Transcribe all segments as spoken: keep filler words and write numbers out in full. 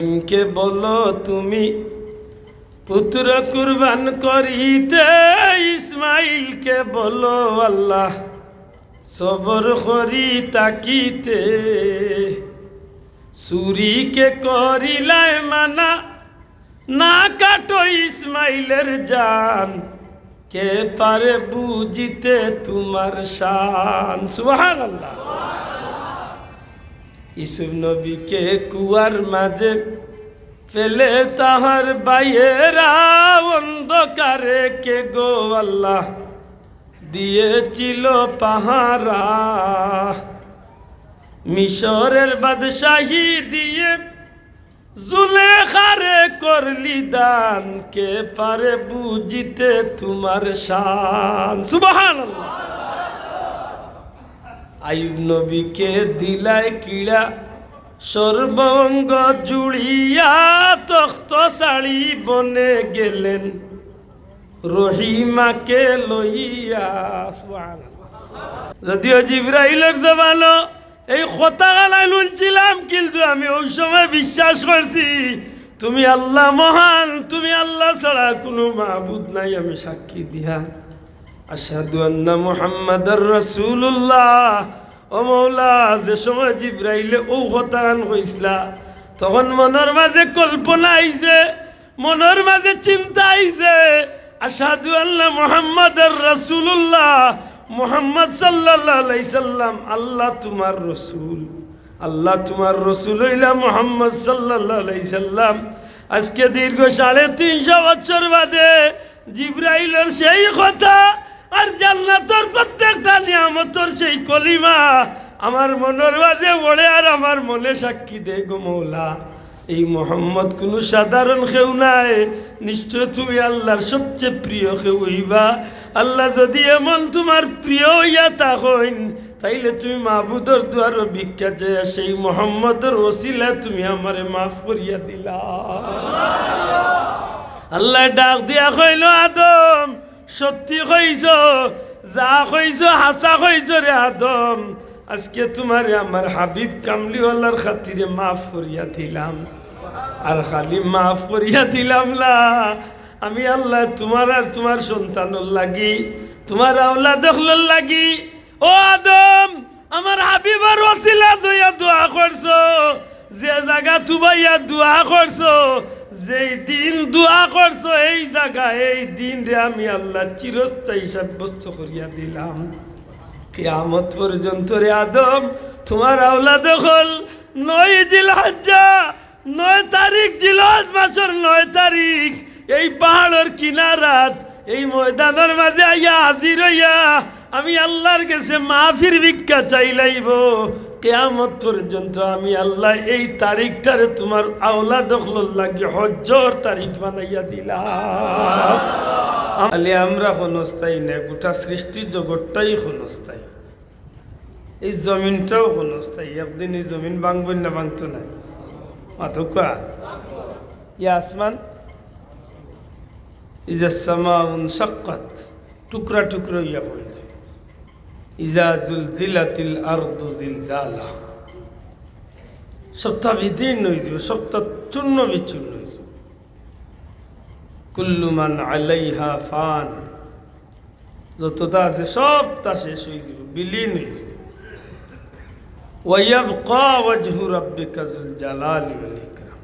কে বলো তুমি পুত্র কুরবান করিতে, ইসমাইলকে বলো আল্লাহ সবর করি থাকিতে। ছুরিকে করিলায় মানা, না কাটো ইসমাইলের জান, কে পারে বুঝিতে তোমার শান। সুবহানাল্লাহ। ইউসুফ নবীকে কুয়ার মাঝে ফেলে তাহার ভাইয়েরা, অন্ধকারে কে গো আল্লাহ দিয়েছিল পাহারা। মিশরের বাদশাহী দিয়ে জুলেখারে করলি দান, কে পারে বুঝিতে তোমার শান। সুবহানাল্লাহ। আইয়ুব নবীকে দিলায় কিড়া, সর্বঙ্গ জুড়িয়া তখ্ত ছাড়ি বনে গেলেন রহিমাকে লইয়া। সুবহানাল্লাহ। যদিও জিব্রাইলর জবানো এই কথা গালাইল হুনছিলাম, কিন্তু আমি ওই সময় বিশ্বাস করছি তুমি আল্লাহ মহান, তুমি আল্লাহ ছাড়া কুনু মাবুদ নাই। আমি সাক্ষী দিয়া আশহাদু আন্না মুহাম্মাদার রাসূলুল্লাহ। ও মৌলা, যে সময় জিব্রাইলে ও কথাখান কইছলা, তখন মনর মাঝে কল্পনা আইছে, মনর মাঝে চিন্তা আইছে, আশহাদু আন্না মুহাম্মাদার রাসূলুল্লাহ, মুহাম্মদ সাল্লাল্লাহু আলাইহি সাল্লাম আল্লাহ তোমার রসুল, আল্লাহ তোমার রসুল অইলা মুহাম্মদ সাল্লাল্লাহু আলাইহি সাল্লাম। আজকে দীর্ঘ সাড়ে তিনশো বছর বাদে জিব্রাইলর সেই কথা আর জান্নাতর প্রত্যেকটা নিয়ামতর সেই কলিমা আমার মনর মাঝে পড়ে আর আমার মনে সাক্ষী দেয় গো মৌলা, এই মোহাম্মদ কুনু সাধারণ কেউ নায়, নিশ্চয় তুমি আল্লাহর সবচেয়ে প্রিয় কেউ অইবা। আল্লাহ যদি এমন তোমার প্রিয় অইয়া থাকইন, তাইলে তুমি মাবুদর দুয়ারো ভিক্ষা চাইয়া সেই মোহাম্মদর ওসিলায় তুমি আমারে মাফ করিয়া দিলা। আল্লায় ডাক দিয়া কইলো, আদম, সত্যি কইছো, যা কইছো হাছা কইছো রে আদম। আজকে তোমারে আমার হাবিব কামলিওয়ালার খাতিরে মাফ করিয়া দিলাম। আর খালি মাফ করিয়া দিলাম না, আমি আল্লায় তোমার আর তোমার সন্তানর লাগি, তোমার আওলাদ অকলর লাগি, ও আদম, আমার হাবিবর ওসিলা ধইয়া দোয়া করছো, যে জাগা তুবাইয়া দোয়া করছো, যেই দিন দোয়া করছো, এই জাগা, এই দিনরে আমি আল্লাহ চিরস্থায়ী সাব্যস্ত করিয়া দিলাম। কিয়ামত পর্যন্ত রে আদম, তোমার আওলাদ অকল নয় জিলহজ্জা, নয় তারিখ, জিলহজ মাসর নয় তারিখ, এই পাহাড়র কিনারাত, এই ময়দানর মাঝে আইয়া হাজির অইয়া আমি আল্লাহর গেছে মাফির ভিক্ষা চাইলাইবো। কিয়ামত পর্যন্ত আমি আল্লাহ এই তারিখটারে তোমার আওলাদ অকলর লাগি হজ্জর তারিখ বানাইয়া দিলাম। খালি আমরা ক্ষণস্থায়ী না, গোটা সৃষ্টি জগৎটাই ক্ষণস্থায়ী। এই জমিনটাও ক্ষণস্থায়ী, একদিন এই জমিন ভাঙবো না ভাঙতো না? মাতউক্কা। ইয়া আসমান, ইজা সামাউন শাক্কাত, টুকরা টুকরা অইয়া পড়ে যায়। ইজা জুলজিলাতিল আরদু জিলজালা, সবটা বিদীর্ণ অইযিবো, সবটা চূর্ণ বিচূর্ণ অইযিবো। কুল্লু মান আলাইহা ফান, যতটা আছে সবটা শেষ অইযিবো, বিলীন অইযিবো। ওয়া ইয়াবকা ওয়াজহু রাব্বিকা যুল জালালি ওয়াল ইকরাম।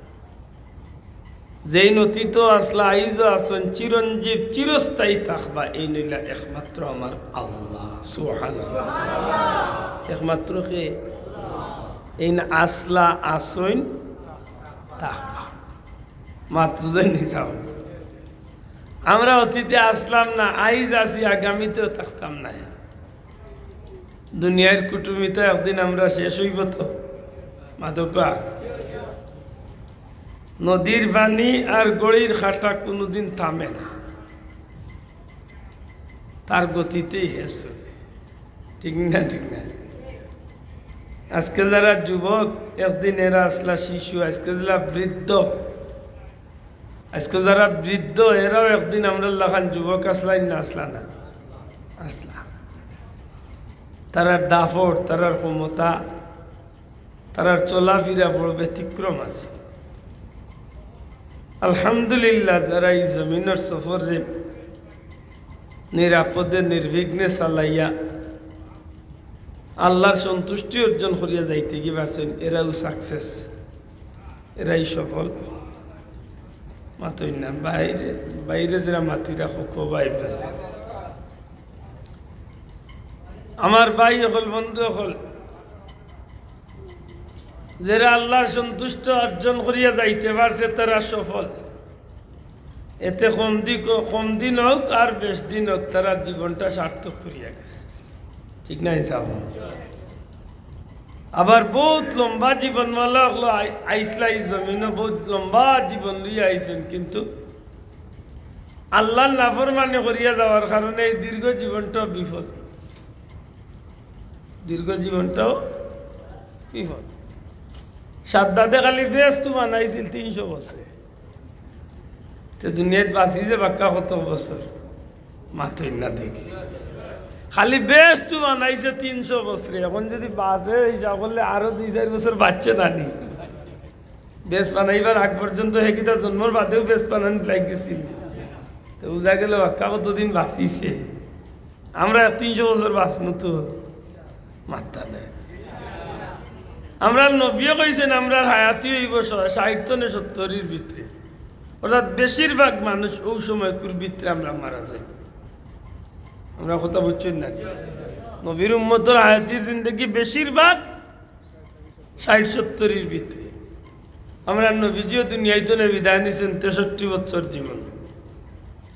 যেইন অতীতও আছলা, আইজও আছইন, চিরঞ্জীব, চিরস্থায়ী থাকবা, এইন অইলা একমাত্র আমার আল্লাহ। সুবহানাল্লাহ। একমাত্র কে? এইন আছলা, আছইন, থাকবা। মাত বুঝইন নি চাও? আমরা অতীতে আছলাম না, আইজ আছি, আগামীতেও থাকতাম না। দুনিয়ার কুটুমিতা একদিন আমরা শেষ অইবো তো। মাতউক্কা। নদীর পানি আর ঘড়ির কাটা কুনুদিন থামে না, তার গতিতেই হেসে। ঠিক না? ঠিক না? আজকে যারা যুবক, একদিন এরা আছলা শিশু, আজকে যারা বৃদ্ধ, আজকে যারা বৃদ্ধ, এরাও একদিন আমরার লাখান যুবক আছলা না আছলা না? আছলা। তারার দাপট, তারার ক্ষমতা, তারার চলাফিরা বড় ব্যতিক্রম আছে। আলহামদুলিল্লাহ, যারা এই জমিনর সফররে নিরাপদে নির্বিঘ্নে চালাইয়া আল্লাহর সন্তুষ্টি অর্জন করিয়া যাইতে কি পারছইন, এরাউ সাকসেস, এরাই সফল। মাতইন না, বাইরে, বাইরে যারা মাতিরা হকো ভাই বেলা। আমার ভাই অকল, বন্ধু অকল, যারা আল্লাহর সন্তুষ্ট অর্জন করিয়া যাইতে পারছে, তারা সফল। এতে কম দি-, কম দিন হোক আর বেশ দিন হোক, তারা জীবনটা সার্থক করিয়া গেছে। ঠিক না, ইনসাফ? আবার বহুত লম্বা জীবনওয়ালা অকল আই-, আইসলা এই জমিনও, বহুত লম্বা জীবন লইয়া আইছেন, কিন্তু আল্লাহর নাফরমানি করিয়া যাওয়ার কারণে এই দীর্ঘ জীবনটাও বিফল, দীর্ঘ জীবনটাও বিফল। সাদ্দাদে খালি বেহেস্ত বানাইছিল তিনশো বছরে। তে দুনিয়াত বাঁচিছে বাক্কা কত বছর? মাতইন না দেখি। খালি বেহেস্ত বানাইছে তিনশো বছরে। এখন যদি বাঁচে হিসাব করলে আরো দুই চাইর বছর বাঁচছে না নি? বেহেস্ত বানাইবার আগ পর্যন্ত হে কিতা জন্মর বাদেউ বেহেস্ত বানানিত লাগি গেছিল। তো বুঝা গেল বাক্কা কতদিন বাঁচিছে। আমরা তিনশো বছর বাঁচমু তো? মাত্তা নাই। আমরার নবীয়ে কইছেন, আমরার হায়াতি অইবো ষ-, ষাইট তনে সত্তরির ভিতরে, অর্থাৎ বেশিরভাগ মানুষ অউ সময়কুর ভিতরে আমরা মারা যাই। আমরার কথা বুঝছইন না? নবীর উম্মতর হায়াতির জিন্দেগি বেশিরভাগ ষাইট সত্তরির ভিতরে। আমরার নবীজিও দুনিয়াইতনে বিদায় নিছেন তেষট্টি বছর জীবন।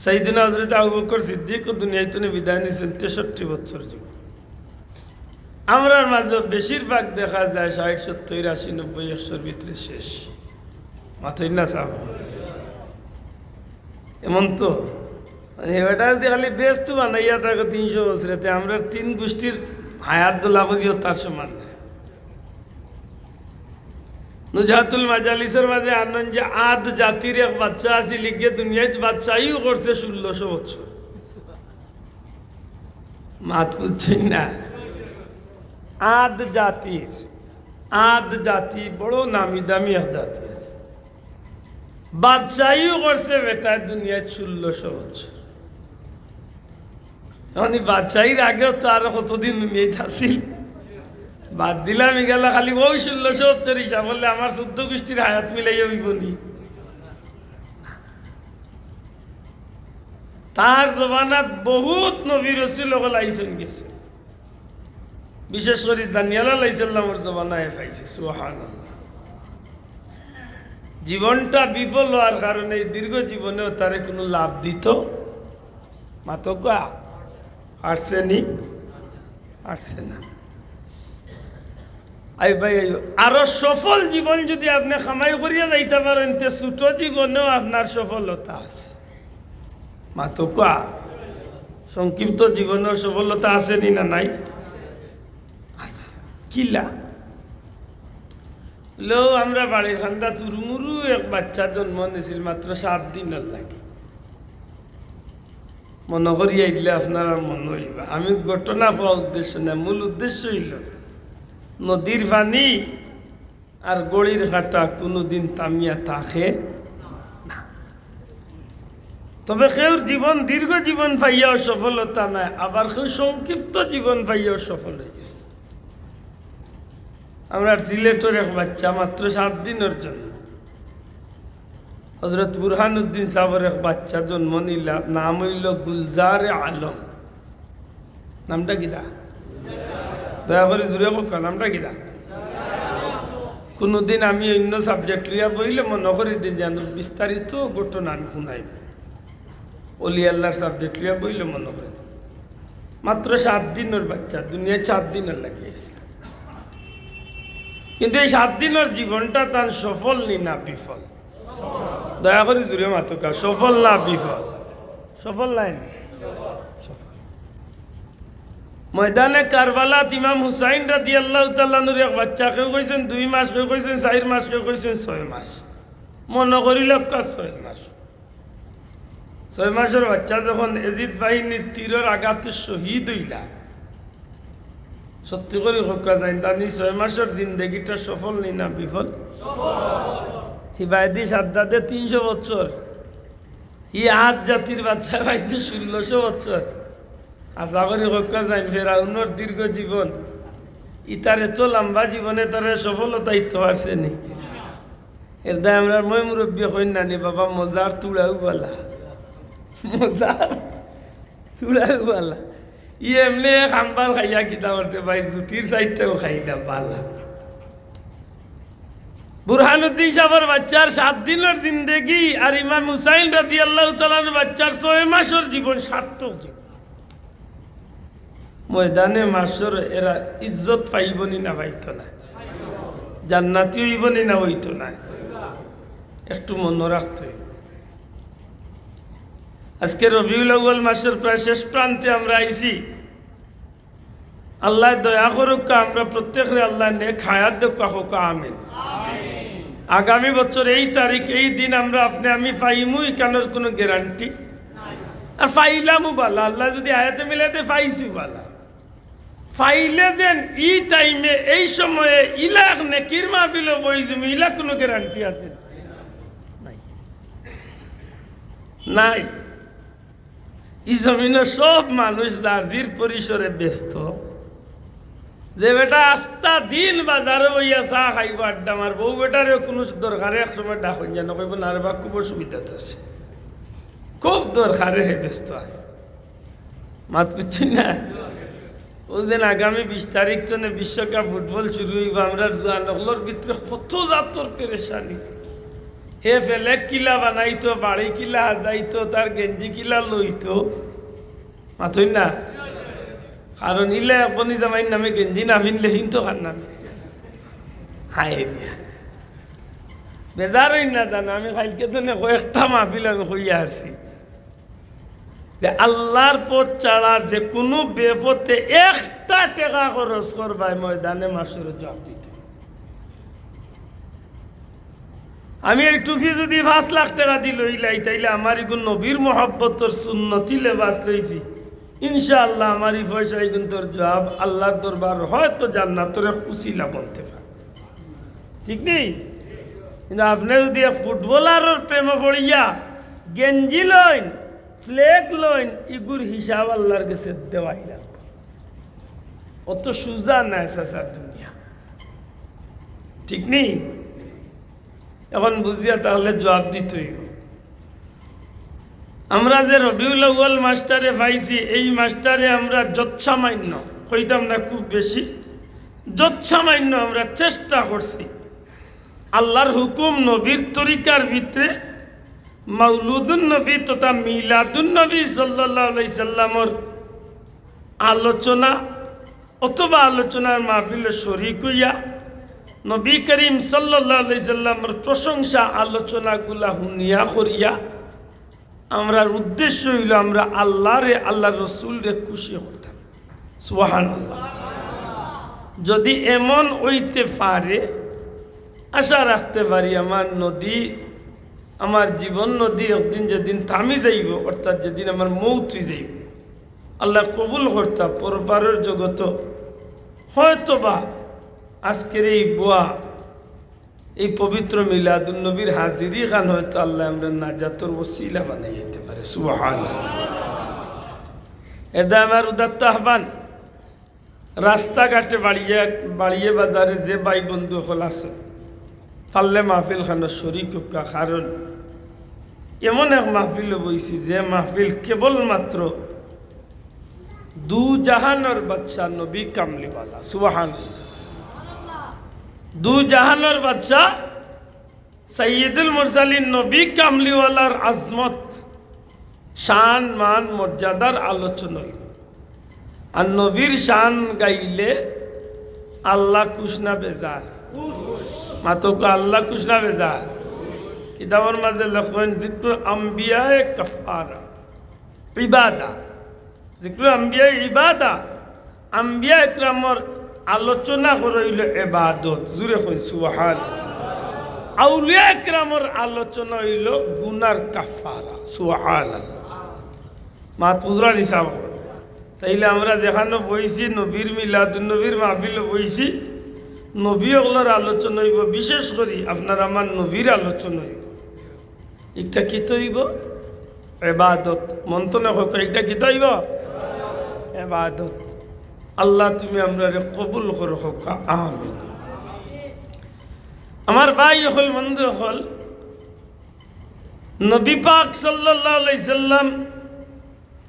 সাইয়েদনা হযরত আবু বকর সিদ্দিকও দুনিয়াইতনে বিদায় নিছেন তেষট্টি বছর জীবন। আমরার মাঝে বেশিরভাগ দেখা যায় ষাইট, সত্তইর, আশি, নব্বই, একশোর ভিতরে শেষ। মাতইন না সাব। এমন তো, মানে, হে বেটা যদি খালি বেহেস্ত বানাইয়া থাকে তিনশো বছরে, তে আমরার তিন গুষ্টির হায়াত দলা করিও তার সমান না। নুজহাতুল মাজালিসর মাঝে আনইন যে আদ জাতির এক বাদশা আছিল, ইগে দুনিয়াত বাদশাইও করছে ষোলোশো বছর। মাত বুঝছইন না? আদ জাতির, আদ জাতি বড় নামি দামি এক জাতি আছে, বাদশাইও করছে বেটায় দুনিয়াত ষোলোশো বছর। এখন এই বাদশাইর আগেও তো আরো কতদিন দুনিয়াত আছিল। বাদ দিলাম ইগালা, খালি অউ ষোলোশো বছর হিসাব করলে আমার চৌদ্দ গুষ্টির হায়াত মিলাইয়া অইবো নি? তার জমানাত বহুত নবী রসুল অকল আইছইন গেছইন। বিশেষ করি দানিয়াল আলাইহিস সালামর জমানায় পাইছে। সুবহানাল্লাহ। জীবনটা বিফল অওয়ার কারণে এই দীর্ঘ জীবনেও তারে কুনু লাভ দিতো, মাতউক্কা, পারছে নি? পারছে না। আই ভাই, আই, আরো সফল জীবন যদি আপনে কামাই করিয়া যাইতা পারইন, তে ছোট জীবনেও আপনার সফলতা আছে। মাতউক্কা, সংক্ষিপ্ত জীবনেও সফলতা আছে নি না নাই? আছে। কিলা? লো, আমরা বাড়ির কান্দাত হুরুমুরু এক বাচ্চা জন্ম নিছিল মাত্র সাত দিনর লাগি। মনো করি আইলে আপনারার মনো অইবা। আমি ঘটনা কওয়া উদ্দেশ্য না, মূল উদ্দেশ্য অইলো নদীর পানি আর ঘড়ির কাঁটা কুনুদিন থামিয়া থাকে না। তবে কেউর জীবন, দীর্ঘ জীবন পাইয়াও সফলতা নাই, আবার কেউ সংক্ষিপ্ত জীবন পাইয়াও সফল অইগেছে। আমরার সিলেটর এক বাচ্চা মাত্র সাত দিনর জন্য, হযরত বুরহানুদ্দিন সাবর এক বাচ্চা জন্ম নিলা, নাম অইলো গুলজারে আলম। নামটা কিতা? দয়া করি জুরে কউক্কা, নামটা কিতা? কুনুদিন আমি অইন্য subject লইয়া বইলে মনো করি দিন যেন বিস্তারিত ঘটনা আমি হুনাইমু। অলি আল্লার subject লইয়া বইলে মনো করি দিন। মাত্র সাত দিনর বাচ্চা, দুনিয়াত সাত দিনর লাগি আইছে। কিন্তু এই সাত দিনর জীবনটা তান সফল নি না বিফল? দয়া করি জুরে মাতউক্কা, সফল না বিফল? সফল নায় নি? সফল। ময়দানে কারবালাত ইমাম হুসাইন রাদিয়াল্লাহু তাআলা আনহুর এক বাচ্চা, কেউ কইছইন দুই মাস, কেউ কইছইন চাইর মাস, কেউ কইছইন ছয় মাস। মনো করি লউক্কা ছয় মাস। ছয় মাসর বাচ্চা যখন এজিদ বাহিনীর তীরর আঘাতে শহীদ অইলা, সত্যি করি কউক্কা জানি, তান ছয় মাসর জিন্দেগিটা সফল নি না বিফল? ইবায়দি সাদ্দাদে তিনশো বছর, ই আদ জাতির বাদশা পাইছে ষোলোশো বছর। আশা করি কক্কা যাইন ফেরাউনর দীর্ঘ জীবন, ইতার এত লম্বা জীবনে তারা সফলতা ইতে পারছে নি। এর দায় আমরা মই মুরব্বী কইন নানি বাবা, মজার তুড়াও বালা, মজার তুড়াও বালা। ই এমনে এক আম্বার খাইয়া কিতা করতে ভাই, জুতির সাইডটাও খাইলা বালা। বুরহানুদ্দিন সাহেবের বাচ্চার সাত দিনের জিন্দেগি আর ইমাম হুসাইন রাদিয়াল্লাহু তাআলার বাচ্চার ছয় মাসের জীবন সার্থক জীবন। ময়দানে মাশর এরা ইজ্জত পাইবো নি না পাইতো না, জান্নাতি হইবো নি না হইতো না, একটু মনে রাখতে হইব। আজকে রবিউল আউয়াল মাসের প্রায় শেষ প্রান্তে আমরা আইছি। আল্লাহ দয়া করুক্কা, আমরা প্রত্যেকরে আল্লাহ নেক হায়াত দেউক্কা, কউক্কা আমিন। আগামী বছর এই তারিখ, এই দিন আমরা আপনে আমি পাইমু, ইখানোর কোনো গ্যারান্টি আর পাইলামও বালা। আল্লাহ যদি হায়াতে মিলাইতে পাইছি বালা, পাইলে যেন ই টাইমে এই সময়ে ইলা এক নেকির মাহফিলো বই জমি, ইলা কোনো গ্যারান্টি আছে নাই। নাই। ই জমিনো সব মানুষ যার জির পরিসরে ব্যস্ত। যে বেটা আস্তা দিন বাজারো বইয়া চা খাইবো, আড্ডা মারবো, ও বেটারে কোনো দরকারে এক সময় ডাকইন যেন, কইবো, "না রে বা, খুব অসুবিধাত আছে, খুব দরকারে হে ব্যস্ত আছে।" মাত বুঝছি না? ও যেন আগামী বিশ তারিখ তনে বিশ্বকাপ ফুটবল শুরু হইবো, আমরার জুয়ান অকলর ভিতরে কত জাতর পেরেশানি। হে ফেলেক কিলা বানাইতো, বাড়ি কিলা হাজাইতো, তার গেঞ্জি কিলা লইতো, মাতইন না? কারণ ইলা এক বনি জামাইর নামে গেঞ্জি না ফিনলে ফিনতো কার নামে? হায় দিয়া। বেজার হইন না জানো, আমি কালকে তনে কয়েকটা মাহফিল আমি কইয়া আসছি যে আল্লাহর পথ ছাড়া যে কোনো বেপথে একটা টেকা খরচ করবায় ময়দানে মাশরে জবাব দিতে। আমি এই টুপি যদি পাঁচ লাখ টেকা দি লইলাই, তাইলে আমার ইগুন নবীর মহব্বতর সুন্নতি লেবাস লইছি, ইনশাআল্লাহ আমার এই পয়সা ইগুন তোর জবাব আল্লাহর দরবার হয়তো জান্নাতর এক উসিলা বনতে পারে। ঠিক নি? কিন্তু আপনে যদি এক ফুটবলারর প্রেমে পড়িয়া গেঞ্জি লইন, ফ্লেগ লইন, ইগুর হিসাব আল্লাহর গেছে দেওয়াই লাগবো। অত সুজা নায় চাচা দুনিয়া। ঠিক নি? এখন বুঝিয়া তাহলে জবাব দিতে হইব। আমরা যে রবিউল আউয়াল মাসটারে পাইছি, এই মাসটারে আমরা যৎসামান্য, কইতাম না খুব বেশি, যৎসামান্য আমরা চেষ্টা করছি আল্লাহর হুকুম নবীর তরিকার ভিতরে মাউলুদুন নবী তথা মিলাদুন নবী সাল্লাল্লাহু আলাইহি সাল্লামর আলোচনা অথবা আলোচনার মাহফিলে শরিক হইয়া নবী করিম সাল্লাল্লাহু আলাইহি সাল্লামর প্রশংসা আলোচনাগুলা হুনিয়া করিয়া আমরার উদ্দেশ্য হইল আমরা আল্লাহরে, আল্লাহর রসুলরে খুশি করতাম। সুবহানাল্লাহ। যদি এমন হইতে পারে, আশা রাখতে পারি আমার নদী, আমার জীবন নদী একদিন যেদিন থামি যাইব, অর্থাৎ যেদিন আমার মৌত হয়ে যাইব, আল্লাহ কবুল করতা পরপারের জগত, হয়তোবা আজকের এই বোয়া, এই পবিত্র মিলাদুন নবীর হাজিরি খান হয়তো আল্লাহ আমরা নাজাতর ওসিলা বানাই দিতে পারে। সুবহানাল্লাহ। এটা আমার উদাত্ত আহ্বান। রাস্তাঘাটে বাড়িয়ে, বাড়িয়ে বাজারে যে ভাই বন্ধু হকল আছে, পারলে মাহফিল খানো শরিক হউক্কা, কারণ এমন এক মাহফিল বইছি যে মাহফিল কেবলমাত্র দু জাহানর বাদশা নবী কামলিওয়ালা, সুবহানাল্লাহ। দু জাহানর বাদশা সাইয়্যিদুল মুরসালিন নবী কামলিওয়ালার আজমত, শান, মান, মর্যাদার আলোচনা হইব। আর নবীর শান গাইলে আল্লাহ খুশ না বেজার? মাতউক্কা, আল্লাহ খুশ না বেজার? কিতাবর মাঝে লেখইন, "জিক্রু আম্বিয়ায়ে কাফফারা, ইবাদা।" জিক্রু আম্বিয়া ইবাদা, আম্বিয়া একরামর আলোচনা করা হইল এবাদত। জুরে কই সুবহান। আউলিয়া একরামর আলোচনা হইল গুনার কাফারা। সুবহান। মাত বুঝরা নি সাব? তাইলে আমরা যেখানো বইছি, নবীর মিলাদুন নবীর মাহফিলো বইছি, নবী অকলর আলোচনা অইবো, বিশেষ করি আপনার আমার নবীর আলোচনা অইবো। ইটা কিতা অইবো? এবাদত। মন থনে কউক্কা, ইটা কিতা অইবো? এবাদত। আল্লাহ, তুমি আমরারে কবুল করো, কউক্কা আমিন। আমার ভাই অকল, বন্ধু অকল, নবী পাক সাল্লাল্লাহু আলাইহি সাল্লাম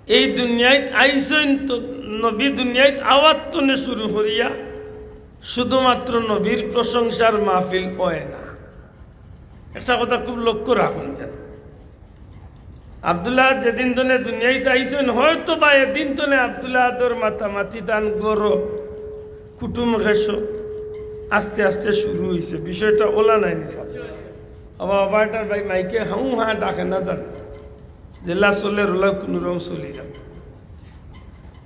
এই দুনিয়াত আইছইন তো, নবী দুনিয়াত আওয়ার থনে শুরু করিয়া শুধুমাত্র নবীর প্রশংসার মাহফিল অয় না। একটা কথা খুব লক্ষ্য রাখুন যেন, আব্দুল্লাহ যেদিন থনে দুনিয়াত আইছইন, হয়তো বা এদিন থনে আব্দুল্লাহর মাতামাতি তান ঘরো কুটুম খেশো আস্তে আস্তে শুরু অইছে। বিষয়টা অলা নায়নি সাব? আবার, আবার এটার ভাই মাইকে হাউ হা ডাকে না জান, যেলা চলের অলা কুনুরকম চলি যার।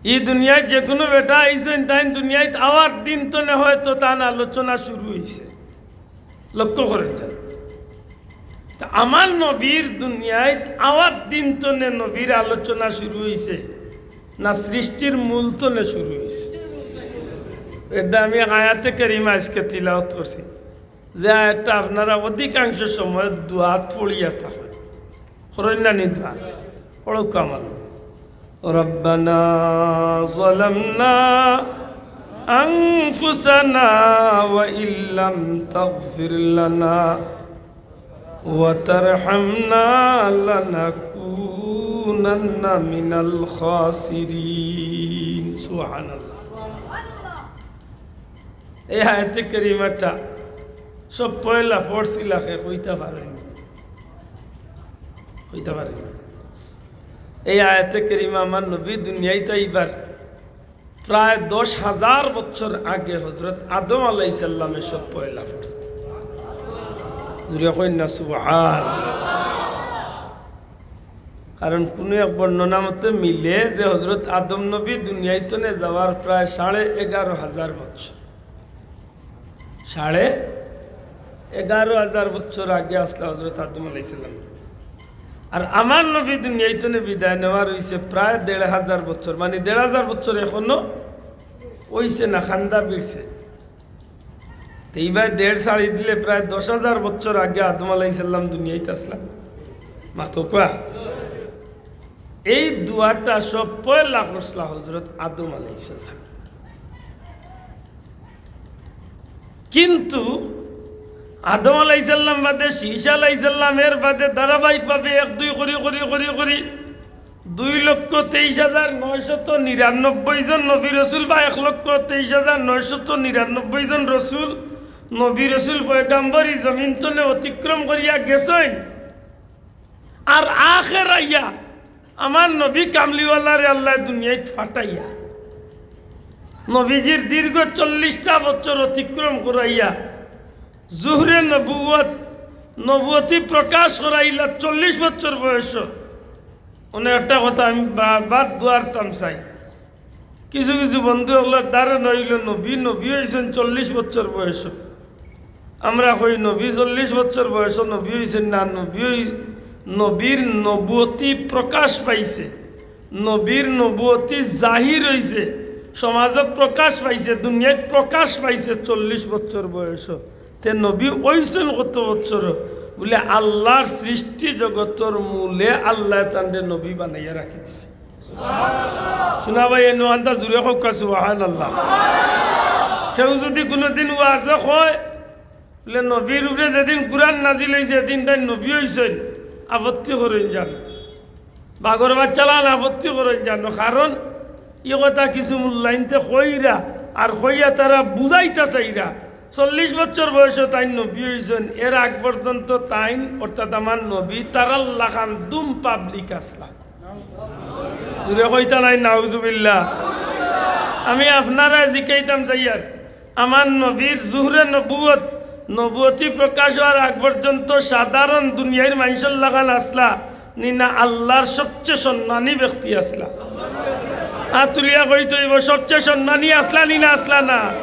ই দুনিয়াত যেকুনু বেটা আইছইন, তাইন দুনিয়াত আওয়ার দিন থনে হয়তো তান আলোচনা শুরু অইছে। লক্ষ্য করেন যেন। তা আমার নবীর দুনিয়াত আওয়ার দিন থনে নবীর আলোচনা শুরু অইছে না সৃষ্টির মূল থনে শুরু অইছে? এর দামি এক আয়াতে কারিমা আজকে তিলাওয়াত করছি, যে আয়াতটা আপনারা অধিকাংশ সময় দোয়াত পড়িয়া থাকইন। করইন না নি দোয়া? পড়উক্কা আমার। ربنا ظلمنا أنفسنا وإن لم تغفر لنا وترحمنا لنكونن من الخاسرين। সুবহানাল্লাহ। এই আয়াতে কারিমাটা সব পয়লা পড়ছিলা কে কইতা পারইন? কইতা পারইন? এই আয়াতে কারিমা আমার নবী দুনিয়াত আইবার প্রায় দশ হাজার বছর আগে হযরত আদম আলাইহিস সালামে সব পয়লা পড়ছে। জুরে কইন না সুবহান। কারণ কুনু এক বর্ণনা মতে মিলে যে হযরত আদম নবী দুনিয়াত থনে যাওয়ার প্রায় সাড়ে এগারো হাজার বছর, সাড়ে এগারো হাজার বছর আগে আছলা হযরত আদম আলাইহিস সালাম। আর আমার নবী দুনিয়াত থনে বিদায় নেওয়ার অইছে প্রায় দেড় হাজার বছর, মানে দেড় হাজার বছর এখনো অইছে না, খান্দা বিরছে। তে ইবায় দেড় ছাড়ি দিলে প্রায় দশ হাজার বছর আগে আদম আলাইহিস সালাম দুনিয়াত আছলা। মাতউক্কা। এই দোয়াটা সব পয়লা করছলা হযরত আদম আলাইহিস সালাম। কিন্তু আদম আলাইহিস সালাম বাদে শীষ আলাইহিস সালাম, এর বাদে ধারাবাহিকভাবে এক দুই করি, করি, করি, করি দুই লক্ষ তেইশ হাজার নয়শত নিরানব্বই জন নবী রসুল বা এক লক্ষ তেইশ হাজার নয়শত নিরানব্বই জন রসুল, নবী রসুল পয়গাম্বর ই জমিন তলে অতিক্রম করিয়া গেছইন। আর আখের আইয়া আমার নবী কামলিওয়ালারে আল্লায় দুনিয়াত ফাটাইয়া নবীজির দীর্ঘ চল্লিশটা বছর অতিক্রম করাইয়া জুহরে নবুয়ত, নবুয়তি প্রকাশ করাইলা চল্লিশ বছর বয়স। অনে একটা কথা আমি বারবার দুয়ারতাম চাই, কিছু কিছু বন্ধু অকলর ধারণা অইলো নবী, নবী অইছইন চল্লিশ বছর বয়স। আমরা কই নবী চল্লিশ বছর বয়স নবী অইছইন না, নবী অই-, নবীর নবুয়তি প্রকাশ পাইছে, নবীর নবুয়তি জাহির অইছে, সমাজো প্রকাশ পাইছে, দুনিয়াত প্রকাশ পাইছে চল্লিশ বছর বয়স। তে নবী অইছইন কত বছর? বুলে আল্লার সৃষ্টি জগতর মূলে আল্লায় তানরে নবী বানাইয়া রাখি দিছে। শুনা ভাই, এ নুয়ান্তা জুরে কউক্কা সুবহানাল্লাহ। কেউ যুদি কুনুদিন ওয়াজো কয়, বুলে নবীর উপরে যেদিন কুরআন নাজিল অইছে, এদিন তাইন নবী অইছইন, আপত্তি করইন জানো। বাঘর বাচ্চালান আপত্তি করইন জানো। কারণ ই কথা কিছু মুল্লাইন্তে কইরা, আর কইয়া তারা বুঝাইতা চাইরা, চল্লিশ বছর বয়সো তাইন নবী অইছইন, এর আগ পর্যন্ত তাইন, অর্থাৎ আমার নবী, তারার লাখান দুম পাবলিক আছলা। জুরে কইতা নায়, নাউজুবিল্লাহ। আমি আপনারারে জিকাইতাম চাইয়ার, আমার নবীর জুহরে নবুয়ত, নবুয়তি প্রকাশ অওয়ার আগ পর্যন্ত সাধারণ দুনিয়ার মানষর লাখান আছলা নি না আল্লার সবচেয়ে সম্মানী ব্যক্তি আছলা? আত তুলিয়া কইতে অইবো, সবচেয়ে সম্মানী আছলা নি না আছলা না?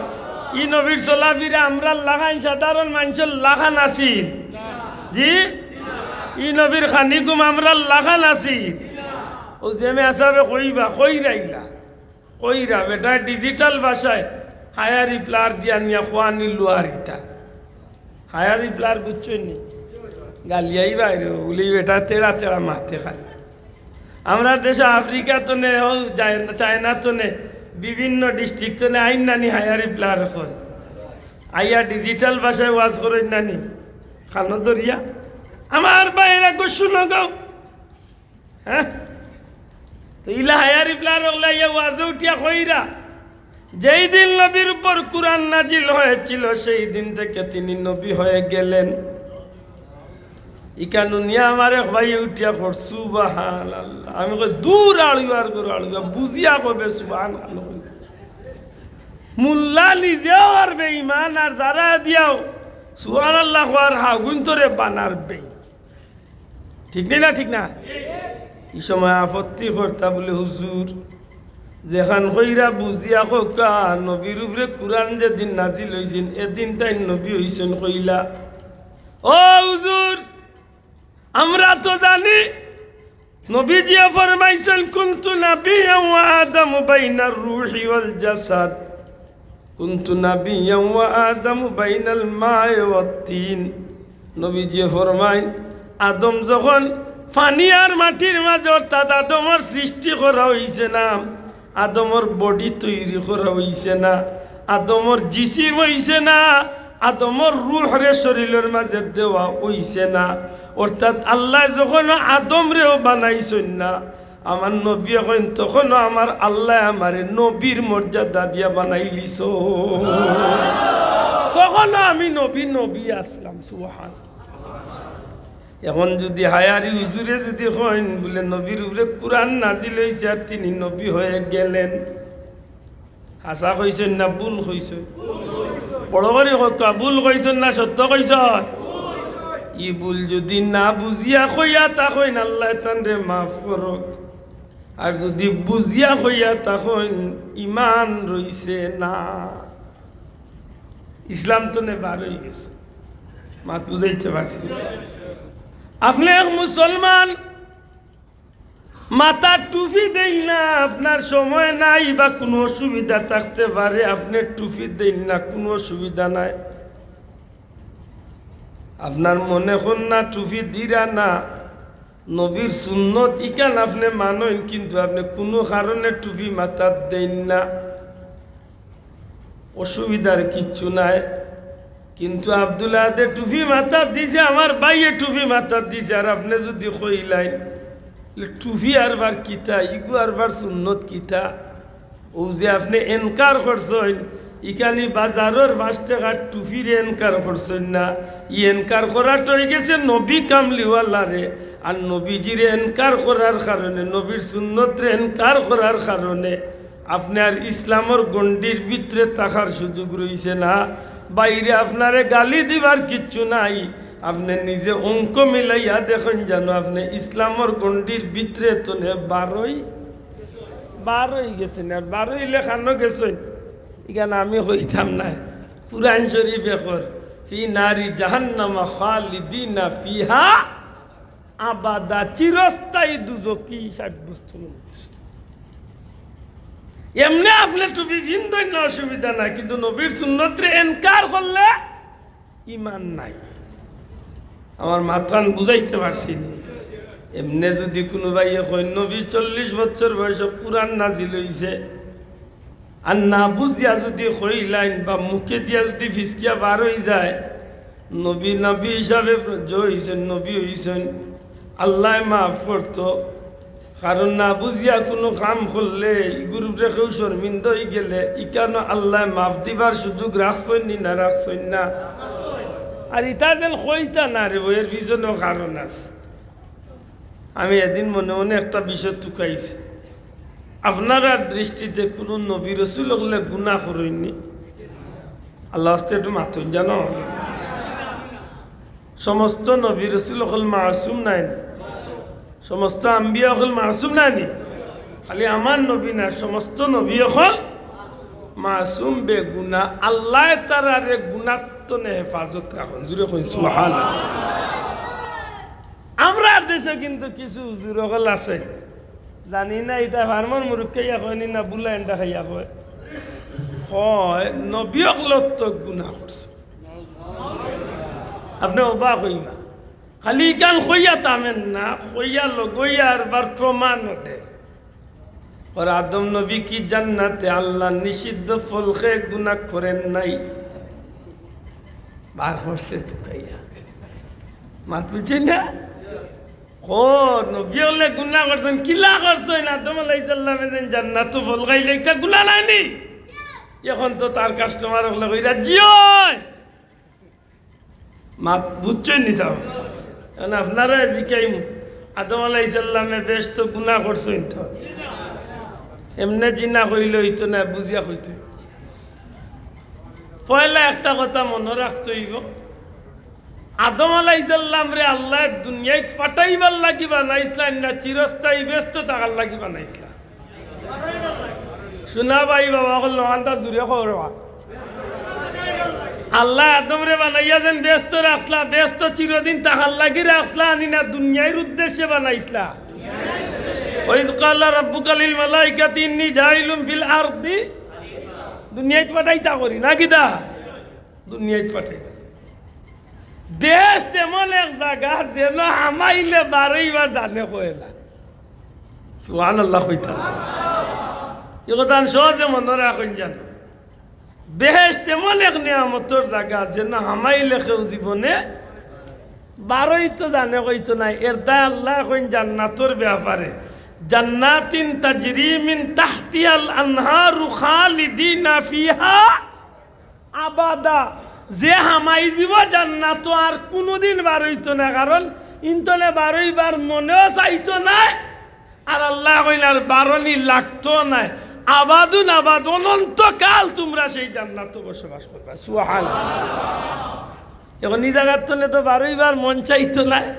ই নবীর চলাফিরা আমরার লাখান সাধারণ মানষর লাখান আছিল? জি? ই নবীর খানি-ঘুম আমরার লাখান আছিল? অউ যে মেসাবে কইবা, কইরাইলা। কইরা বেটায় digital ভাষায় হায়া রিপলার দিয়া নিয়া খোয়ানি লুয়ার ইতা। হায়া রিপলার বুঝছইন নি? গালিয়াই বাইরে, উলি বেটা তেড়া তেড়া মাতে খালি। আমরার দেশো আফ্রিকা তনে, ও যায়-, চায়না তনে, বিভিন্ন ডিস্ট্রিক্ট তনে আইন নানি হায়া রিপলার অখন। আইয়া ডিজিটাল ভাষায় ওয়াজ করইন নানি। খানো দরিয়া। আমার বাইরা গো শুনো গো। হ্যাঁ? তো ইলা হায়া রিপলার অকলে আইয়া ওয়াজো উঠিয়া কইরা, যেই দিন নবীর উপর কুরআন নাজিল হয়েছিল, সেই দিন থেকে তিনি নবী হয়ে গেলেন। ইকানো নিয়া আমার এক ভাই উঠিয়া কর, "সুবহানাল্লাহ।" আমি কই, "দূর আড়ুয়ার গরু আড়ুয়া, বুঝিয়া কবে সুবহানাল্লাহ।" মুল্লা নিজেও আর বেঈমান, আর যারা দিয়াও সুবহানাল্লাহ কওয়ার হাগুইন তোরে বানার বেই। ঠিক নি না? ঠিক না? ই সময় আপত্তি করতা বুলে, "হুজুর, যেখান কইরা বুঝিয়া কউক্কা, নবীর উপরে কুরআন যেদিন নাজিল অইছিল, এদিন তাইন নবী অইছইন কইলা।" ও হুজুর, আমরা তো জানি, নবীজিয়ে ফরমাইছইন, "কুনতু নাবিয়্যান ওয়া আদামু বাইনার রূহি ওয়াল জাসাদ।" কুনতু নাবিয়্যান ওয়া আদামু বাইনাল মায়ে ওয়াত তিন। নবীজিয়ে ফরমাইন, আদম যখন পানি আর মাটির মাঝে, অর্থাৎ আদমর সৃষ্টি করা অইছে না, আদমর বডি তৈরি করা অইছে না, আদমর জিসিম অইছে না, আদমর রুহরে শরীলর মাঝে দেওয়া অইছে না, অর্থাৎ আল্লায় যখন আদমরেও বানাইছইন না, আমার নবীয়ে কইন, তখনও আমার আল্লায় আমারে নবীর মর্যাদা দিয়া বানাইলিছইন। তখনও আমি নবী, নবী আছলাম। সুবহান। এখন যুদি হায়ারি হুজুরে যুদি কইন বুলে নবীর উপরে কুরআন নাজিল অইছে আর তিনি নবী হয়ে গেলেন, হাছা কইছইন না ভুল কইছইন? বড় করি কউক্কা, ভুল কইছইন না সত্য কইছইন? ই ভুল যুদি না বুঝিয়া কইয়া থাকইন, আল্লায় তানরে মাফ করউক। আর যুদি বুঝিয়া কইয়া থাকইন, ইমান রইছে না, ইসলাম তনে বার অইগেছে। মাত বুঝাইতে পারছি? আপনে এক মুসলমান, মাথাত টুপি দেইন না, আপনার সময় নাই বা কুনু অসুবিধা থাকতে পারে, আপনে টুপি দেইন না, কুনু অসুবিধা নাই। আপনার মনে কর না টুপি দিরা না, নবীর সুন্নত ইখান আপনে মানইন, কিন্তু আপনে কুনু কারণে টুপি মাথাত দেইন না। অসুবিধার কিচ্ছু নাই। কিন্তু আব্দুল আহাদে টুপি মাথাত দিছে, আমার ভাইয়ে টুপি মাথাত দিছে, আর আপনে যুদি কইলাইন, "টুপি আরবার কিতা, ইগু আরবার সুন্নত কিতা?" অউ যে আপনে এনকার করছইন, ইখানি বাজারর পাঁচ টেকার টুপিরে এনকার করছইন না, ই এনকার করাটা অইগেছে নবী কামলিওয়ালারে, আর নবীজিরে এনকার করার কারণে, নবীর সুন্নতরে এনকার করার কারণে, আপনে আর ইসলামর গণ্ডির ভিতরে থাকার সুযোগ রইছে না। বাইরে আপনারে গালি দিবার কিচ্ছু নাই। আপনে নিজে অঙ্ক মিলাইয়া দেখইন, জানো আপনে ইসলামর গণ্ডির ভিতরে তনে বার অই, বার অইগেছইন। আর বার অইলে কানো গেছইন, ইখান আমি কইতাম নায়। কুরআন শরীফে কর, "ফি নারি জাহান্নামা খালিদিনা ফিহা আবাদা", চিরস্থায়ী দুজখি সাব্যস্ত অইছে। এমনে আপনে টুপি পিন্দইন না, অসুবিধা নাই, কিন্তু নবীর সুন্নতরে এনকার করলে ইমান নাই। আমার মাতখান বুঝাইতে পারছি নি? এমনে যুদি কুনু ভাইয়ে কইন, "নবী চল্লিশ বছর বয়সে কুরআন নাজিল অইছে", আর না বুঝিয়া যুদি কইলাইন বা মুখে দিয়া যুদি ফিসকিয়া বার অই যায়, নবী, নবী হিসাবে প্র-, যে অইছইন, নবী অইছইন, আল্লায় মাফ করতো। কারণ না বুঝিয়া কুনু কাম করলে, ইগুর উপরে কেউ শর্মিন্দা অইগেলে, ইখানো আল্লায় মাফ দিবার সুযোগ রাখছইন নি না রাখছইন না? আর ইতা যেন কইতা না রে, এর পিছনেও কারণ আছে। আমি এদিন মনে মনে একটা বিষয় তুকাইছি। আপনারার দৃষ্টিতে কুনু নবী রসুল অকলে গুনা করইন নি? আল্লাহ আস্তে একটু মাতইন, জানো? সমস্ত নবী রসুল অকল মাসুম নায় নি? সমস্ত আম্বিয়া অকল মাসুম নায় নি? খালি আমার নবী না, সমস্ত নবী অকল মাসুম, বেগুনা। আল্লায় তারারে গুনাত্তনে হেফাজত রাখইন। জুরে কইন সুবহানাল্লাহ। আমরার দেশো কিন্তু কিছু হুজুর অকল আছে, জানি না ইতা ফার্মর মুরুক্কা ইয়া কয় নি না বুলা এন্ডা খাইয়া কয়। কয়, নবী অকলে তো গুনা করছে। আপনে অবাক অইবা। খালি ইখান কইয়া থামের না, কইয়া লগইয়া আরবার প্রমাণও দের। আর আদম নবী কি জান্নাতে আল্লার নিষিদ্ধ ফল খেয়ে গুনা করেন নাই? বার করছে তুকাইয়া। মাত বুঝছইন না? ও নবী অকলে গুনা করছইন, কিলা করছইন? আদম আলাইহিস সালামে যেন জান্নাতো ফল খাইলে ইটা গুনা নায়নি? অখন তো তার কাস্টমার অকলে কইরা, "জি অয়।" মাত বুঝছইন নি সাব? অখন আপনারারে জিকাইমু, আদম আলাইহিস সালামে বেহেস্তো গুনা করছইন তো? এমনে জিনা কইলে অইতো না, বুঝিয়া কইতো। পয়লা একটা কথা মনো রাখতে অইবো, আদম আলাইহিস সালামরে আল্লায় দুনিয়াত পাঠাইবার লাগি বানাইছলা না চিরস্থায়ী বেহেস্তো থাকার লাগি বানাইছলা? শুনা ভাই, বাবা অকল নহান্তা জুরে কওরে বা। আল্লায় আদমরে বানাইয়া যেন বেহেস্তো রাখছলা, বেহেস্তো চিরদিন থাকার লাগি রাখছলা, আনি না দুনিয়ার উদ্দেশ্যে বানাইছলা? ওয়াইজ ক্বালা রাব্বুকা লিল মালাইকাতি ইন্নী জাইলুন ফিল আরদি, দুনিয়াত পাঠাইতা করি, না কিতা? দুনিয়াত পাঠাইতা। বেহেস্ত এমন এক জাগা, যেন হামাইলে বারইবার জানে কয় না। সুবহানাল্লাহ কইতা। ই কথাখান সহজে মনো রাখইন যেন। বেহেস্ত এমন এক নিয়ামতর জাগা, যেন হামাইলে কেউ জীবনে বারইতো জানে কইতো নায়। এরদায় আল্লায় কইন জান্নাতর ব্যাপারে, "জান্নাতিন তাজরি মিন তাহতিহাল আনহারু খালিদিনা ফিহা আবাদা।" যে হামাই যিবো জান্নাতো আর কুনুদিন বারইতো নায়, কারণ ইনতলে বারইবার মনেও চাইতো নায়, আর আল্লায় কইন আর বারনি লাগতো নায়। আবাদুন আবাদ, অনন্তকাল তুমরা সেই জান্নাতো বসবাস করবা। সুবহানাল্লাহ। অখন ই জাগার তনে তো বারইবার মন চাইতো নায়।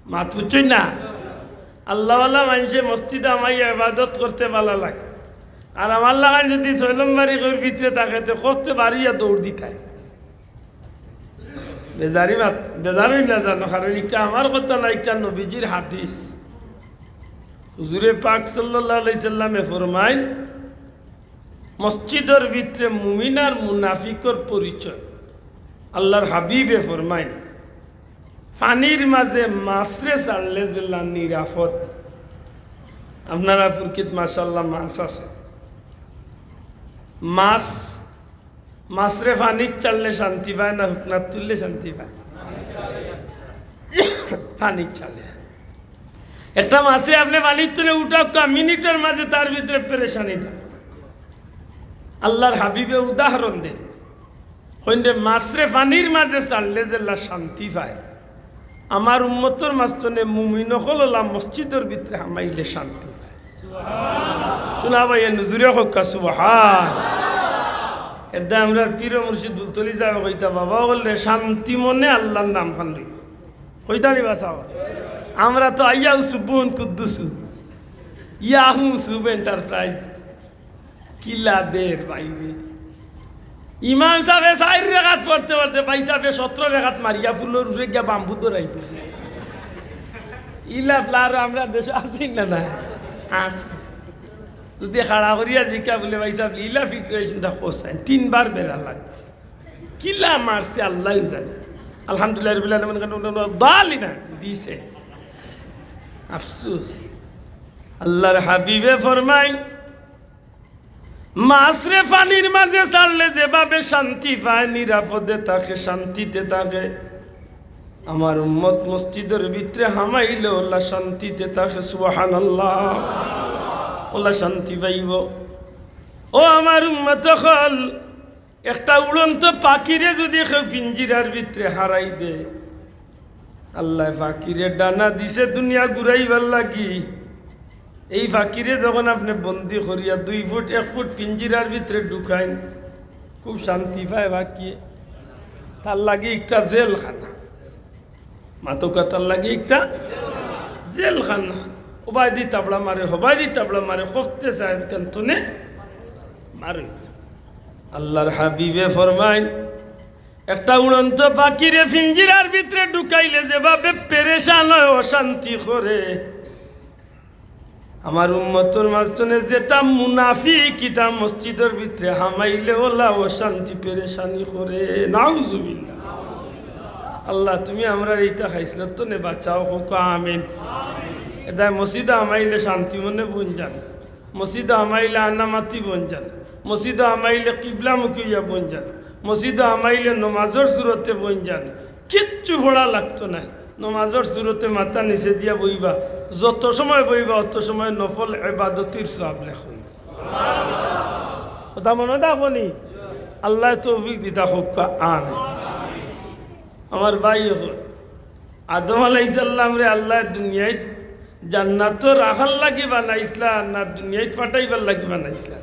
মাত বুঝছইন না? আল্লাহওয়ালা মানষে মসজিদো হামাইয়া ইবাদত করতে ভালা লাগে। আর আমার লাখান যুদি ছয় নম্বরি ঘরর ভিতরে থাকে, তে কইতে বারইয়া দৌড় দিতায়। বেজারি মাত, বেজার অইন না জানো, কারণ ইটা আমার কথা না, ইটা নবীজির হাদিস। হুজুরে পাক সাল্লাল্লাহু আলাইহি সাল্লামে ফরমাইন, মসজিদর ভিতরে মুমিন আর মুনাফিকর পরিচয়। আল্লাহর হাবিবে ফরমাইন, পানির মাঝে মাছরে ছাড়লে যেলা নিরাপদ। আপনারার ফুকরিত মাশাআল্লাহ মাছ আছে। মাছ, মাছরে পানিত ছাড়লে শান্তি পায় না হুকনাত তুললে শান্তি পায়? পানিত ছাড়লে। একটা মাছরে আপনে পানির তনে উঠাউক্কা, মিনিটর মাঝে তার ভিতরে পেরেশানি দেয়। আল্লাহর হাবিবে উদাহরণ দেইন, কইন যে মাছরে পানির মাঝে ছাড়লে যেলা শান্তি পায়, আমার উম্মতর মাঝ তনে মুমিন অকল অলা মসজিদর ভিতরে হামাইলে শান্তি পায়। শুনা ভাই, এ নজুরে কউক্কা সুবহান। এরদায় আমরার পীর ও মুর্শিদ ফুলতলি ছাহেবে কইতা, বাবা অকলরে শান্তি মনে আল্লাহর নামখান লইবা। কইতা নি বা ছাব? আমরা তো আইয়াউ সুবহুন কুদ্দুসু, ইয়াহুম সুব এন্টারপ্রাইজ। কিলা দের ভাইরে। ইমাম ছাহেবে চাইর রেকাত পড়তে পড়তে ভাই ছাহেবে সতরো রেকাত মারিয়া ফুলর উপরে গিয়া বাম্বু ধরাইতো। ইলা ফ্লার আমরার দেশো আছে না? না আছে। যুদি খাড়া করিয়া জিকা বুলে, "ভাই ছাহেব, ইলা ফিগারেশনটা কছাইন?" তিনবার বেড়া লাগছে। কিলা মারছে আল্লায়উ জানে। আলহামদুলিল্লাহ রাব্বিল আলামিন, দালিনা দিছে। আফসুস। আল্লাহর হাবিবে ফরমাইন, মাছরে পানির মাঝে ছাড়লে যেভাবে শান্তি পায়, নিরাপদে থাকে, শান্তিতে থাকে, আমার উম্মত মসজিদর ভিতরে হামাইলে অলা শান্তিতে থাকে। সুবহানাল্লাহ। অলা শান্তি পাইবো। ও আমার উম্মত অকল, একটা উড়ন্ত পাখিরে যুদি কেউ পিঞ্জিরার ভিতরে হারাই দেয়, আল্লায় পাখিরে ডানা দিছে দুনিয়া ঘুরাইবার লাগি। এই পাখিরে যখন আপনে বন্দি করিয়া দুই ফুট, এক ফুট পিঞ্জিরার ভিতরে ঢুকাইন, খুব শান্তি পায় পাখিয়ে। তার লাগি একটা জেলখানা। মাতউক্কা, তার লাগি একটা জেলখানা। ওবায়দি তাবড়া মারে, হবায়দি তাবড়া মারে, কফতে চায়, কেন তনে মারে। আল্লাহর হাবিবে ফরমাইন, একটা উড়ন্ত পাখিরে পিঞ্জিরার ভিতরে ঢুকাইলে যেভাবে পেরেশান অয়, অশান্তি করে, আমার উম্মতর মাঝখানে যেতা মুনাফিক, ইতা মসজিদর ভিতরে হামাইলে অলা অশান্তি পেরেশানি করে। নাউজুবিল্লাহ। আল্লাহ, তুমি আমরারে ইতা খাইছলত তনে বাঁচাও, কউক্কা আমিন। এদায় মসজিদো হামাইলে শান্তি মনে বইন যান, মসজিদো হামাইলে আনামাতি বইন যান, মসজিদো হামাইলে কিবলামুখী অইয়া বইন যান, মসজিদো হামাইলে নমাজর সুরতে বইন যান। কিচ্ছু পড়া লাগতো নায়। নমাজর সুরতে মাথা নিচে দিয়া বইবা, যত সময় বইবা অত সময় নফল এবাদতির সওয়াব লেখা অইবো। কথা মনো থাকবো নি? আল্লায় তৌফিক দিতা কউক্কা আমিন। আমার ভাই অকল, আদম আলাইহিস সালামরে আল্লায় দুনিয়াত জান্নাতো রাখার লাগি বানাইছলা না দুনিয়াত ফাটাইবার লাগি বানাইছলা?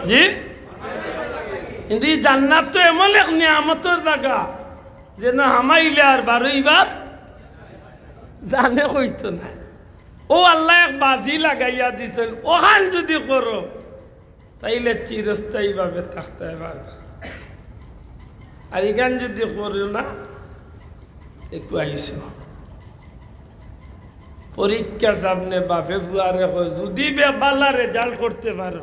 জি? কিন্তু ই জান্নাত তো এমন এক নিয়ামতর জাগা, যেন হামাইলে আর বারইবার জানে কইতো নায়। অউ আল্লায় এক বাজি লাগাইয়া দিছইন, অখান যুদি করো, তাইলে চিরস্থায়ীভাবে থাকতায় পারবা। আর ইখান যুদি করো না, তে কুয়াইছো। পরীক্ষা সামনে, বাপে পুয়ারে কয়, যুদি বে-, বালা result করতে পারো,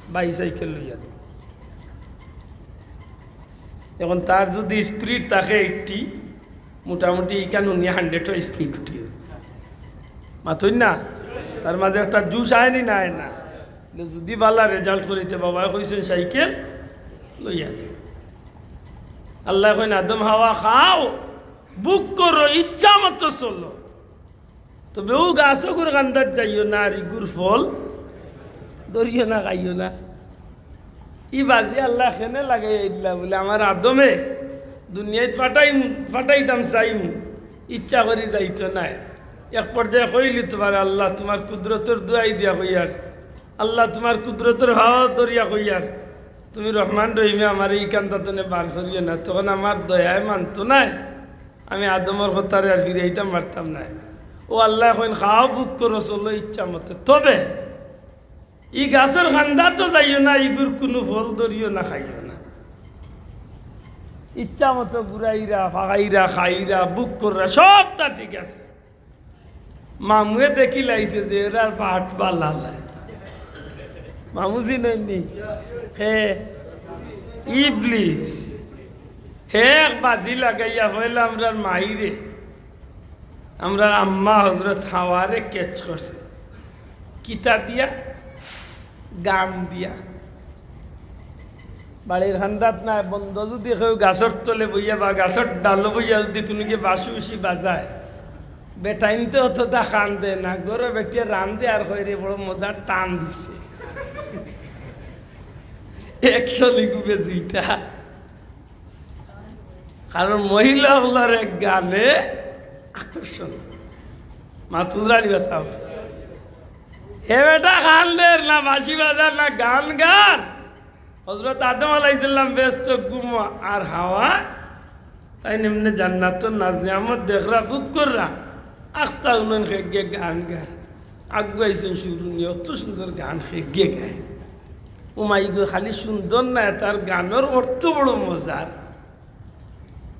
বাইসাইকেল লইয়া দিমু। এখন তার যুদি speed থাকে eighty, মোটামুটি ইখান উনি hundred-ও speed উঠিবো। মাতইন না? তার মাঝে একটা জোশ আয় নি না, আয় না? বলে, যুদি বালা result করিতে বাবায় কইছইন সাইকেল লইয়া দে। আল্লায় কইন, "আদম হাওয়া খাও, ভোগ করো, ইচ্ছা মতো চলো। তবে অউ গাছগুর কান্দাত যাইও না, আর ইগুর ফল ধরিও না, খাইও না।" ই বাজি আল্লায় কেনে লাগাইয়া দিলা বলে, আমার আদমে দুনিয়াত ফাটাইম-, ফাটাইতাম চাইমু, ইচ্ছা করি যাইতো নায়। এক পর্যায়ে কইলিতো পারে, "আল্লাহ, তুমার কুদরতর দোয়াই দিয়া কইয়ার, আল্লাহ, তুমার কুদরতর হাওয়া ধরিয়া কইয়ার, তুমি রহমান রহিমে আমারে ই কান্দা তনে বার করিও না।" তখন আমার দয়ায় মানতো নায়, আমি আদমর কথারে আর ফিরাইতাম পারতাম নায়। অউ আল্লায় কইন, "খাও, ভোগ করো, চলো ইচ্ছা মতে। তবে ই গাছর কান্দাত যাইও না, ইগুর কুনু ফল ধরিও না, খাইও না।" ইচ্ছা মতো ঘুরাইরা, ফাগাইরা, খাইরা, ভোগ কররা, সবতা ঠিক আছে। মামুয়ে দেখিলাইছে যে এরার পাঠ বালা নায়। মামু চিনইন নি? হে ইবলিস। হে এক বাজি লাগাইয়া পয়লা আমরার মাইরে, আমরার আম্মা হজরত হাওয়ারে catch করছে। কিতা দিয়া? গান দিয়া। বাড়ির কান্দাত নায়, বন্দো যুদি কেউ গাছর তলে বইয়া বা গাছর ডালো বইয়া যুদি কুনুগিয়ে বাঁশি উশি বাজায়, বেটাইন্তে অততা কান্দে না, ঘরো বেটিয়ে রান্দে আর কয়, "রে, বড় মজার টান দিছে।" একশো লিগুবে জুইতা। কারণ মহিলা অকলর এক গানে আকর্ষণ। মাত বুঝরানি বা? হে বেটা, কান্দের না, বাঁশি বাজার না, গান গার। হজরত আদম আলাইহিস সালাম বেহেস্তো ঘুমো আর হাওয়া, তাইন এমনে জান্নাতর নাজ নিয়ামত দেখরা, ভোগ কররা, আখতা হুনইন খেগে গান গার। আগুয়াইছইন শুরু নিয়া, অত সুন্দর গান খেগে গায়। ও মাই গো, খালি সুন্দর নায়, তার গানর অর্থ বড় মজার।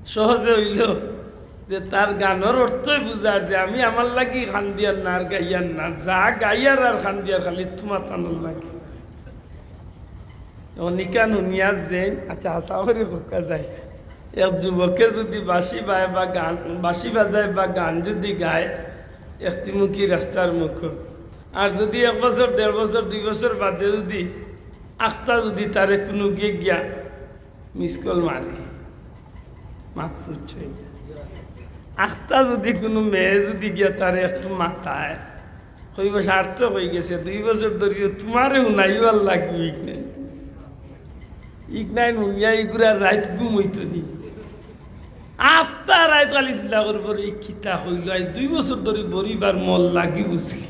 সহজে অইলো যে তার গানর অর্থই বুঝার যে আমি আমার লাগি কান্দিয়ার না আর গাইয়ার না, যা গাইয়ার আর কান্দিয়ার খালি তুমা তানর লাগি। অখন ইখান হুনিয়া যেইন, আচ্ছা, হাছা করি কউক্কা যায়, এক যুবকে যুদি বাঁশি বায় বা গান, বাঁশি বাজায় বা গান যুদি গায়, একটি মুখী রাস্তার মুখো, আর যুদি এক বছর, দেড় বছর, দুই বছর বাদে যুদি আখতা যুদি তারে কুনুগিয়ে গিয়া miss call মারে, মাত বুঝছইন? আখতা যুদি কুনু মেয়ে যুদি গিয়া তারে একটু মাতায়, কইবো, "সার্থক অইগেছে, দুই বছর ধরিও তুমারে হুনাইবার লাগি ইগনাইন।" ইগনাইন হুনিয়া ইগুর আর রাইত ঘুম অইতো নি। আস্তা রাইত খালি চিন্তা করবো, "রে, কিতা কইলো, আইজ দুই বছর ধরি বড়িবার মন লাগি বুঝি।"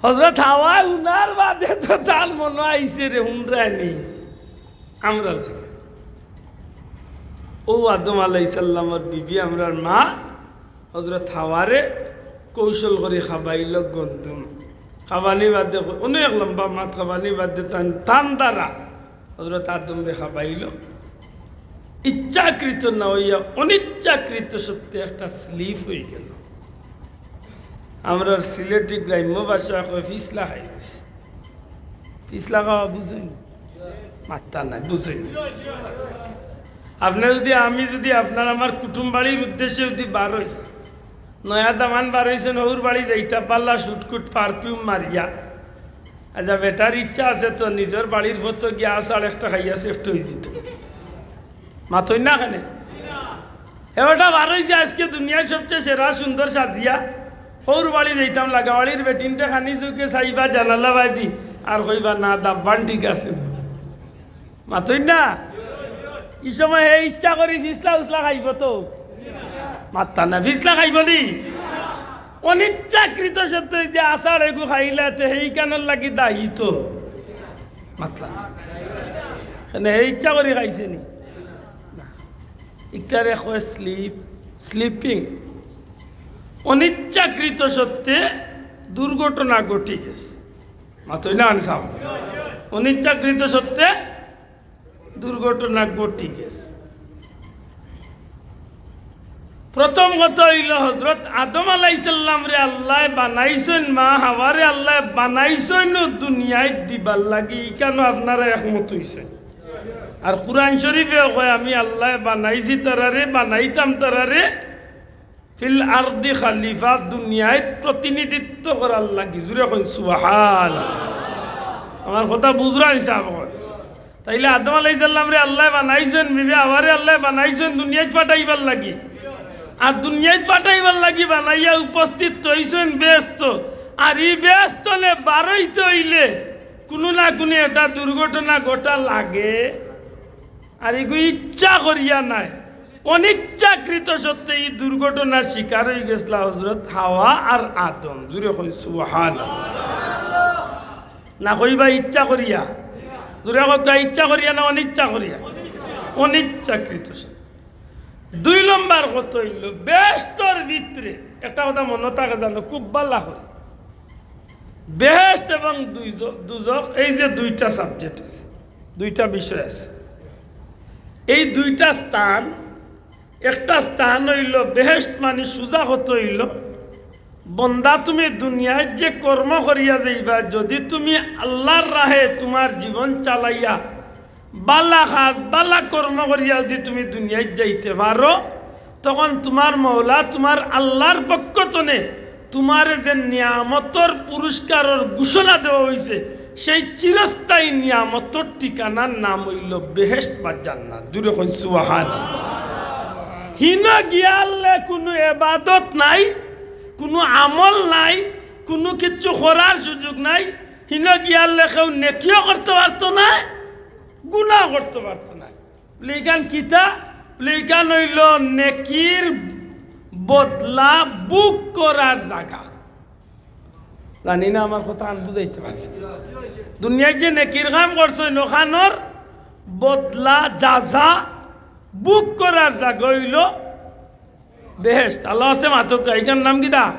হজরত হাওয়ায় হুনার বাদে তো তার মনো আইছে রে, হুনরায়নি। আমরা লাগে। অউ আদম আলাইহিস সালামর বিবি, আমরার মা, হজরত হাওয়ারে কৌশল করি খাবাইলো গন্ধুম। খাবানি বাদে ক-, অনেক লম্বা মাত, খাবানি বাদে তান, তান দ্বারা হজরত আদমরে খাবাইলো। ইচ্ছাকৃত না অইয়া অনিচ্ছাকৃত সত্ত্বে একটা slip অইগেলো। আমরার সিলেটি গ্রাম্য ভাষায় কয় ফিছলা খাই গেছে। ফিছলা খাওয়া বুঝইন? মাত্তা নাই, বুঝইন? আপনে যুদি, আমি যুদি আপনার আমার কুটুম বাড়ির উদ্দেশ্যে যুদি বারই, নয়া দামান বারইছইন, হউর বাড়ি যাইতা, বালা শুটকুট পারফিউম মারিয়া। আচ্ছা, বেটার ইচ্ছা আছে তো নিজর বাড়ির ফটো গিয়া আছাড় একটা খাইয়া সেফট অইযিতো। মাতইন না কেনে? হে বেটা বারইছে আইজকে দুনিয়ার সবচেয়ে সেরা সুন্দর সাজিয়া, হউর বাড়ি যাইতাম, লাগা বাড়ির বেটিন্তে খানি চউখে চাইবা জানালা বায়দি, আর কইবা, "না, দাব্বান ঠিক আছে।" মাতইন না? ই সময় হে ইচ্ছা করি ফিছলা উছলা খাইবো তো? মাত্তা না, ফিছলা খাইবো নি? অনিচ্ছাকৃত সত্ত্বে যে আছাড় এগু খাইলা, তে হেইখানর লাগি দায়ী তো? মাতলা না। কেনে হে ইচ্ছা করি খাইছে নি? না। ইটারে কয় স্লিপ, স্লিপিং। অনিচ্ছাকৃত সত্ত্বে দুর্ঘটনা ঘটি গেছে। মাতইন না আনসাব? অনিচ্ছাকৃত সত্ত্বে দুর্ঘটনা ঘটি গেছে। প্রথম কথা অইলো, হজরত আদম আলাইহিস সালামরে আল্লায় বানাইছইন, মা হাওয়ারে আল্লায় বানাইছইন দুনিয়াত দিবার লাগি, ইখানো আপনারা একমত অইছইন। আর কুরআন শরীফেও কয়, "আমি আল্লায় বানাইছি তারারে, বানাইতাম তারারে ফিল আরদি খালিফা, দুনিয়াত প্রতিনিধিত্ব করার লাগি।" জুরে কইন সুবহান। আমার কথা বুঝরা হিসাব কর। তাইলে আদম আলাইহিস সালামরে আল্লায় বানাইছইন, বিবি হাওয়ারে আল্লায় বানাইছইন দুনিয়াত পাঠাইবার লাগি। আর দুনিয়াত পাঠাইবার লাগি বানাইয়া উপস্থিত অইছইন বেহেস্তো। আর ই বেহেস্তো থনে বারইতে অইলে কুনু না কুনু একটা দুর্ঘটনা ঘটা লাগে। আর এগু ইচ্ছা করিয়া নায়, অনিচ্ছাকৃত সত্ত্বে ই দুর্ঘটনার শিকার অইগেছলা হজরত হাওয়া আর আদম। জুরে কইন সুবহান। না কইবা ইচ্ছা করিয়া? জুরে কইবা ইচ্ছা করিয়া না অনিচ্ছা করিয়া? অনিচ্ছাকৃত সত্ত্বে। দুই নম্বর কথা অইলো, বেহেস্তর ভিতরে একটা কথা মনো থাকে জানো, খুব বালা করি। বেহেস্ত এবং দুইজ-, দুজখ, এই যে দুইটা সাবজেক্ট আছে, দুইটা বিষয় আছে, এই দুইটা স্থান, একটা স্থান অইলো বেহেস্ত, মানে সুজা কথা অইলো, বন্দা তুমি দুনিয়াত যে কর্ম করিয়া যাইবা, যুদি তুমি আল্লার রাহে তুমার জীবন চালাইয়া বালা কাজ, বালা কর্ম করিয়া যুদি তুমি দুনিয়াত যাইতে পারো, তখন তুমার মওলা, তুমার আল্লার পক্ষ থনে তুমারে যে নিয়ামতর পুরস্কারর ঘোষণা দেওয়া অইছে, সেই চিরস্থায়ী নিয়ামতর ঠিকানার নাম অইলো বেহেস্ত বা জান্নাত। জুরে কইন সুবহান। হিনো গিয়ালে কুনু এবাদত নাই, কুনু আমল নাই, কুনু কিচ্ছু করার সুযোগ নাই। হিনো গিয়ালে কেউ নেকিও করতো পারতো নায়, গুনাও করতো পারতো নায়। বুলে, "ইখান কিতা?" বুলে, "ইখান অইলো নেকির বদলা ভোগ করার জাগা।" জানি না আমার কথাখান বুঝাইতে পারছি। দুনিয়াত যে নেকির কাম করছইন, অখানর বদলা, যাজা, ভোগ করার জাগা অইলো বেহেস্ত। আল্লাহ আছে মাতউক্কা, ইখানর নাম কিতা?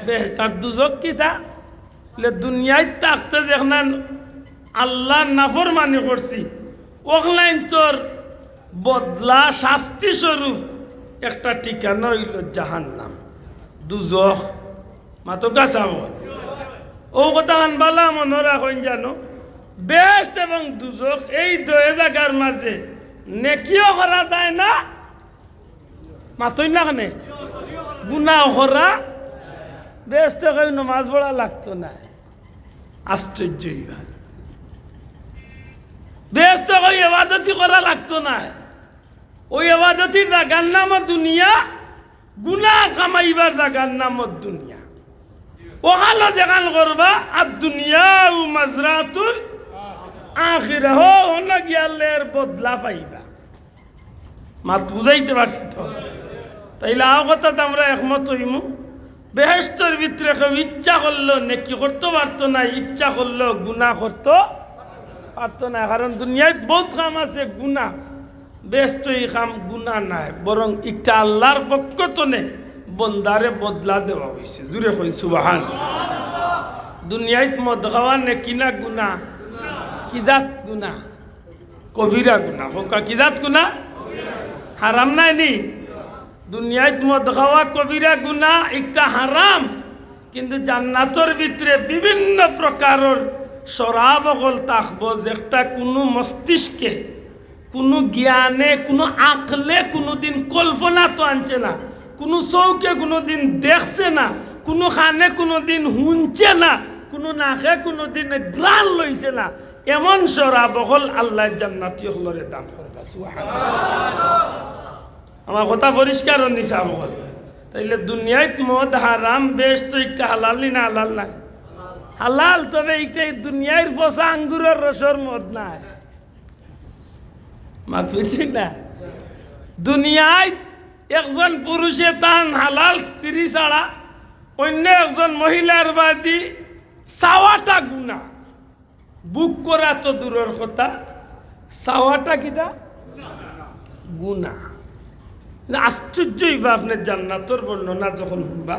বেহেস্ত। আর দুজখ কিতা? বুলে, দুনিয়াত থাকতে যেখান আল্লার নাফরমানি করছি, অখানতর বদলা শাস্তি স্বরূপ একটা ঠিকানা অইলো জাহান্নাম, দুজখ। মাতউক্কা চাও। অউ কথাখান বালা মনো রাখইন জানো, বেহেস্ত এবং দুজখ এই দুই জাগার মাঝে নেকিও করা যায় না, মাতইন না কেনে? গুনাও করা, বেহেস্তো কেউ নমাজ পড়া লাগতো নায়। আশ্চর্য ই ভাই। বেহেস্তো কেউ এবাদতি করা লাগতো নায়। অউ এবাদতির জাগার নামও দুনিয়া, গুনা কামাইবার জাগার নামও দুনিয়া। অখানো যেখান করবা, আর দুনিয়া ও মাজরাতুল আখিরা, হো, হনো গিয়ালে এর বদলা পাইবা। মাত বুঝাইতে পারছি তো? তাইলে আও কথাত আমরা একমত অইমু, বেহেস্তর ভিতরে কেউ ইচ্ছা করলো নেকি করতো পারতো নায়, ইচ্ছা করলো গুনা করতো পারতো নায়। কারণ দুনিয়াত বউত কাম আছে গুনা, বেহেস্তো ই কাম গুনা নায়, বরং ইটা আল্লার পক্ষ থনে বন্দারে বদলা দেওয়া অইছে। জুরে কইন সুবহান। দুনিয়াত মদ খাওয়া নেকি না গুনা? কি জাত গুনা? কবিরা গুনা। কউক্কা, কি জাত গুনা? হারাম নায় নি? দুনিয়াত মদ খাওয়া কবিরা গুনা, ইটা হারাম। কিন্তু জান্নাতর ভিতরে বিভিন্ন প্রকারর শরাব অকল থাকবো, যেটা কুনু মস্তিষ্কে, কুনু জ্ঞানে, কুনু আকলে কুনুদিন কল্পনাত আনছে না, কুনু চউখে কুনুদিন দেখছে না, কুনু কানে কুনুদিন হুনছে না, কুনু নাকে কুনুদিন ঘ্রাণ লইছে না। এমন শরাব অকল আল্লায় জান্নাতি অকলরে দান করবা। সুবহানাল্লাহ। আমার কথা পরিষ্কার অইছে নি সাব অকল? তাইলে দুনিয়াত মদ হারাম, বেহেস্তো ইটা হালাল নি না হালাল নায়? হালাল। তবে ইটা দুনিয়ার পচা আঙ্গুরর রসর মদ নায়। মাত বুঝছি না? দুনিয়াত একজন পুরুষে তান হালাল স্ত্রী ছাড়া অন্য একজন মহিলার বাদে চাওয়াটা গুনা। ভোগ করা তো দূরর কথা, চাওয়াটা কিতা? গুনা। আশ্চর্য অইবা আপনে জান্নাতর বর্ণনা যখন হুনবা,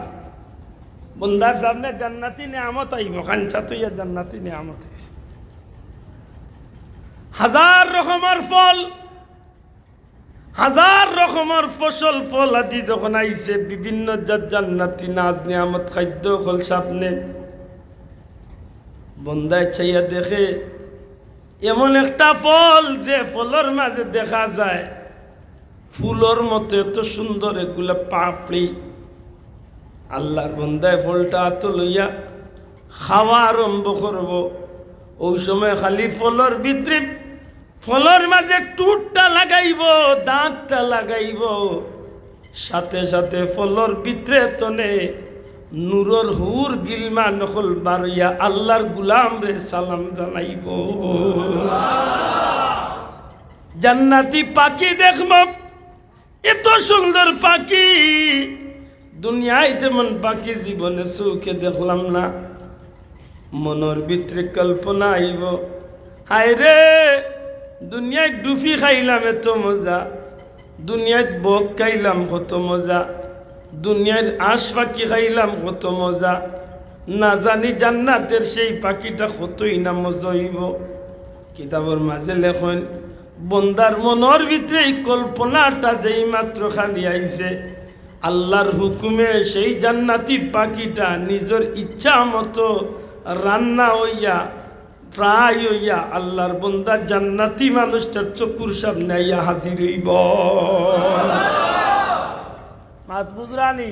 বন্দার সামনে জান্নাতি নিয়ামত আইবো, খানচা তইয়া জান্নাতি নিয়ামত আইছে। হাজার রকমর ফল, হাজার রকমর ফসল ফল আদি যখন আইছে, বিভিন্ন জাত জান্নাতি নাজ নিয়ামত খাদ্য অকল সামনে, বন্দায় চাইয়া দেখে এমন একটা ফল, যে ফলর মাঝে দেখা যায় ফুলর মতো এত সুন্দর এগুলা পাপড়ি। আল্লার বন্দায় ফলটা আতো লইয়া খাওয়া আরম্ভ করবো। ওই সময় খালি ফলর ভিতরে ফলর মাঝে ঠুটটা লাগাইবো, দাঁতটা লাগাইবো, সাথে সাথে ফলর ভিতরে তনে নূরর হুর গিলমান অকল বারইয়া আল্লার গুলামরে সালাম জানাইবো। জান্নাতি পাখি দেখমু, এত সুন্দর পাখি, দুনিয়াত এমন পাখি জীবনে চউখে দেখলাম না। মনর ভিতরে কল্পনা আইবো, হায় রে, দুনিয়াত ডুফি খাইলাম এত মজা, দুনিয়াত বক খাইলাম কত মজা, দুনিয়ার আশ পাখি খাইলাম কত মজা, না জানি জান্নাতর সেই পাখিটা কতই না মজা অইবো। কিতাবর মাঝে লেখইন, বন্দার মনর ভিতরে এই কল্পনাটা যেই মাত্র খালি আইছে, আল্লার হুকুমে সেই জান্নাতি পাখিটা নিজর ইচ্ছা মতো রান্না অইয়া, ফ্রাই অইয়া, আল্লার বন্দা জান্নাতি মানুষটার চকুর সামনে আইয়া হাজির অইবো। মাত বুঝরা নি?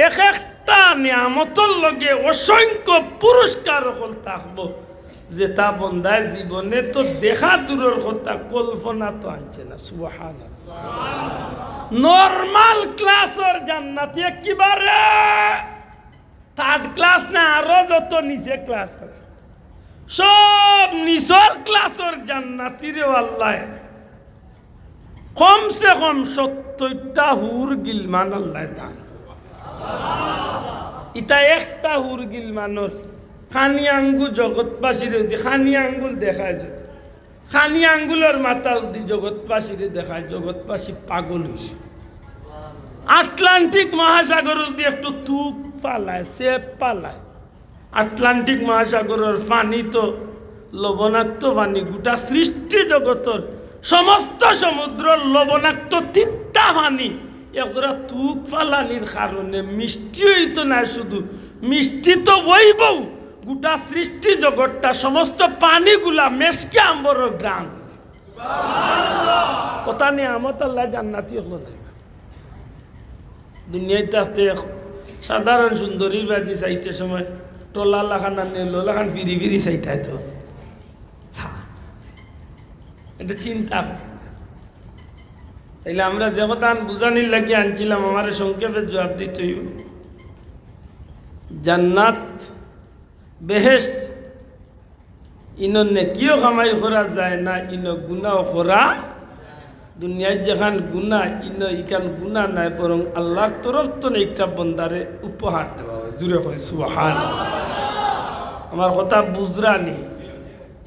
এক একটা নিয়ামতর লগে অসংখ্য পুরস্কার অকল থাকবো, যেটা বন্দায় জীবনে তো দেখা দূরর কথা, কল্পনাত আনছে না। সুবহানাল্লাহ। নরমাল ক্লাসর জান্নাতি একেবারে থার্ড ক্লাস না, আরো যত নিচে ক্লাস আছে, সব নিচর ক্লাসর জান্নাতিরেও আল্লায় কমসে কম সত্তইরটা হুর গিলমান আল্লায় দান। ইতা একটা হুর গিলমানর কানি আঙ্গুল জগৎবাসীরে দি কানি আঙ্গুল দেখায় যে, কানি আঙ্গুলর মাথা দি জগৎবাসীরে দেখায়, জগৎবাসী পাগল অইছে। আটলান্টিক মহাসাগরর দি একটু তুক ফালায়, সেপ ফালায়, আটলান্টিক মহাসাগরর পানি তো লবণাক্ত পানি, গোটা সৃষ্টি জগতর সমস্ত সমুদ্রর লবণাক্ত তিতা পানি একজরা তুক ফালানির কারণে মিষ্টি অইতো নায়, শুধু মিষ্টি তো অইবউ, গোটা সৃষ্টি জগতটা সমস্ত পানিগুলা মেশকে আম্বরর ঘ্রাণ। অতা নিয়ামত আল্লায় জান্নাতি অকলরে দুনিয়াত থাকতে এক সাধারণ সুন্দরীর বাদি চাইতে সময় টলা লাখান আর নেলো লাখান ফিরি ফিরি চাইতায় তো। ছা, এটা চিন্তা। তাইলে আমরা যে কথা আন বুঝানির লাগি আনছিলাম, আমারে সংক্ষেপে জবাব দিতে অইবো। জান্নাত, বেহেশত, ইনো নেকিও কামাই করা যায় না, ইনো গুনাও করা। দুনিয়াত যেখান গুনা, ইনো ইখান গুনা নায়, বরং আল্লার তরফ তনে একটা বন্দারে উপহার দেওয়া অয়। জুরে কই সুবহান। আমার কথা বুঝরা নি?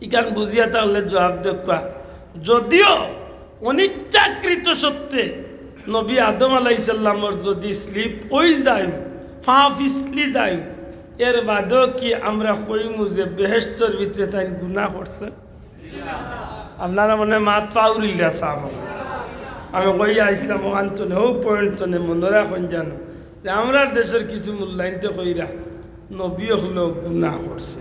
ইখান বুঝিয়া থাকলে জবাব দেউক্কা। যদিও অনিচ্ছাকৃত সত্ত্বে নবী আদম আলাইহিস সালামর যদি স্লিপ অই যায়, পা পিছলি যায়, এর বাদেও কি আমরা কইমু যে বেহেশতর ভিতরে তাইন গুনা করছে? আপনারা মনে মাত পাউরিলা সাব। আমি কইয়া আইছলাম অখান তনে, অউ পয়েন্ট তনে মনো রাখইন জানো। যে আমরার দেশর কিছু মুল্লাইন্তে কইরা নবী অকলেও গুনা করছে।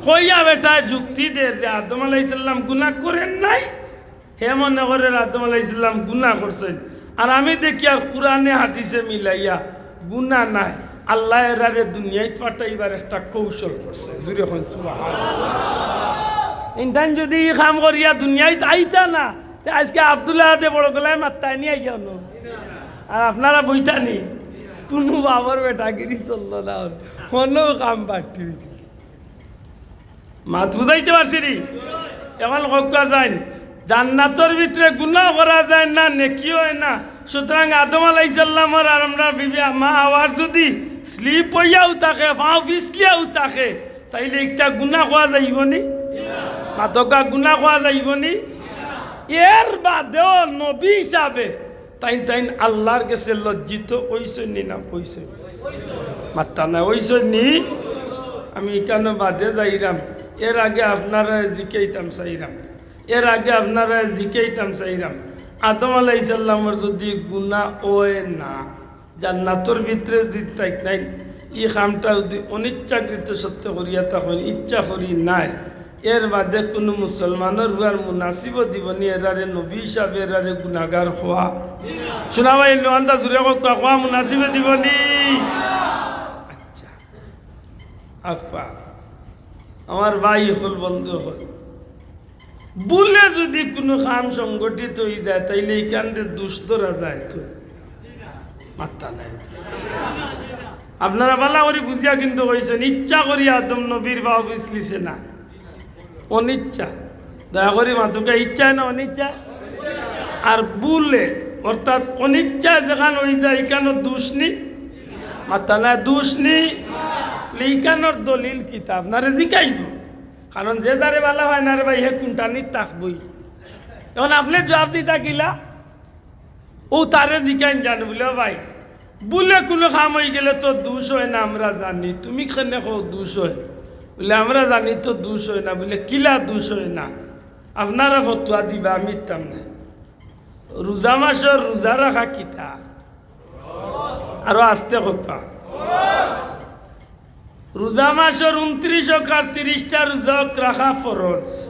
কইয়া বেটায় যুক্তি দের যে আদম আলাইহিস সালাম গুনা করের নাই, হে মনে করের আদম আলাইহিস সালাম গুনা করছইন। আর আমি দেখিয়ার কুরআনে হাদিসে মিলাইয়া গুনা নাই, আল্লায় এরারে দুনিয়াইত ফাটাইবার একটা কৌশল করছে। জুরে কইন সুবহানাল্লাহ। ইনতাইন যুদি ই কাম করিয়া দুনিয়াইত আইতা না, তে আইজকে আব্দুল্লাহ আদে বড় গলায় মাততায় নি আইয়া অনো। আর আপনারা বইতা নি, কুনু বাবার বেটাগিরি চললো না, অনো কাম বাড়তি অইগেল। মাত বুঝাইতে পারছি নি? অখন কউক্কা যাইন, জান্নাতর ভিতরে গুনাও করা যায় না, নেকিও অয় না। সুতরাং আদম আলাইহিস সালামর আর আমরার বিবি মা হাওয়ার যুদি slip অইয়াও থাকে, পাও পিছলিয়াও থাকে, তাইলে ইটা গুনা কওয়া যাইবো নি? মাতউক্কা, গুনা কওয়া যাইবো নি? এর বাদেও নবী হিসাবে তাইন, তাইন আল্লার গেছে লজ্জিত অইছইন নি না অইছইন? মাত্তা না অইছইন নি? আমি ইখানো বাদে যাইরাম, এর আগে আপনারারে জিকাইতাম চাইরাম, এর আগে আপনারারে জিকাইতাম চাইরাম, আদম আলাইহিস সালামর যুদি গুনা অয় না, জান্নাতর ভিতরে যুদি থাইকইন, ই কামটা যুদি অনিচ্ছাকৃত সত্ত্বে করিয়া থাকইন, ইচ্ছা করি নায়, এর বাদে কুনু মুসলমানর পুয়ার মুনাসিবো দিবো নি এরারে নবী হিসাবে এরারে গুনাগার কওয়া? শুনা ভাই, নওয়ান্তা জুরে কউক্কা, কওয়া মুনাসিবে দিবো নি? আচ্ছা, আকবা, আমার ভাই অকল, বন্ধু অকল, ভুলে যুদি কুনু কাম সংগঠিত অইযায়, তাইলে ইখানরে দুষ ধরা যায় তো? মাত্তা নাই। আপনারা ভালা করি বুঝিয়া কিন্তু কইছইন, ইচ্ছা করি আদম নবীর পাও পিছলিছে না, অনিচ্ছা। দয়া করি মাতউক্কা, ইচ্ছায় না অনিচ্ছা? আর ভুলে, অর্থাৎ অনিচ্ছায় যেখান অইযায়, ইখানো দুষ নি? মাত্তা না, দুষ নি? ইখানোর দলিল কিতা? আপনারে জিকাইবো। কারণ যে যারে ভালা পায় না রে ভাই, হে কুনটানিত থাকবোই। অখন আপনে জুয়াব দিতা কিলা? অউ তারে জিকাইন যান, বুলে, "ও ভাই, ভুলে কুনু কাম অইগেলে তো দুষ অয় না, আমরা জানি, তুমি কেনে কও দুষ অয়?" বুলে, "আমরা জানি তো দুষ অয় না।" বুলে, "কিলা দুষ অয় না? আপনারা ফতুয়া দিবা, আমি দিতাম না।" রোজা মাসর রোজা রাখা কিতা? আরো আস্তে কউক্কা। রোজা মাসর ঊনত্রিশ অক আর ত্রিশটা রোজা অক রাখা ফরজ।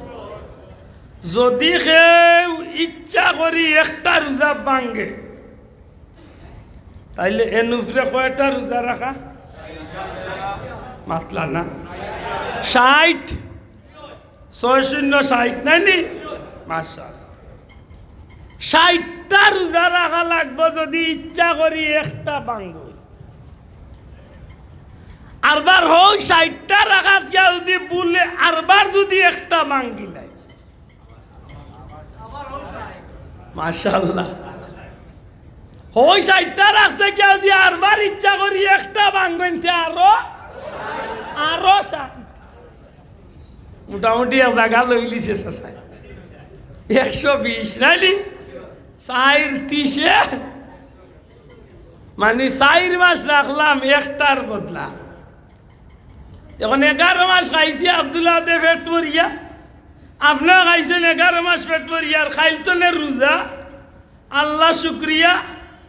যুদি কেউ ইচ্ছা করি একটা রোজা ভাঙ্গে, তাইলে এন উপরে কয়টা রোজা রাখা? মাতলা না? ষাইট। ছয় শূন্য ষাইট, নায় নি? মাশাআল্লাহ। ষাইটটা রোজা রাখা লাগবো যুদি ইচ্ছা করি একটা ভাঙ্গি। আরবার হউ ষাইটটা রাখাত গিয়া যুদি ভুলে আরবার যুদি একটা ভাঙ্গিলাই। মাশাআল্লাহ। হউ ষাইটটা রাখতে গিয়া যুদি আরবার ইচ্ছা করি একটা ভাঙ্গইন, তে আরো, আরো ষাইট। মোটামুটি এক জাগা লইলিছে চাচায়। একশো বিশ, নায় নি? চাইর ত্রিশে, মানি চাইর মাস রাখলাম একটার বদলা। অখন এগারো মাস খাইছি আব্দুল্লাহ দে পেট ভরিয়া। আপনেও খাইছইন এগারো মাস পেট ভরিয়া, আর খাইল তো নে রোজা। আল্লাহ শুক্রিয়া,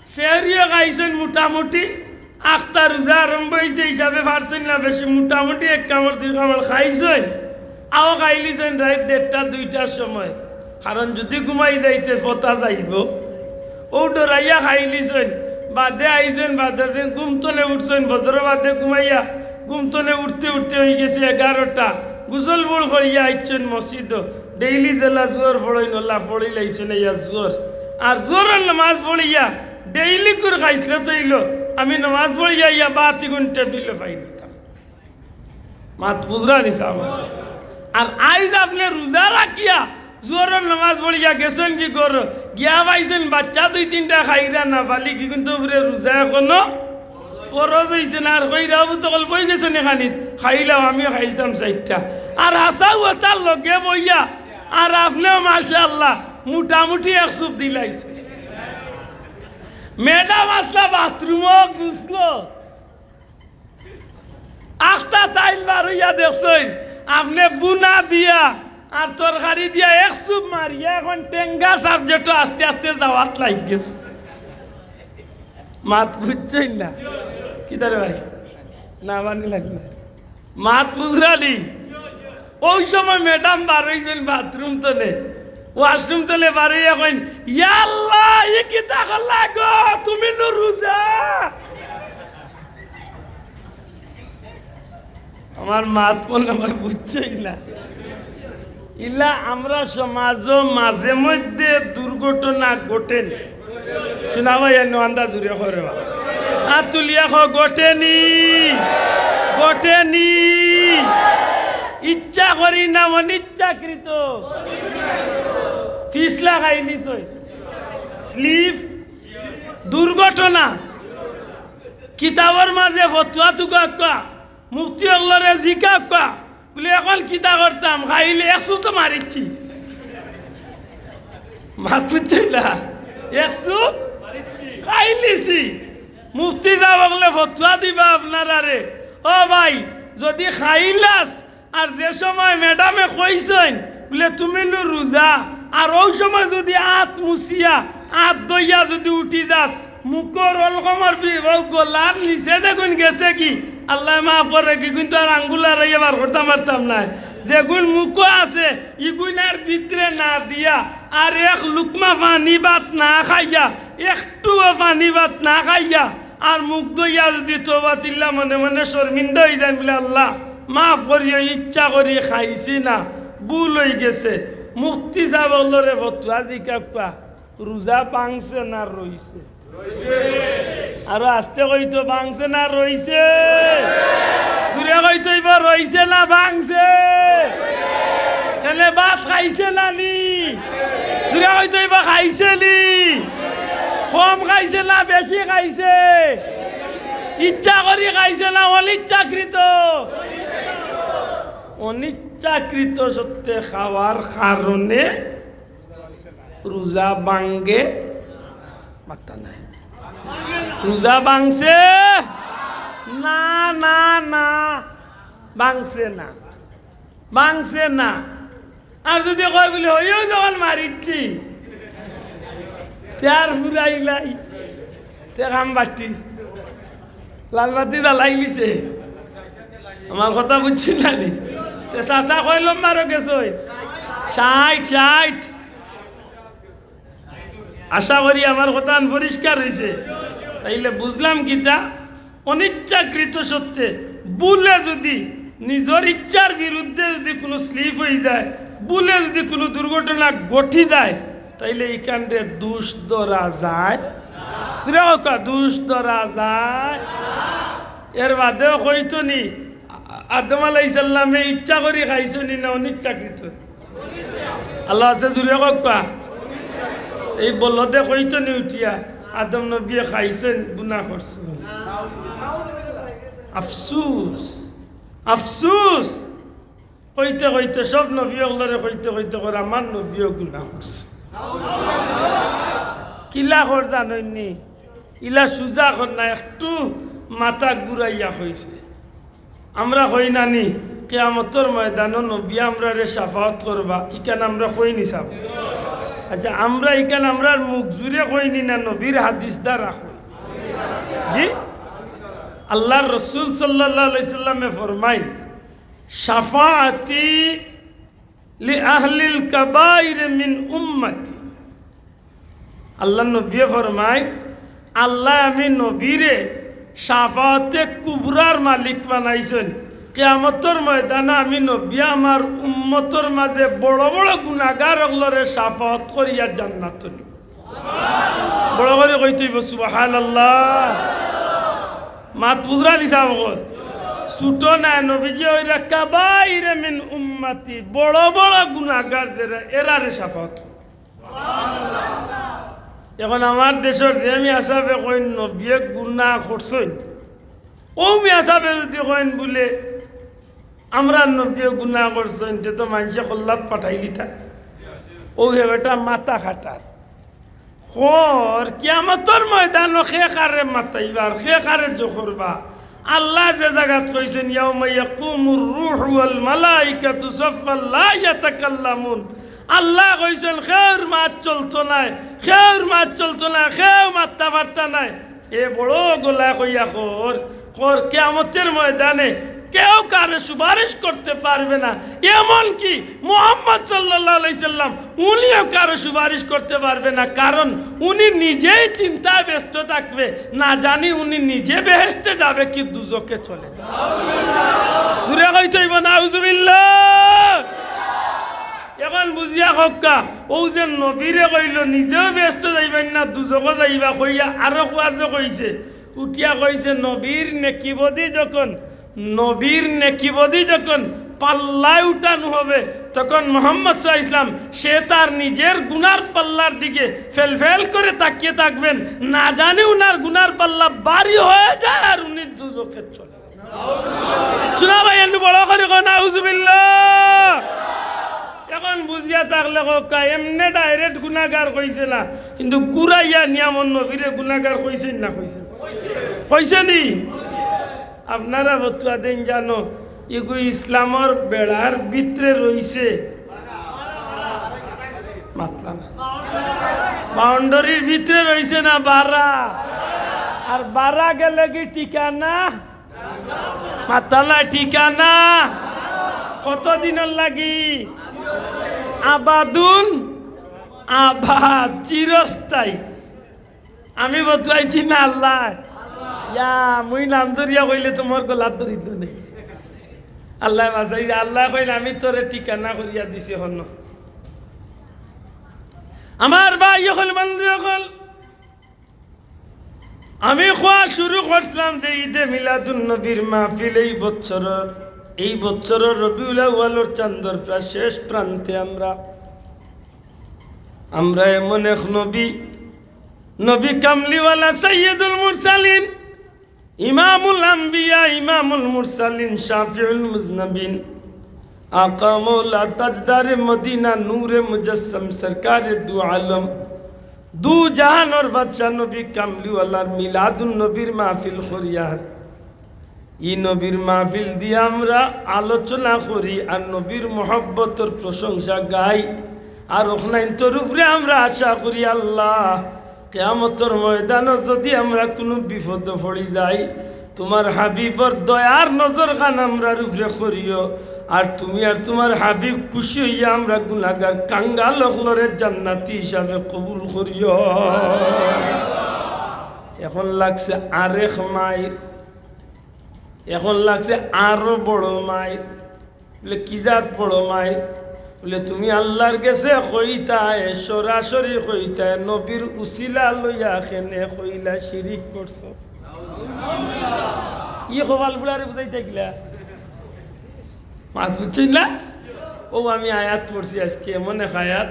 সেহরিও খাইছইন মোটামুটি, আখতা রোজা আরম্ভ অইছে হিসাবে পারছইন না বেশি, মোটামুটি এক কামড় দুই কামড় খাইছইন, আও খাইলিছইন রাইত দেড়টা দুইটার সময়, কারণ যুদি ঘুমাই যাইতে ফতা যাইবো, অউ ডরাইয়া খাইলিছইন, বাদে আইছইন, বাদর দিন ঘুম তনে উঠছইন, ফজরর বাদে ঘুমাইয়া ঘুম তনে উঠতে উঠতে অইগেছে এগারোটা, গোসল বুল করিয়া আইছইন মসজিদো, ডেইলি যেলা জুহর পড়ইন, অলা পড়িলাইছইন ইয়া জুহর। আর জুহরর নামাজ পড়িয়া ডেইলি কুর খাইছলত অইলো, আমি নামাজ পড়িয়া ইয়া বাতিগুন টেবিলো পাইলিতাম। মাত বুঝরা নি সাব? আর আইজ আপনে রোজা রাখিয়া জুহরর নামাজ পড়িয়া গেছইন কি ঘরো, গিয়া পাইছইন বাচ্চা দুই তিনটা খাইরা না পালি কি কিন্তু উপরে রোজা এখনো ফরজ অইছে না, আর কইরা, "আবু তকল বই গেছে নি খানিত, খাইলাও, আমিও খাইলতাম চাইরটা।" আর হাছাউ অতার লগে বইয়া, আর আপনেও মাশাআল্লাহ মোটামুটি এক চুপ দিলাইছে। ম্যাডাম আসলা বাথরুমো গুছলো, আখতা তাইল বার অইয়া দেখছইন, আপনে বুনা দিয়া আর তরকারি দিয়া এক চুপ মারিয়া এখন টেঙ্গা সাবজেক্টও আস্তে আস্তে যাওয়াত লাগি গেছে। মাত বুঝছইন না? কিতা রে ভাই? না মানি লাগবে। মাত বুঝরানি? ওই সময় ম্যাডাম বারইছইন বাথরুম তনে, ওয়াশরুম তনে বারইয়া কইন, "ইয়া আল্লাহ, ই কিতা করলা গো? তুমি নু রোজা?" আমার মাত মনে হয় বুঝছইন না। ইলা আমরা সমাজো মাঝে মধ্যে দুর্ঘটনা ঘটেনি। শুনা ভাই, এনে আন্দাজ উড়িয়া করে বা। আর তুলিয়া কও, ঘটেনি, ঘটেনি। ইচ্ছা করি না অনিচ্ছাকৃত। পিছলা খাইলিছইন। স্লিপ। দুর্ঘটনা। কিতাবর মাঝে ফতুয়া তুকা মুফতি অকলরে জিকাউক্কা, বুলে, "অখন কিতা করতাম? খাইলে একশো তো মারিছি।" মাত বুঝছইন না? একশো খাইলিছি। মুফতি সাব অকলে ফতুয়া দিবা আপনারারে, "ও ভাই, যুদি খাইলাস, আর যে সময় ম্যাডামে কইছইন, বুলে, 'তুমি নু রোজা,' আর ওই সময় যুদি আত মুছিয়া, আত ধইয়া যুদি উঠি যাস, মুখর অলকমর বি-, ও গলার নিচে দেখুন গেছে কি, আল্লায় মাফ করউক, কিন্তু আর আঙ্গুল আর ইয়া বার করতাম পারতাম নায়। যেগুন মুখো আছে, ইগুন আর ভিতরে না দিয়া, আর এক লুকমা পানি ভাত না খাইয়া, একটুও পানি ভাত না খাইয়া, আর মুখ ধইয়া যুদি তওবা তিল্লা মনে মনে শরমিন্দা অইযাইন, বুলে, 'আল্লাহ, মাফ করিও, ইচ্ছা করি খাইছি না, ভুল অইগেছে।' মুফতি সাব অকলরে ফতুয়া জিকাউক্কা, রোজা ভাংছে না রইছে? আরো আস্তে কইতো, ভাংছে না রইছে? জুরে কইতো অইবো, রইছে না ভাংছে? কেনে ভাত খাইছে না নি? জুরে কইতো অইবো, খাইছে নি? কম খাইছে না বেশি খাইছে? ইচ্ছা করি খাইছে না অনিচ্ছাকৃত? অনিচ্ছাকৃত সত্ত্বে খাওয়ার কারণে রোজা ভাঙ্গে, মাত্তা নাই। রোজা ভাংছে? না, না, না, ভাংছে না, ভাংছে না। আর যুদি কয় বুলে, "অইও যখন মারিছি, তে আর ফুরাইলাই, তে কাম বাটি, লাল বাতি জ্বালাইলিছে।" আমার কথা বুঝছইন না নি? তে চাচা কয় নম্বরো গেছইন? ষাইট, ষাইট। আশা করি আমার কথাখান পরিষ্কার অইছে। তাইলে বুঝলাম কিতা, অনিচ্ছাকৃত সত্ত্বে ভুলে যুদি নিজর ইচ্ছার বিরুদ্ধে যুদি কুনু স্লিপ অইযায়, ভুলে যুদি কুনু দুর্ঘটনা ঘটি যায়, তাইলে ইখানরে দুষ ধরা যায়? জুরে কউক্কা, দুষ ধরা যায়? এর বাদেও কইতো নি, আ-, আদম আলাইহিস সালামে ইচ্ছা করি খাইছইন নি না অনিচ্ছাকৃত? আল্লাহ আছে, জুরে কউক্কা। এই বলদে কইতো নি উঠিয়া, "আদম নবীয়ে খাইছইন, গুনা করছইন।" আফসুস, আফসুস। কইতে কইতে, সব নবী অকলরে কইতে কইতে কর, "আমার নবীও গুনা করছে।" কিলা কর জানইন নি? ইলা সুজা কর না, একটু মাথা ঘুরাইয়া কইছে। আমরা কই না নি, কিয়ামতর ময়দানো নবী আমরারে শাফাআত করবা, ইখান আমরা কই নি সাব? আচ্ছা, আমরা ইখান আমরার মুখ জুরে কই নি না নবীর হাদিস দ্বারা কই? জি? আল্লার রসুল সাল্লাল্লাহু আলাইহি সাল্লামে ফরমাইন, "শাফাআতি লি আহলিল কাবাইর মিন উম্মতি।" আল্লার নবীয়ে ফরমাইন, "আল্লায় আমি নবীরে শাফাআতে কুবরার মালিক বানাইছইন। কিয়ামতর ময়দানো আমি নবীয়ে আমার উম্মতর মাঝে বড় বড় গুনাগার অকলরে শাফাআত করিয়া জান্নাতো নিমু।" বড় করি কইতে অইবো, "সুবহানাল্লাহ।" মাত বুঝরা নি সাব অকল? ছুটো নায়, নবীজি অইরা কাবাইরে মিন উম্মতি, বড় বড় গুনাগার যেরা, এরারে শাফাআত। এখন আমার দেশর যে মিয়া সাবে কইন নবীয়ে গুনা করছইন, অউ মিয়া সাবে যুদি কইন বুলে, "আমরার নবীয়ে গুনা করছইন," তে তো মানষে কল্লাত পাঠাইলিতা। অউ হে বেটা মাথা খাটার। কর, কিয়ামতর ময়দানো কে কারে মাতাইবা, কে কারে জো করবা? আল্লায় যে জাগাত কইছইন, "ইয়াউমা ইয়াকুমুর রূহু ওয়াল মালাইকাতু সাফফা লা ইয়াতাকাল্লামুন।" আল্লায় কইছইন, "কেউর মাত চলতো নায়, কেউর মাত চলতো নায়, কেউ মাততা পারতা নায়।" এ বড় গলায় কইয়া কর, কর, কিয়ামতের ময়দানে কেউ কারো সুপারিশ করতে পারবে না, এমনকি মুহাম্মদ সাল্লাল্লাহু আলাইহি সাল্লাম উনিও কারো সুপারিশ করতে পারবে না, কারণ উনি নিজেই চিন্তায় ব্যস্ত থাকবে, না জানি উনি নিজে বেহেশতে যাবে কি দুজখে চলে যাবে। জুরে কইতে অইবো, নাউজুবিল্লাহ। এখন বুঝিয়া কউক্কা, অউ যে নবীরে কইলো, নিজেও বেহেশতো যাইবা না দুজখো যাইবা কইয়া, আরো ওয়াজে কইছে, উঠিয়া কইছে, নবীর নেকিবদি যখন, নবীর নেকিবদি যখন পাল্লায় উঠানো হবে, তখন মোহাম্মদ সাল্লাল্লাহু আলাইহি ওয়াসাল্লাম সে তার নিজের গুনার পাল্লার দিকে ফেলফেল করে তাকিয়ে থাকবেন, না জানি উনার গুনার পাল্লা ভারী হয়ে যায় আর উনি দুজখে চলে। শোনা ভাই, একটু বড় করি কও, নাউজুবিল্লাহ। এখন বুঝিয়া থাকলে কউক্কা, এমনে direct গুনাগার কইছে না, কিন্তু ঘুরাইয়া নিয়ামর নবীরে গুনাগার কইছেন না কইছেন? কইছে নি? আপনারা ফতুয়া দেইন জানো, ইগু ইসলামর বেড়ার ভিতরে রইছে। মাতলা না। বাউন্ডারির ভিতরে রইছে না বারা? আর বারা গেলে কি ঠিকানা? মাতলা না, ঠিকানা। কতদিনর লাগি? আবাদুন আবাদ, চিরস্থায়ী। আমি বদলাইছি না আল্লাহ? ইয়া, মুই নাম ধরিয়া কইলে তুমার গলাত ধরিল নে। আল্লাহ বাঁচাই, আল্লাহ কইন, "আমি তোরে ঠিকানা করিয়া দিছি হন।" আমার ভাই অকল, বন্ধু অকল, আমি কওয়া শুরু করছিলাম যে ঈদে মিলাদুন নবীর মাহফিল এই বছরর, এই বছরর রবিউল আউয়ালর চান্দর প্রায় শেষ প্রান্তে আমরা, আমরা এমন এক নবী, নবী কামলিওয়ালা সাইয়্যিদুল মুরসালিন, ইমামুল আম্বিয়া, ইমামুল মুরসালিন, শাফিউল মুজনাবিন, আকা মৌলা তাজদারে মদিনা, নূরে মুজাসসাম, সরকারে দু আলম, দু জাহানর বাদশা নবী কামলিওয়ালার মিলাদুন নবীর মাহফিল করিয়ার। ই নবীর মাহফিল দিয়া আমরা আলোচনা করি আর নবীর মহব্বতর প্রশংসা গাই। আর অখনাইন্তর উপরে আমরা আশা করি, আল্লাহ, কিয়ামতর ময়দানো যদি আমরা কুনু বিপদো পড়ি যাই, তুমার হাবিবর দয়ার নজর খান আমরার উপরে করিও। আর তুমি আর তুমার হাবিব খুশি অইয়া আমরা গুনাগার কাঙ্গাল অকলরে জান্নাতি হিসাবে কবুল করিও। এখন লাগছে আরেক মাইর, এখন লাগছে আরো বড় মাইর। বলে, "কি জাত বড় মাইর?" বলে, "তুমি আল্লাহর গেছে কইতায়, সরাসরি কইতায়, নবীর উসিলা লইয়া কেনে কইলা শিরিক করছো।" ই কপাল ফুড়ারে বুঝাইতা কিলা? মাত বুঝছইন না? অউ আমি আয়াত পড়ছি আজকে, এমন এক আয়াত,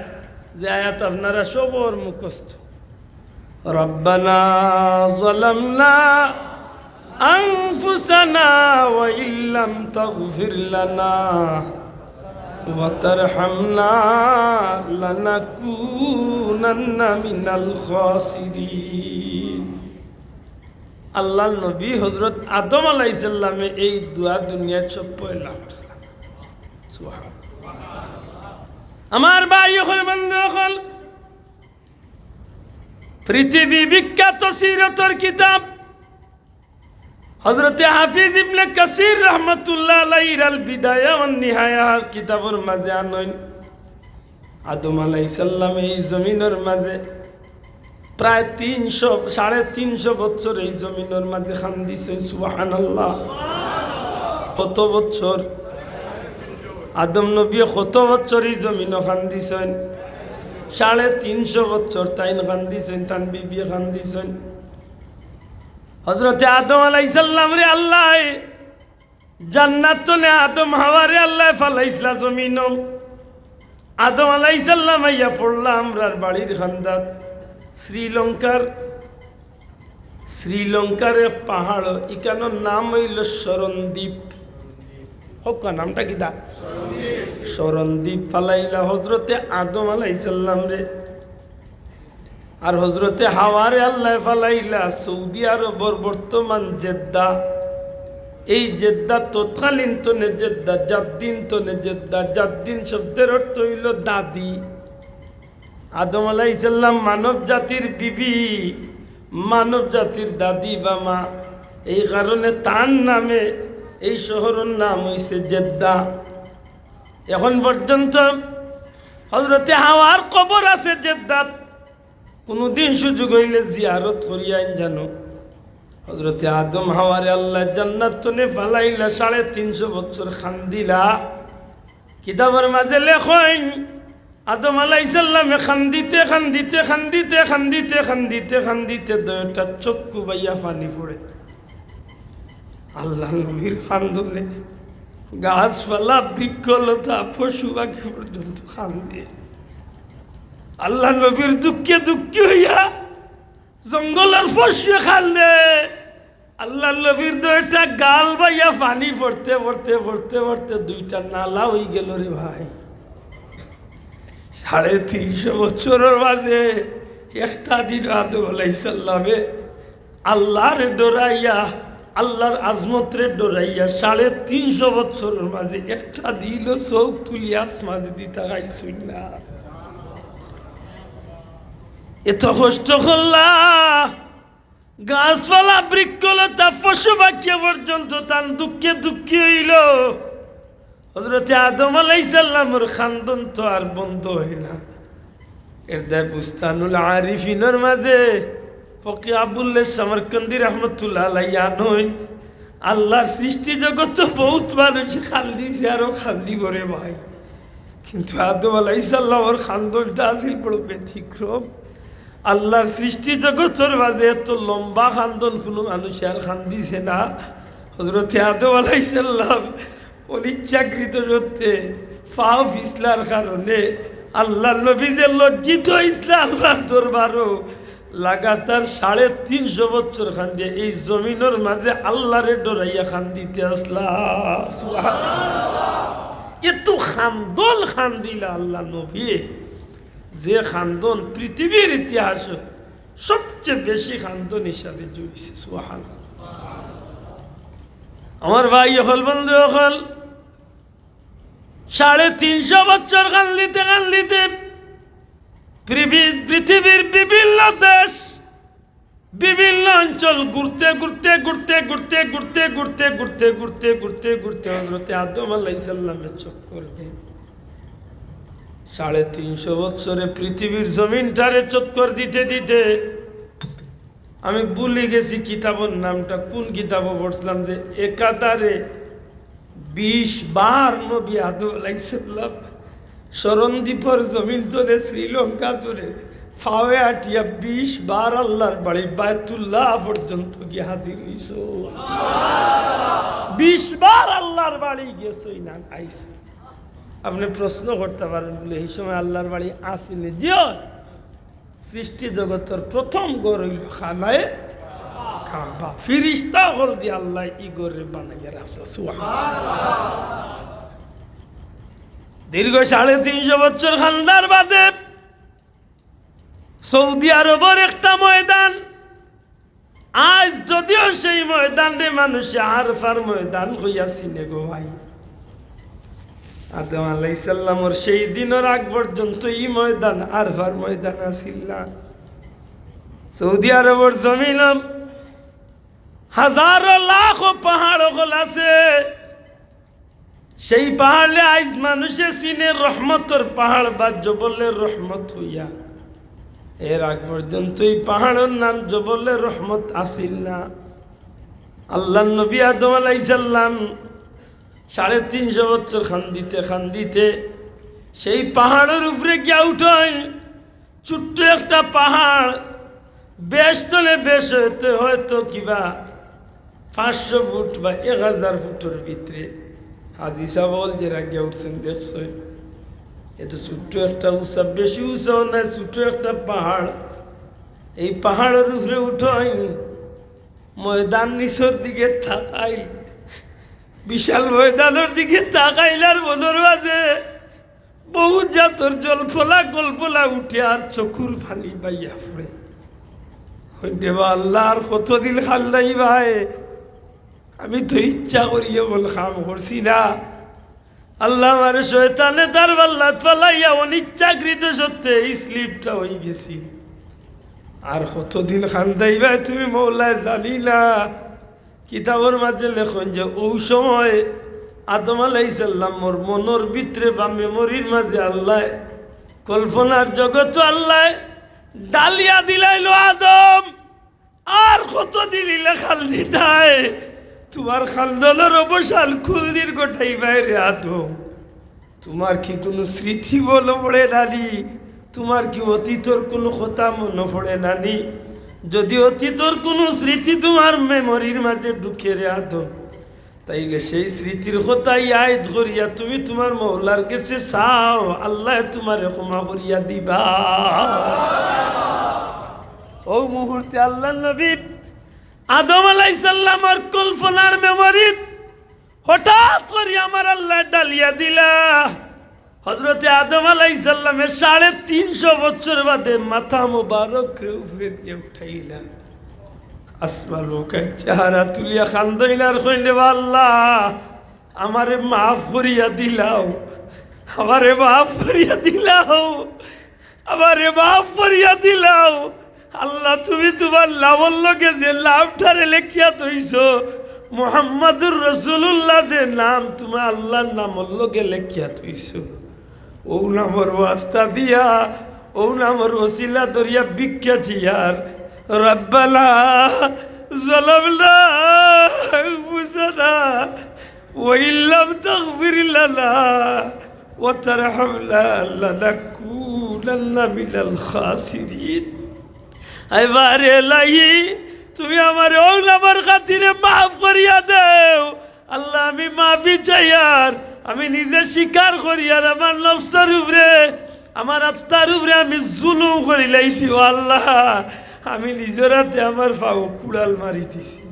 যে আয়াত আপনারা সবর মুখস্থ। ربنا ظلمنا أنفسنا وإن لم تغفر لنا وترحمنا لنكونن من الخاسرين। আল্লাহর নবী হযরত আদম আলাইহিস সালামে এই দোয়া দুনিয়াত সব পয়লা করছিলা। সুবহানাল্লাহ। আমার ভাই অকল, বন্ধু অকল, পৃথিবী বিখ্যাত সিরতর কিতাব হযরতে হাফিজ ইবনে কাসির রহমতুল্লাহ আলাইহির আল বিদায়া ওয়ান নিহায়া কিতাবর মাঝে আনইন, আদম আলাইহিস সালামে এই জমিনর মাঝে প্রায় তিনশো, সাড়ে তিনশো বছর এই জমিনর মাঝে কান্দিছইন। সুবহানাল্লাহ। কত বছর? আদম নবী কত বছর এই জমিনো কান্দিছইন? সাড়ে তিনশো বছর তাইন কান্দিছইন, তান বিবিয়ে কান্দিছইন। হযরতে আদম আলাইহিস সালামরে আল্লায় জান্নাত তনে আদম হাওয়ারে আল্লায় ফালাইছলা জমিনো। আদম আলাইহিস সালাম আইয়া পড়লা আমরার বাড়ির কান্দাত, শ্রীলঙ্কার, শ্রীলঙ্কার এক পাহাড়, ইখানর নাম অইলো স্মরণদ্বীপ। কউক্কা, নামটা কিতা? স্মরণদ্বীপ ফালাইলা হযরতে আদম আলাইহিস সালামরে। আর হযরতে হাওয়ারে আল্লায় ফালাইলা সৌদি আরবর বর্তমান জেদ্দা। এই জেদ্দা তৎকালীন তনে জেদ্দা, জাদ্দিন তনে জেদ্দা। জাদ্দিন শব্দের অর্থ অইলো দাদি। আদম আলাইহিস সালাম মানব জাতির বিবি, মানব জাতির দাদি বা মা। এই কারণে তার নামে এই শহরর নাম অইছে জেদ্দা। এখন পর্যন্ত হযরতে হাওয়ার কবর আছে জেদ্দাত। কুনুদিন সুযোগ অইলে জিয়ারত করিয়া আইন জানো। হযরতে আদম হাওয়ারে আল্লায় জান্নাত তনে ফালাইলা, সাড়ে তিনশো বছর কান্দিলা। কিতাবর মাঝে লেখইন, আদম আলাইহিস সালামে কান্দিতে কান্দিতে কান্দিতে কান্দিতে কান্দিতে কান্দিতে দুইটা চক্ষু বাইয়া পানি পড়ে। আল্লার নবীর কান্দনে গাছপালা, বৃক্ষলতা, পশু পাখি পর্যন্ত কান্দে। আল্লার নবীর দুঃখে দুঃখী অইয়া জঙ্গলর পশুয়ে কান্দে। আল্লার নবীর দুইটা গাল বাইয়া পানি পড়তে পড়তে পড়তে পড়তে দুইটা নালা অইগেলো রে ভাই। সাড়ে তিনশো বছরর মাঝে একটা দিন আদম আলাইহিস সালামে আল্লারে ডরাইয়া, আল্লার আজমতরে ডরাইয়া সাড়ে তিনশো বছরর মাঝে একটা দিনও চউখ তুলিয়া আসমানে দি তাকাইছইন না। এত কষ্ট করলা, গাছপালা, বৃক্ষলতা, পশু পাখি পর্যন্ত তান দুঃখে দুঃখী অইলো। হযরতে আদম আলাইহিস সালামর কান্দন তো আর বন্ধ অয় না। এর দায় বুস্তানুল আরিফিনর মাঝে ফকি আবুল্লাহ সমরকন্দি রহমতুল্লাহ আলাইহি আনইন, আল্লার সৃষ্টি জগতো বউত মানুষ কান্দিছে, আরো কান্দিবো রে ভাই। কিন্তু আদম আলাইহিস সালামর কান্দনটা আছিল বড় ব্যতিক্রম। আল্লার সৃষ্টি জগতর মাঝে এত লম্বা কান্দন কুনু মানুষে আর কান্দিছে না। হযরতে আদম আলাইহিস সালাম অনিচ্ছাকৃত সত্ত্বে পাও পিছলার কারণে আল্লার নবী যে লজ্জিত অইছলা আল্লার দরবারো, লাগাতার সাড়ে তিনশো বছর কান্দিয়া এই জমিনর মাঝে আল্লারে ডরাইয়া কান্দিতে আসলা। সুবহানাল্লাহ। এত কান্দন কান্দিলা আল্লার নবী, যে কান্দন পৃথিবীর ইতিহাসো সবচেয়ে বেশি কান্দন হিসাবে জুড়ছে। সুবহানাল্লাহ। আমার ভাই অকল, বন্ধু অকল, সাড়ে তিনশো বছর কান্দিতে কান্দিতে পৃথিবী-, পৃথিবীর বিভিন্ন দেশ, বিভিন্ন অঞ্চল ঘুরতে ঘুরতে ঘুরতে ঘুরতে ঘুরতে ঘুরতে ঘুরতে ঘুরতে ঘুরতে ঘুরতে হযরতে আদম আলাইহিস সালামে চক্কর দেন। সাড়ে তিনশো বছরে পৃথিবীর জমিনটারে চক্কর দিতে দিতে আমি ভুলি গেছি কিতাবর নামটা, কোন কিতাবো পড়ছিলাম যে একাধারে বিশ বার নবী আদম আলাইহিস সালাম স্মরণদ্বীপর জমিন তনে শ্রীলঙ্কা তনে পাওয়ে আটিয়া বিশ বার আল্লার বাড়ি বায়তুল্লাহ পর্যন্ত গিয়া হাজির অইছইন। বিশ বার আল্লার বাড়ি গেছইন আর আইছইন। আপনে প্রশ্ন করতা পারইন বুলে, "এই সময় আল্লার বাড়ি আছিল নি?" জি অয়। সৃষ্টি জগতর প্রথম ঘর অইলো খানায়ে কাবা। ফিরিস্তা অকল দি আল্লায় ই ঘররে বানাইয়া রাখছইন। সুবহানাল্লাহ। দীর্ঘ সাড়ে তিনশো বছর কান্দার বাদে সৌদি আরবর একটা ময়দান, আইজ যদিও সেই ময়দানরে মানুষে আরফার ময়দান কইয়া চিনে গো ভাই। আদম আলাইহিস সালামর সেই দিনর আগ পর্যন্ত ই ময়দান আরফার ময়দান আছিল না। সৌদি আরবর জমিনো হাজারো লাখো পাহাড় অকল আছে। সেই পাহাড়রে আইজ মানুষে চিনে রহমতর পাহাড় বা জবলে রহমত অইয়া। এর আগ পর্যন্ত ই পাহাড়র নাম জবলে রহমত আছিল না। আল্লার নবী আদম আলাইহিস সালাম সাড়ে তিনশো বছর কান্দিতে কান্দিতে সেই পাহাড়র উপরে গিয়া উঠইন। ছোট্ট একটা পাহাড়, বেশ তলে বেশ অইতে হয়তো কিবা পাঁচশো ফুট বা এক হাজার ফুটর ভিতরে। হাজি সাব অকল যেরা গিয়া উঠছইন দেখছইন, এত ছোট্ট একটা উঁচা, বেশি উঁচাও নায়, ছোট্ট একটা পাহাড়। এই পাহাড়র উপরে উঠইন, ময়দান নিচর দিকে তাকাইল, বিশাল ময়দানর দিকে তাকাইল আর মনর মাঝে বউত জাতর জলফলা গলফলা উঠে আর চকুর পানি বাইয়া পড়ে। কইন, "দেবা আল্লাহ, আর কতদিন কান্দাইবায়? আমি তো ইচ্ছা করি এমন কাম করছি না। আল্লাহ, আমারে শয়তানে তার পাল্লাত ফালাইয়া অনিচ্ছাকৃত সত্ত্বে এই স্লিপটা অইগেছে।" আর কতদিন কান্দাইবায় তুমি মওলায় জানি না। কিতাবর মাঝে লেখইন যে অউ সময় আদম আলাইহিস সালামর মনর ভিতরে বা মেমরির মাঝে আল্লায় কল্পনার জগতো আল্লায় ডালিয়া দিলাইলো, "আদম, আর কতদিন ইলা কান্দিতায়? তুমার কান্দনর অবসান কুনদিন ঘটাইবায় রে আদম? তুমার কি কুনু স্মৃতি মনো পড়ে না নি? তুমার কি অতীতর কুনু কথা মনো পড়ে না নি? যুদি অতীতর কুনু স্মৃতি তুমার মেমরির মাঝে ঢুকে রে আদম, তাইলে সেই স্মৃতির কথা ইয়াদ করিয়া তুমি তুমার মওলার গেছে চাও, আল্লায় তুমারে ক্ষমা করিয়া দিবা।" অউ মুহূর্তে আল্লার নবী আদম আলাইহিস সালামর কল্পনার মেমরিত হঠাৎ করি আমার আল্লায় ডালিয়া দিলা। হযরতে আদম আলাইহিস সালামে সাড়ে তিনশো বছর বাদে মাথা মুবারকরে উপরে দিয়া উঠাইলা। আসমান মুখায় চেহারা তুলিয়া কান্দইন আর কইন, "রে আল্লাহ, আমারে মাফ করিয়া দিলাও, আমারে মাফ করিয়া দিলাও, আমারে মাফ করিয়া দিলাও।" আল্লাহ, তুমি তুমার নামর লগে যে নামটারে লেখিয়া থইছো, মুহাম্মাদুর রাসূলুল্লাহ যে নাম তুমার আল্লার নামর লগে লেখিয়া থইছো, অউ নামর ওয়াস্তা দিয়া, অউ নামর ওসিলা ধরিয়া ভিক্ষা চাইয়ার, "রাব্বানা যালামনা আনফুসানা ওয়া ইল্লাম তাগফির লানা ওয়া তারহামনা লানাকুনান্না মিনাল খাসিরিন।" আয় বারে এলাহি, তুমি আমারে অউ নামর খাতিরে মাফ করিয়া দেও। আল্লাহ, আমি মাফি চাইয়ার, আমি নিজে স্বীকার করিয়ার আমার নফসর উপরে, আমার আত্মার উপরে আমি জুলুম করিলাইছি। ও আল্লাহ, আমি নিজর আতে আমার পাও কুড়াল মারি দিছি।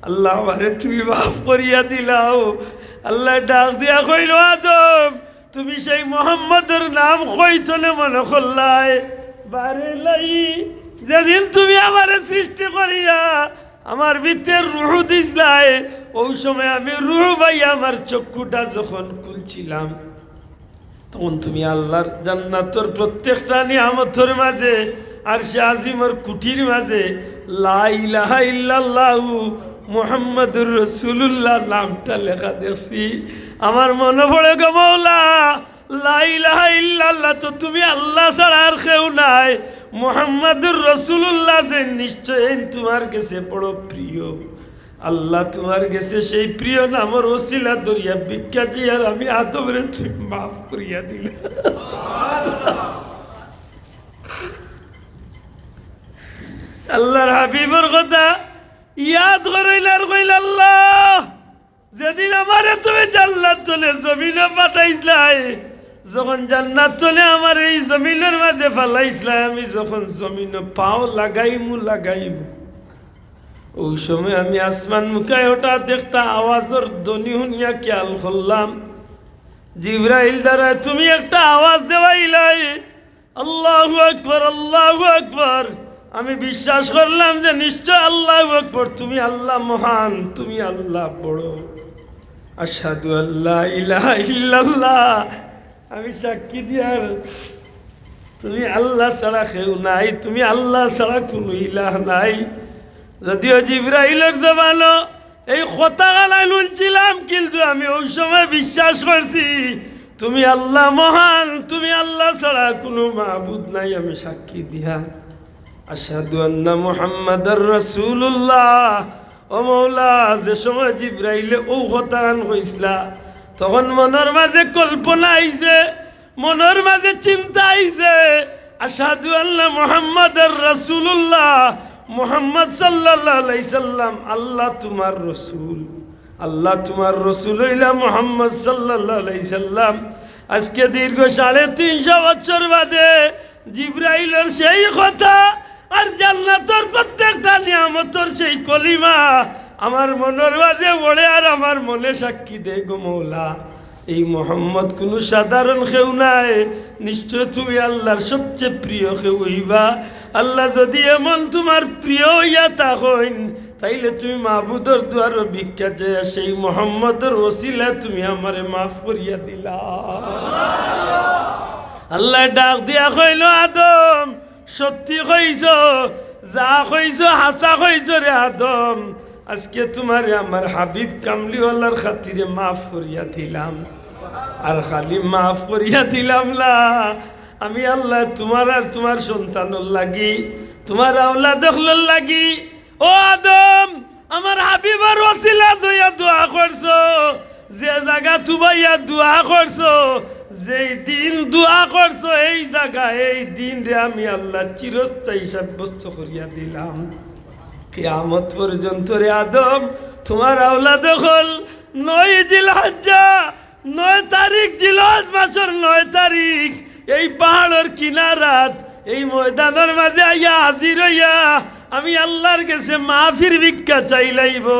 আল্লাহ, আমারে তুমি মাফ করিয়া দিলাও। আল্লায় ডাক দিয়া কইলো, "আদম, তুমি সেই মুহাম্মদর নাম কইতনে মনো করলায়? বারে এলাহি, যেদিন তুমি আমারে সৃষ্টি করিয়া আমার ভিতরে রুহু দিছলায়, অউ সময় আমি রুহু পাইয়া আমার চক্ষুটা যখন খুলছিলাম, তখন তুমি আল্লার জান্নাতর প্রত্যেকটা নিয়ামতর মাঝে, আরশে আজিমর কুঠির মাঝে লা ইলাহা ইল্লাল্লাহু মুহাম্মাদুর রাসূলুল্লাহ নামটা লেখা দেখছি। আমার মনো পড়ে গো মওলা, লা ইলাহা ইল্লাল্লাহ তো তুমি আল্লাহ ছাড়া আর কেউ নাই। মুহাম্মাদুর রাসূলুল্লাহ যে নিশ্চয় তুমার গেছে বড় প্রিয়। আল্লাহ, তুমার গেছে সেই প্রিয় নামর ওসিলা ধরিয়া ভিক্ষা চাইয়ার আমি আদমরে তুমি মাফ করিয়া দিলাও।" আল্লার হাবিবর কথা ইয়াদ করইলা আর কইলা, "আল্লাহ, যেদিন আমারে তুমি জান্নাত তনে জমিনো পাঠাইছলায়, যখন জান্নাত তনে আমারে ই জমিনর মাঝে ফালাইছলায়, আমি যখন জমিনো পাও লাগাইমু, লাগাইমু, অউ সময় আমি আসমান মুখায় হঠাৎ একটা আওয়াজর ধ্বনি হুনিয়া খেয়াল করলাম, জিব্রাইল দ্বারা তুমি একটা আওয়াজ দেওয়াইলায়, 'আল্লাহু আকবার, আল্লাহু আকবার।' আমি বিশ্বাস করলাম যে নিশ্চয় আল্লাহু আকবার, তুমি আল্লাহ মহান, তুমি আল্লাহ বড়। আশহাদু আল্লা ইলাহা ইল্লাল্লাহ, আমি সাক্ষী দিয়ার তুমি আল্লাহ ছাড়া কেউ নাই, তুমি আল্লাহ ছাড়া কুনু ইলাহ নাই। যদিও জিব্রাইলর জবানো এই কথাখান হুনছিলাম, কিন্তু আমি অউ সময় বিশ্বাস করছি তুমি আল্লাহ মহান, তুমি আল্লাহ ছাড়া কুনু মাবুদ নাই। আমি সাক্ষী দিয়ার, আশহাদু আন্না মুহাম্মাদার রাসূলুল্লাহ। ও মওলা, যে সময় জিব্রাইলে অউ কথাখান কইছলা, তখন মনর মাঝে কল্পনা আইছে, মনর মাঝে চিন্তা আইছে, আশহাদু আন্না মুহাম্মাদার রাসূলুল্লাহ, মুহাম্মদ সাল্লাল্লাহু আলাইহি সাল্লাম আল্লাহ তুমার রসুল, আল্লাহ তুমার রসুল অইলা মুহাম্মদ সাল্লাল্লাহু আলাইহি সাল্লাম। আজকে দীর্ঘ সাড়ে তিনশো বছর বাদে জিব্রাইলর সেই কথা আর জান্নাতর প্রত্যেকটা নিয়ামতর সেই কলিমা আমার মনর মাঝে পড়ে আর আমার মনে সাক্ষী দেয় গো মওলা, এই মোহাম্মদ কুনু সাধারণ কেউ নায়, নিশ্চয় তুমি আল্লাহর সবচেয়ে প্রিয় কেউ অইবা। আল্লাহ, যদি এমন তুমার প্রিয় অইয়া থাকইন, তাইলে তুমি মাবুদর দুয়ারো ভিক্ষা চাইয়া সেই মোহাম্মদর ওসিলায় তুমি আমারে মাফ করিয়া দিলাও। আল্লায় ডাক দিয়া কইলো, "আদম, সত্যি কইছো, যা কইছো হাছা কইছো রে আদম, আজকে তুমারে আমার হাবিব কামলিওয়ালার খাতিরে মাফ করিয়া দিলাম। আর খালি মাফ করিয়া দিলাম না, আমি আল্লায় তুমার আর তুমার সন্তানর লাগি, তুমার আওলাদ অকলর লাগি, ও আদম, আমার হাবিবর ওসিলা লইয়া দোয়া করছো, যে জাগা তুবাইয়া দোয়া করছো, যেই দিন দোয়া করছো, এই জাগা, এই দিনরে আমি আল্লায় চিরস্থায়ী সাব্যস্ত করিয়া দিলাম। কিয়ামত পর্যন্ত রে আদম, তুমার আওলাদ অকল নয় জিলহজ্জা, নয় তারিখ, জিলহজ মাসর নয় তারিখ, এই পাহাড়র কিনারাত, এই ময়দানর মাঝে আইয়া হাজির অইয়া আমি আল্লার গেছে মাফির ভিক্ষা চাইলাইবো।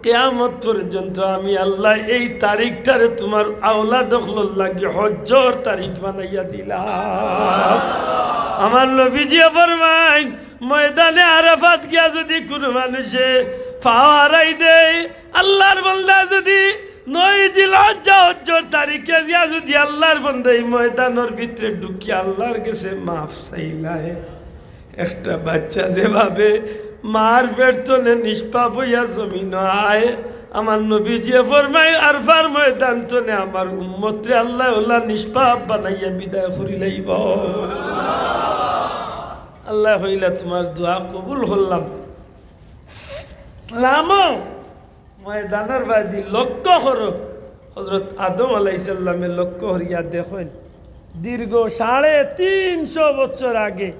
কিয়ামত পর্যন্ত আমি আল্লায় এই তারিখটারে তুমার আওলাদ অকলর লাগি হজ্জর তারিখ বানাইয়া দিলাম। আমার নবীজিয়ে ফরমাইন, ময়দানে আরাফাত গিয়া যুদি কুনু মানুষে পাও হারাই দেয়, আল্লার বন্দা যুদি নয় জিলহজ্জা হজ্জর তারিখে গিয়া যুদি আল্লার বন্দা এই ময়দানর ভিতরে ঢুকিয়া আল্লার গেছে মাফ চাইলায়, একটা বাইচ্চা যেভাবে মার পেট তনে নিষ্পাপ অইয়া জমিনো আয়, আমার নবীজিয়ে ফরমাইন, আরাফার ময়দান তনে আমার উম্মতরে আল্লায় অলা নিষ্পাপ বানাইয়া বিদায় করিলাইবো। আল্লায় কইলা, তুমার দোয়া কবুল করলাম। লামো ময়দানর বায়দি লক্ষ্য করো। হজরত আদম আলাইহিস সালামে লক্ষ্য করিয়া দেখইন, দীর্ঘ সাড়ে তিনশো বছর আগে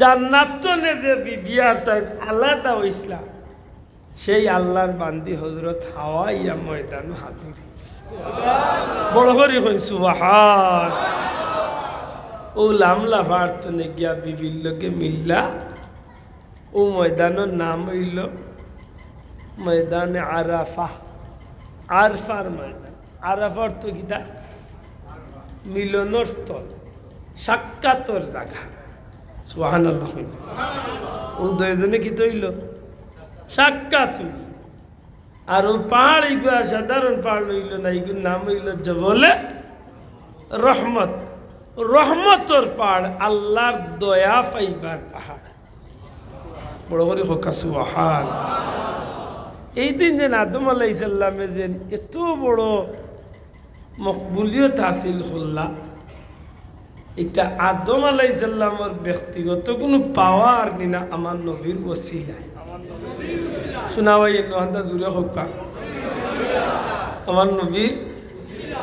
জান্নাত তনে যে বিবি আর তাইন আলাদা অইছলা, সেই আল্লার বান্দি হজরত হাওয়া ইয়া ময়দানো হাজির অইগেছে। বড় করি কইন সুবহান। অউ লামলা পাহাড় তনে গিয়া বিবির লগে মিললা। অউ ময়দানর নাম অইলো ময়দানে আরাফা, আরফার ময়দান। আরাফা অর্থ কিতা? মিলনর স্থল, সাক্ষাতর জাগা। সুবহানাল্লাহ। অউ দুইজনে কিতা অইলো? সাক্ষাৎ অইলো। আর অউ পাহাড় ইগুয়া সাধারণ পাহাড় অইলো না, ইগুর নাম অইলো জবলে রহমত। রহমতর পাহাড়, আল্লার দয়া পাইবার পাহাড়। বড় করি কউক্কা সুবহান। এই দিন যেন আদম আলাইহিস সালামে যেন এত বড় মকবুলিয়ত হাসিল করলা, ইটা আদম আলাইহিস সালামর ব্যক্তিগত কুনু পাওয়ার নি না, আমার নবীর ওসিলায়। শুনা ভাই, এনো হান্দা জুরে কউক্কা। আমার নবীর,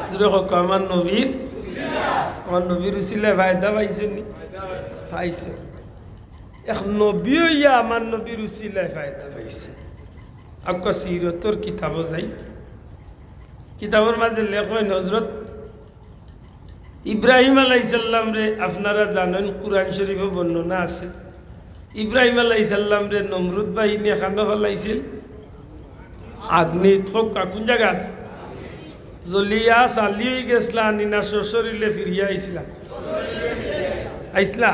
জুরে কউক্কা, আমার নবীর, আমার নবীর ওসিলায় ফায়দা পাইছইন নি? পাইছইন। এক নবী অইয়া আমার নবীর ওসিলায় ফায়দা পাইছে। আউক্কা সিরতর কিতাবো যাই, কিতাবর মাঝে লেখইন হজরত ইব্রাহিম আলাইহিস সালামরে আপনারা জানইন, কুরআন শরীফো বর্ণনা আছে। ইব্রাহিম আলাইহিস সালামরে নমরুদ বাহিনীয়ে কানো ফালাইছিল? আগ্নিত। কউক্কা, কুন জাগাত? জ্বলিয়া ছালি অইগেছলা নি না সশরীরে ফিরিয়া আইছলা? আইছলা?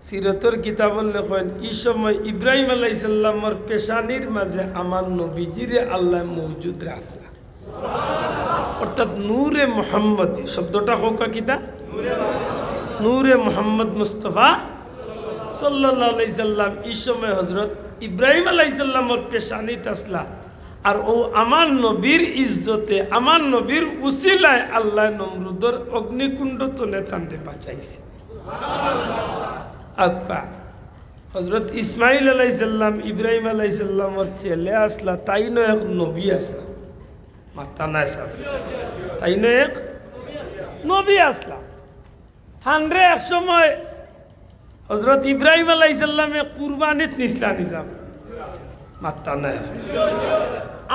সিরতর কিতাবো লেখইন, ই সময় ইব্রাহিম আলাইহিস সালামর পেশানির মাঝে আমার নবীজিরে আল্লায় মওজুদ রাখলা। অর্থাৎ নূরে মুহাম্মদী শব্দটা কউক্কা কিতা? নূরে মুহাম্মদ মুস্তফা সাল্লাল্লাহু আলাইহি সাল্লাম ই সময় হজরত ইব্রাহিম আলাইহিস সালামর পেশানিত আছলা। আর অউ আমার নবীর ইজ্জতে, আমার নবীর উসিলায় আল্লায় নমরুদর অগ্নিকুণ্ড তনে তানরে বাঁচাইছে। আউক্কা, হজরত ইসমাইল আলাইহিস সালাম ইব্রাহিম আলাইহিস সালামর ছেলে আছলা, তাইনও এক নবী আছলা। মাতইন না সাব। তাইনও এক নবী আছলা। তানরে এক সময় হজরত ইব্রাহিম আলাইহিস সালামে কুরবানিত নিছলা নি সাব? মাতইন না।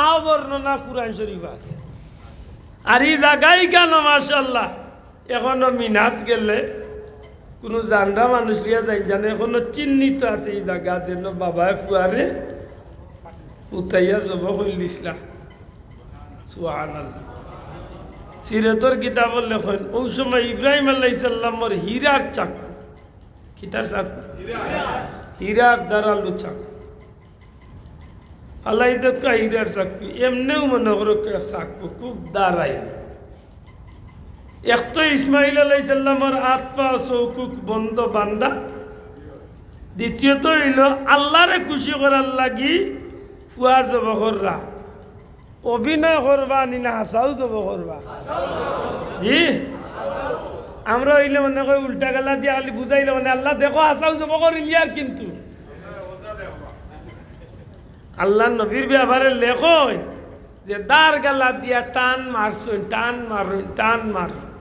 অউ বর্ণনা কুরআন শরীফো আছে। আর ই জাগা ইখানো মাশাআল্লাহ, এখনো মিনাত গেলে কুনু জানরা মানুষ লইয়া যাইন জানে, এখনো চিহ্নিত আছে ই জাগা, যেন বাবায় ফুয়ারে উঠাইয়া জবো করিলিছলা। সুবহানাল্লাহ। সিরতর কিতাবো লেখইন, অউ সময় ইব্রাহিম আলাইহিস সালামর হীরার চাকু, কিতার চাকু? হীরার ধারালো চাকু। আল্লাহ, ই দেখউক্কা হীরার চাকু, এমনেউ মনো করউক্কা চাকু, খুব ধারালো। এক তো ইসমাইল আলাইহিস সালামর আত পা চউখ মুখ বন্ধ বান্ধা, দ্বিতীয়ত অইলো, আল্লারে খুশি করার লাগি ফুয়া জবো কররা। অভিনয় করবা নি না হাছাউ জবো করবা? জি, আমরা অইলে মনে করি উল্টা গালা দিয়া খালি বুঝাইলে মানে, "আল্লা দেখো, হাছাউ জবো করিলিয়ার।" কিন্তু আল্লার নবীর ব্যাপারে লেখইন যে দার গালা দিয়া টান মারছইন, টান মারইন, টান মারইন।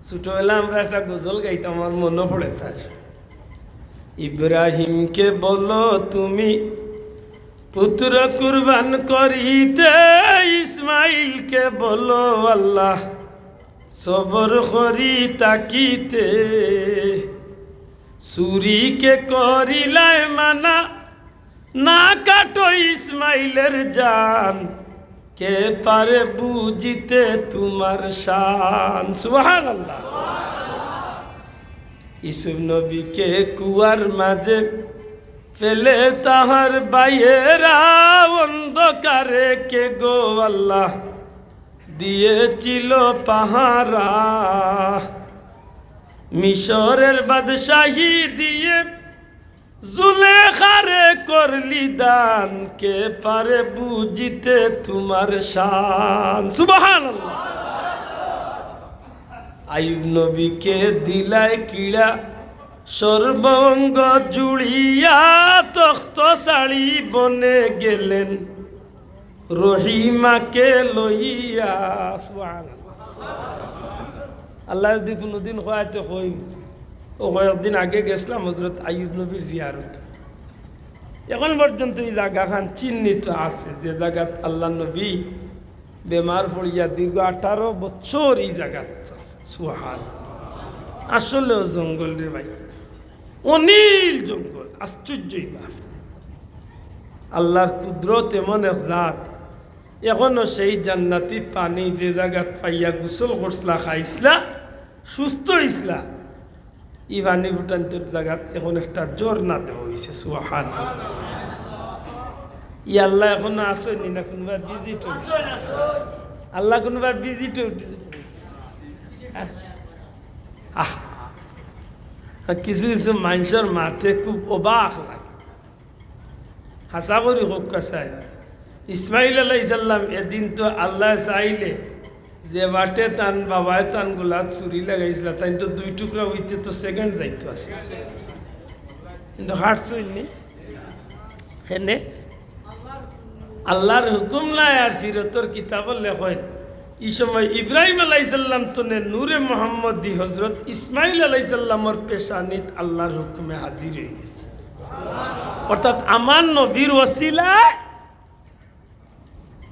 ছোটবেলা আমরা একটা গজল গাইতাম, আমার মনো পড়ে প্রায়। ইব্রাহিমকে বলো তুমি পুত্র কুরবান করিতে, ইসমাইলকে বলো আল্লাহ সবর করি থাকিতে। চুরিকে করিলায় মানা, না কাটো ইসমাইলের জান, কে পারে বুঝিতে তোমার শান। সুবহানাল্লাহ। ইউসুফ নবীকে কুয়ার মাঝে ফেলে তাহার ভাইয়েরা অন্ধকারে কে গো আল্লাহ দিয়েছিল পাহারা। মিশরের বাদশাহী দিয়ে জুলেখারে করলি দান, কে পারে বুঝিতে তোমার শান। সুবহানাল্লাহ। আইয়ুব নবীকে দিলায় কিড়া, সর্বঙ্গ জুড়িয়া তখ্ত ছাড়ি বনে গেলেন রহিমাকে লইয়া। সুবহানাল্লাহ। আল্লায় যদি কুনুদিন কয় তে কইমু, অউ কয়েকদিন আগে গেছলাম হজরত আইয়ুব নবীর জিয়ারত। এখন পর্যন্ত ই জাগাখান চিহ্নিত আছে, যে জাগাত আল্লার নবী বেমার পড়িয়া দীর্ঘ আঠারো বছর ই জাগাত। সুবহান। আসলেও জঙ্গল রে ভাই, অনিল জঙ্গল, আশ্চর্যই বাপ। আল্লার কুদরত এমন এক জাত, এখনো সেই জান্নাতি পানি যে জাগাত পাইয়া গোসল করছলা, খাইছলা, সুস্থ অইছলা, ই পানি ফুটান্তর জাগাত এখন একটা ঝর্ণা দেওয়া অইছে। সুবহান। ই আল্লা এখনো আছইন নি না কুনুবা ভিজিট অইছে? আল্লা কুনুবা ভিজিট অইছে? আহ, কিছু কিছু মানষর মাতে খুব অবাক লাগে। হাছা করি কউক্কা চাই, ইসমাইল আলাইহিস সালাম এদিন তো আল্লায় চাইলে যে বাটে তান বাবায় তান গলাত ছুরি লাগাইছলা, তাইন তো দুই টুকরা অইতে তো সেকেন্ড যাইতো আছিল, কিন্তু কাটছইন নি। কেনে? আল্লার হুকুম নাই। আর সিরতর কিতাবো লেখইন, ই সময় ইব্রাহিম আলাইহিস সালাম তনে নূরে মোহাম্মদী হজরত ইসমাইল আলাইহিস সালামর পেশানিত আল্লার হুকুমে হাজির অইগেছে। অর্থাৎ আমার নবীর উছিলায়,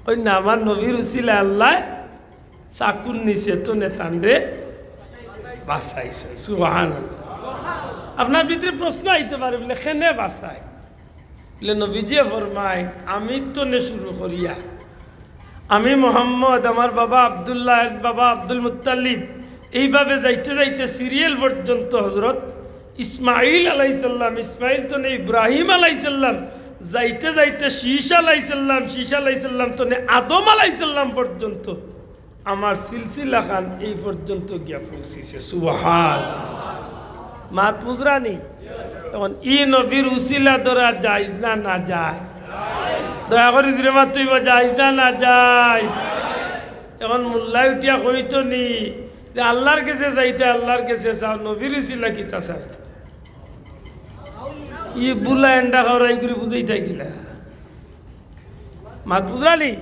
অউ না, আমার নবীর উছিলায় আল্লায় চাকুর নিচে তনে তানরে বাঁচাইছে। সুবহানাল্লাহ। আপনার ভিতরে প্রশ্ন আইতে পারে বলে, কেনে বাঁচায়? বলে, নবীজিয়ে ফরমাইন, আমি তনে শুরু করিয়া, আমি মোহাম্মদ, আমার বাবা আব্দুল্লাহ, বাবা আব্দুল মুত্তালিব, এইভাবে যাইতে যাইতে সিরিয়াল পর্যন্ত হজরত ইসমাইল আলাইহিস সালাম, ইসমাইল তনে ইব্রাহিম আলাইহিস সালাম, যাইতে যাইতে শীশ আলাইহিস সালাম, শীশ আলাইহিস সালাম তনে আদম আলাইহিস সালাম পর্যন্ত আমার সিলসিলাখান এই পর্যন্ত গিয়া পৌঁছিছে। সুবহান। মাত বুঝরা নি? এখন ই নবীর উছিলা ধরা জায়েজ না নাজায়েজ? দয়া করি জুরে মাতইবা, জায়েজ না নাজায়েজ? এখন মোল্লায় উঠিয়া কইতো নি যে আল্লার গেছে যাইতে আল্লার গেছে চাও, নবীর উছিলা কিতা চাইতা? ই বুলা এন্ডা খাওরাই করি বুঝাইতা কিলা? মাত বুঝরা নি?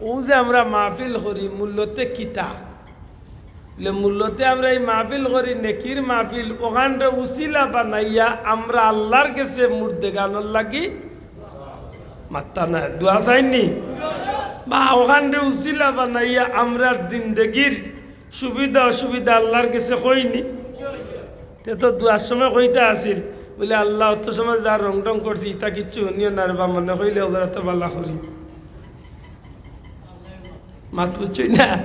অউ যে আমরা মাহফিল করি, মূলতে কিতা? বলে, মূলতে আমরা ই মাহফিল করি, নেকির মাহফিল, অখানরে উছিলা বানাইয়া আমরা আল্লার গেছে মুর্দেগানর লাগি মাত্তা না, দোয়া চাইন নি? বা অখানরে উছিলা বানাইয়া আমরার জিন্দেগির সুবিধা অসুবিধা আল্লার গেছে কই নি? তে তো দোয়ার সময় কইতা আছিল, বলে, "আল্লা, অত সময় যা রং ঢং করছি, ইতা কিচ্ছু হুনিও না রে বা, মনে কইলে ওজারা তো বালা করি।" মাত বুঝছইন না?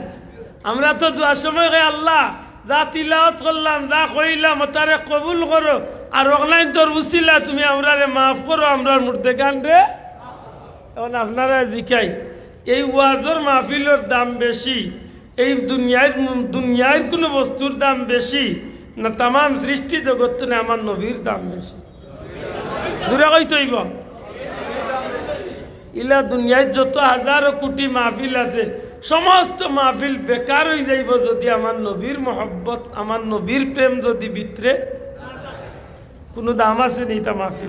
আমরা তো দোয়ার সময় কই, "আল্লা, যা তিলাওয়াত করলাম, যা কইলাম, অতারে কবুল করো, আর অকলাইন্তর উছিলা তুমি আমরারে মাফ করো, আমরার মুর্দেগানরে।" এখন আপনারারে জিকাই, এই ওয়াজর মাহফিলর দাম বেশি, এই দুনিয়ার, দুনিয়ার কুনু বস্তুর দাম বেশি, না তামাম সৃষ্টি জগত থনে আমার নবীর দাম বেশি? জুরে কইতে অইবো। ইলা দুনিয়াত যত হাজারো কোটি মাহফিল আছে, সমস্ত মাহফিল বেকার অইযাইবো যুদি আমার নবীর মহব্বত, আমার নবীর প্রেম যুদি ভিতরে কুনু দাম আছে নি ইতা মাহফিল?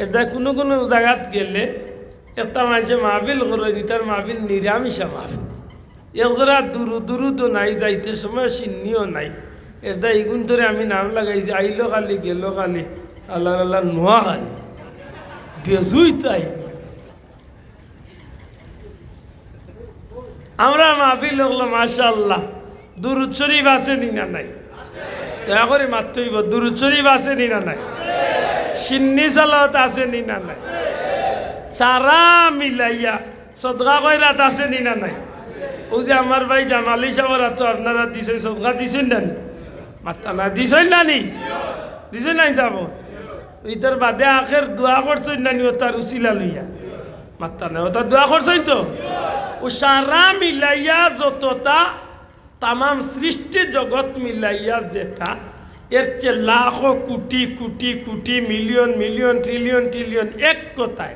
এরদায় কুনু কুনু জাগাত গেলে একটা মানষে মাহফিল করইন, ইতার মাহফিল নিরামিষা মাহফিল। এক জোড়া দুরু-, দুরুদও নাই, যাইতে সময় সিন্নিও নাই। এরদায় ইগুন থরে আমি নাম লাগাইছি, আইলো খালি, গেলো খালি, আল্লাহ আল্লাহ নোয়া খালি। বেজুই তাই। আমরা মাহফিল অকলো, মাশাআল্লাহ, দুরুদ শরীফ আছে নি না নাই? দয়া করি মাততে অইবো, দুরুদ শরীফ আছে নি না নাই? সিন্নি সালাওয়াত আছে নি না নাই? সারা মিলাইয়া সদকা খয়রাত আছে নি না নাই? অউ যে আমার ভাই জামালি সাবর আতো আপনারা দিছইন, সদকা দিছইন না নি? মাত্তা না, দিছইন না নি? দিছইন না নি সাব? ইতার বাদে আখের দোয়া করছইন না নি, অতার উসিলা লইয়া? মাত্তা না, অতা দোয়া করছইন তো? অউ সারা মিলাইয়া যততা তামাম সৃষ্টি জগত মিলাইয়া যেতা, এর চেয়ে লাখো কোটি কোটি crore, million million, trillion trillion, এক কথায়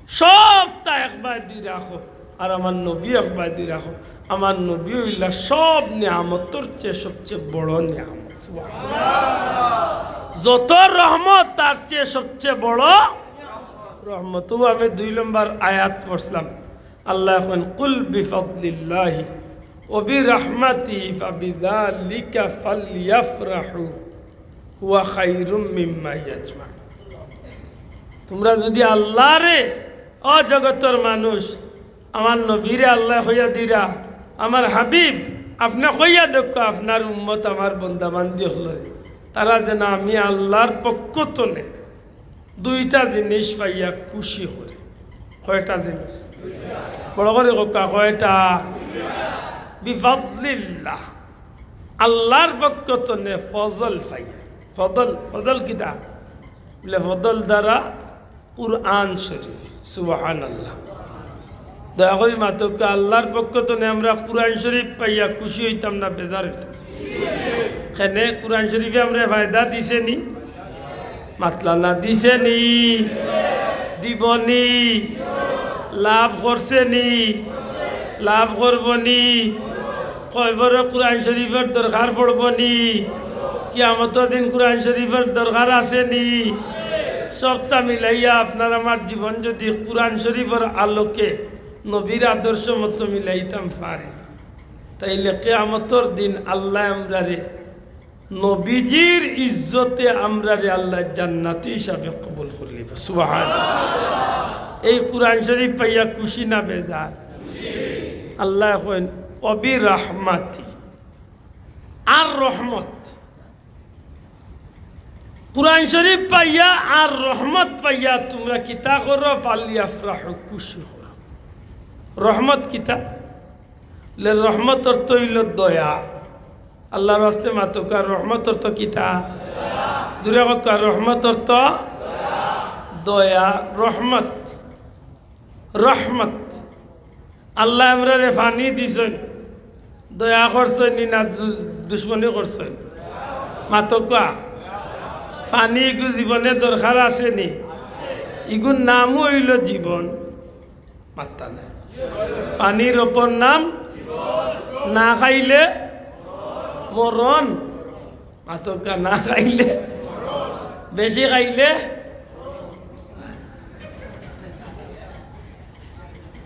সবতা একবায়দি রাখো, আর আমার নবী একবায়দি রাখো। আমার নবী অইলা সব নিয়ামতর চেয়ে সবচেয়ে বড় নিয়ামত। সুবহানাল্লাহ। যত রহমত, তার চেয়ে সবচেয়ে বড় রহমত। অউ আমি দুই নম্বর আয়াত পড়ছিলাম। আল্লায় কইন, "কুল বিফাদলিল্লাহি ওয়া বিরাহমাতিহি ফাবিযালিকা ফালইয়াফরাহু হুয়া খায়রুম মিম্মা ইয়াজমাউন।" তুমরা যুদি আল্লারে, ও জগতর মানুষ, আমার নবীরে আল্লায় কইয়া দিরা, "আমার হাবিব, আপনে কইয়া দেউক্কা আপনার উম্মত, আমার বন্দা বান্দি অকলরে, তারা যেন আমি আল্লার পক্ষ থনে দুইটা জিনিস পাইয়া খুশি করে।" কয়টা জিনিস? বড় করি কউক্কা, কয়টা? বিফাদলিল্লাহ, আল্লার পক্ষ থনে ফজল পাইয়া। ফজল, ফজল কিতা? বলে, ফজল দ্বারা কুরআন শরীফ। সুবহানাল্লাহ। দয়া করি মাতউক্কা, আল্লার পক্ষ থনে আমরা কুরআন শরীফ পাইয়া খুশি অইতাম না বেজার অইতাম? কেনে কুরআন শরীফে আমরারে ফায়দা দিছে নি? মাতলা না, দিছে নি? দিবো নি? লাভ করছে নি? লাভ করবো নি? কবরো কুরআন শরীফর দরকার পড়বো নি? কিয়ামতর দিন কুরআন শরীফর দরকার আছে নি? সবতা মিলাইয়া আপনার আমার জীবন যুদি কুরআন শরীফর আলোকে নবীর আদর্শ মতো মিলাইতাম পারি, তাইলে কিয়ামতর দিন আল্লায় আমরারে নবীজির ইজ্জতে আমরারে আল্লায় জান্নাতি হিসাবে কবুল করিলিবা। সুবহানাল্লাহ। এই কুরআন শরীফ পাইয়া খুশি না বেজার? আল্লায় কইন, "ওয়া বিরাহমাতি", আর রহমত। কুরআন শরীফ পাইয়া আর রহমত পাইয়া তুমরা কিতা করো? "ফালইয়াফরাহু", খুশি করো। রহমত কিতা? লে রহমত অর্থ অইলো দয়া। আল্লার ওয়াস্তে মাতউক্কা, রহমত অর্থ কিতা? জুরে কউক্কা, রহমত অর্থ দয়া, রহমত। রহমত। আল্লায় আমরারে পানি দিছইন, দয়া করছইন নি না দু-, দুশমনি করছইন? মাতউক্কা। পানি ইগু জীবনে দরকার আছে নি? ইগুর নামও অইলো জীবন। মাত্তা নাই। পানির অপর নাম না খাইলে মরণ। মাতউক্কা, না খাইলে, বেশি খাইলে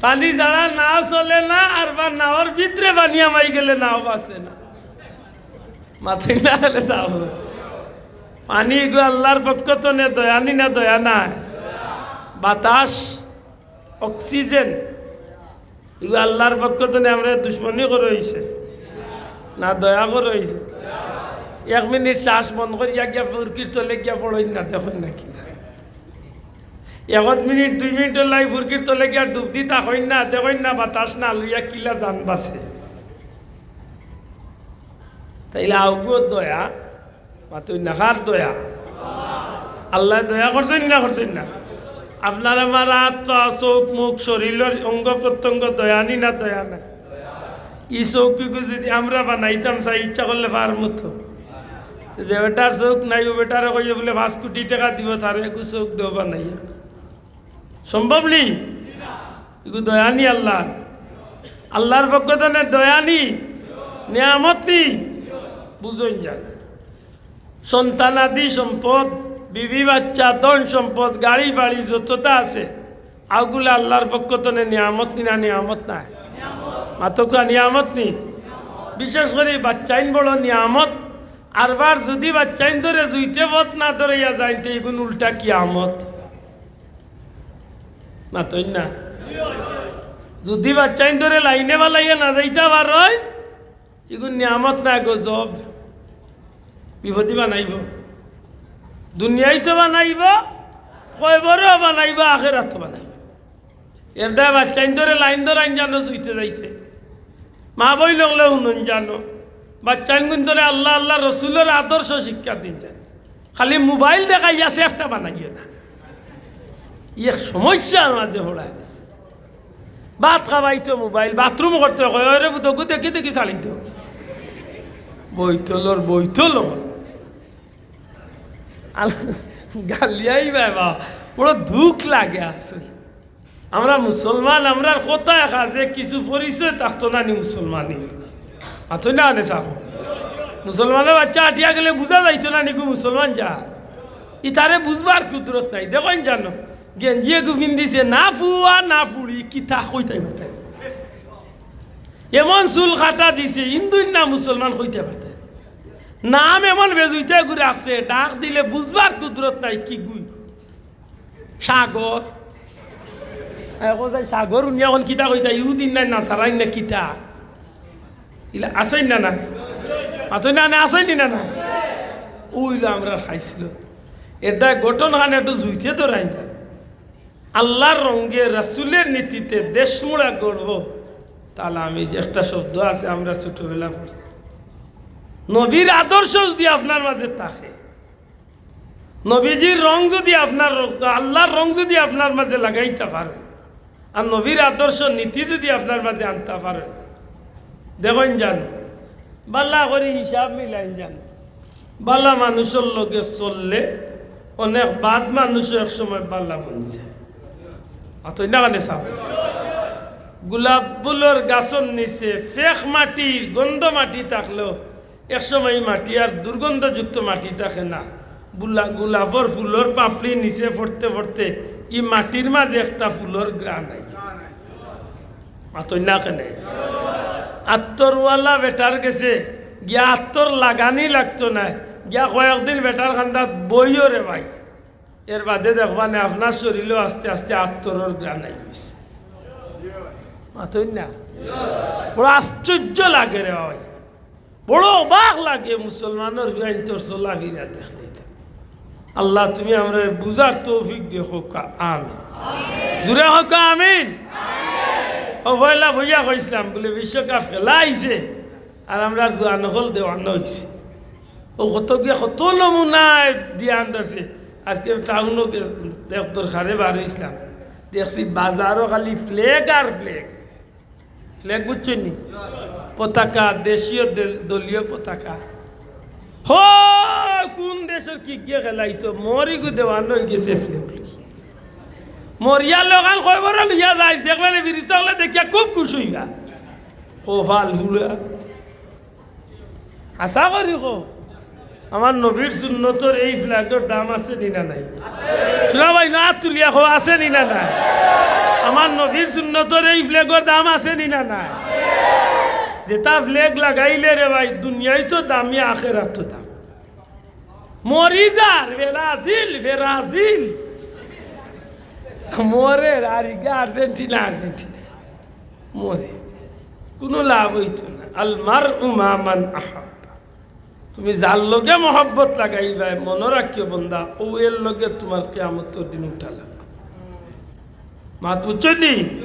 পানি ছাড়া নাও চলে না, আর বা নাওর ভিতরে পানি হামাই গেলে নাও বাঁচে না। মাতইন না, খালি যাও। পানি ইগু আল্লার পক্ষ থনে দয়া নি না দয়া নায়? বাতাস, অক্সিজেন, ইগু আল্লার পক্ষ থনে আমরারে দুশমনি করা অইছে না দয়া করা অইছে? এক মিনিট শ্বাস বন্ধ করিয়া গিয়া ফুরকির তলে গিয়া পড়ইন না, দেখইন না কিলা। এক মিনিট, দুই মিনিটর লাগি ফুরকির তলে গিয়া ডুব দি থাকইন না, দেখইন না বাতাস না লইয়া কিলা জান বাঁচে। তাইলে অউগু দয়া, মাতইন না, কার দয়া? আল্লায় দয়া করছইন না করছইন না? আপনার আমার আত, পা, চউখ, মুখ, শরীলর অঙ্গ প্রত্যঙ্গ দয়া নি না দয়া নায়? ই চউখ ইগু যুদি আমরা বানাইতাম চাই, ইচ্ছা করলে পারমু তো? যে বেটার চউখ নাই, অউ বেটারে কইয়া বুলে পাঁচ কুটি টেকা দিবো, তারে এগু চউখ দেও বানাইয়া। সম্ভব নি? এগু দয়া নি আল্লার? আল্লার পক্ষ তনে দয়া নি? নিয়ামত নি? বুঝইন যান। সন্তানাদি সম্পদ, বিবি বাচ্চা, ধন সম্পদ, গাড়ি বাড়ি যততা আছে, অগুলা আল্লার পক্ষ তনে নিয়ামত নি না নিয়ামত নায়? মাতউক্কা, নিয়ামত নি? বিশেষ করি বাচ্চাইন বড় নিয়ামত। আরবার যুদি বাচ্চাইন ধরে জুইতে পথ না ধরাইয়া যাইন, তে ইগুন উল্টা কিয়ামত। মাতইন না। যুদি বাচ্চাইন ধরে লাইনে বালাইয়া না যাইতা পারইন, ইগুন নিয়ামত নায়, গজব। বিপদি বানাইবো। দুনিয়াইতো বানাইবো, কয়বরও বানাইবো, আখেরাতও বানাইবো। এরদায় বাচ্চাইন ধরে লাইন ধরাইন যানো জুইতে যাইতে। মা বইন অকলে হুনইন যানো। বাচ্চাইনগুন ধরে আল্লা, আল্লার রসুলর আদর্শ শিক্ষা দিন যানো। খালি মোবাইল দেখাইয়া শেষটা বানাইও না। ই এক সমস্যার মাঝে পড়া গেছে। ভাত খাবাইতো মোবাইল, বাথরুম করতে কয়, "ওরে পুতগু, দেখি দেখি চালিতো।" বইতলর বইতল। আল-, গালিয়াই বাবা, বড় দুখ লাগে আসলে। আমরা মুসলমান, আমরার কথায় কাজে কিছু পরিচয় থাকতো না নি মুসলমানি। মাতইন না কেনে চাও? মুসলমানর বাচ্চা আটিয়া গেলে বুঝা যাইতো না নি গু মুসলমান যা। ইতারে বুঝবার কুদরত নাই। দেখইন যানো, গেঞ্জি এগু পিন্দিছে, না ফুয়া না ফুড়ি, কিতা কইতায় পারতায়। এমন চুল কাটা দিছে, হিন্দুইন না মুসলমান কইতায় পারতায়। নাম এমন বেজুইতা এগু রাখছে, ডাক দিলে বুঝবার কুদরত নাই, কিগু? সাগর। এখন যাই সাগর হুনিয়া এখন কিতা কইতা, ইহুদিন না নাসারাইন না কিতা? ইলা আছইন না না? আছইন না না, আছইন না না? অইলো আমরার খাইছিল। এরদায় গঠন খান একটু জুইতে ধরাইন। আল্লার রঙে, রাসুলের নীতিতে দেশমুড়া গড়ব, তাহলে আমি যে একটা শব্দ আছে, আমরা ছোটবেলা পড়ছি, নবীর আদর্শ যুদি আপনার মাঝে থাকে, নবীজির রং যুদি আপনার, আল্লার রং যুদি আপনার মাঝে লাগাইতা পারইন, আর নবীর আদর্শ নীতি যুদি আপনার মাঝে আনতা পারইন, দেখইন যানো, বালা করি হিসাব মিলাইন যানো। বালা মানুষর লগে চললে অনেক বাদ মানুষও এক সময় বালা বনি যায়। মাতইন না কেনে চাও? গোলাপ ফুলর গাছর নিচে ফেক মাটি, গন্ধ মাটি থাকলেও এক সময় ই মাটি আর দুর্গন্ধযুক্ত মাটি থাকে না। বুলা-, গোলাপর ফুলর পাপড়ি নিচে পড়তে পড়তে ই মাটির মাঝে একটা ফুলর ঘ্রাণ আইল। মাতইন না কেনে? আত্তরওয়ালা বেটার গেছে গিয়া আত্তর লাগানি লাগতো নায়, গিয়া কয়েকদিন বেটার কান্দাত বইও রে ভাই, এর বাদে দেখবা নে আপনার শরীরও আস্তে আস্তে আত্তরর ঘ্রাণ আই গেছে। মাতইন না? বড় আশ্চর্য লাগে রে ভাই, বড় অবাক লাগে মুসলমানর বিয়াইন্তর চলাফিরা দেখলে। আল্লাহ, তুমি আমরারে বুঝার তৌফিক দিও, কউক্কা আমিন। জুরে কউক্কা আমিন। অউ পয়লা বইয়া কইছলাম, বুলে বিশ্বকাপ খেলা আইছে, আর আমরার জুয়ান অকল দেওয়ানা অইছে। অউ কত গিয়া কত নমুনায় দিয়া আনছে। আজকে টাউনো গে-, এক দরকারে বার অইছলাম, দেখছি বাজারো খালি ফ্ল্যাগ আর ফ্ল্যাগ। ফ্ল্যাগ বুঝছইন নি? পতাকা, দেশীয় দে-, দলীয় পতাকা। হ, কুন দেশর কিগিয়ে খেলাইতো, মরি গু দেওয়ানা অইগেছে ফ্ল্যাগ। মরিয়া লোকাল খবর লইয়া যাইস, দেখবে নি ফিরিস্তা অকলে দেখিয়া খুব খুশি অইবা। কপাল ফুলা। আশা করি কও, আমার নবীর সুন্নতর এই ফ্ল্যাগর দাম আছে নি না নাই? শোনা ভাই, না তুলিয়া কও, আছে নি না নাই? আমার নবীর সুন্নতর এই ফ্ল্যাগর দাম আছে নি না নাই? যেটা ফ্ল্যাগ লাগাইলে রে ভাই, দুনিয়াইতো দামি, আখেরাতো দাম। মরি যার ব্রাজিল, ব্রাজিল। মরে আর ইগা আর্জেন্টিনা, আর্জেন্টিনা। মরে। কুনু লাভ অইতো না। আল মারউ মা মান আহাব্বা। তুমি যার লগে মহব্বত লাগাইবায়, মনো রাখিও বন্দা, অউ এর লগে তুমার কিয়ামতর দিন উঠা লাগবো। মাত বুঝছইন নি?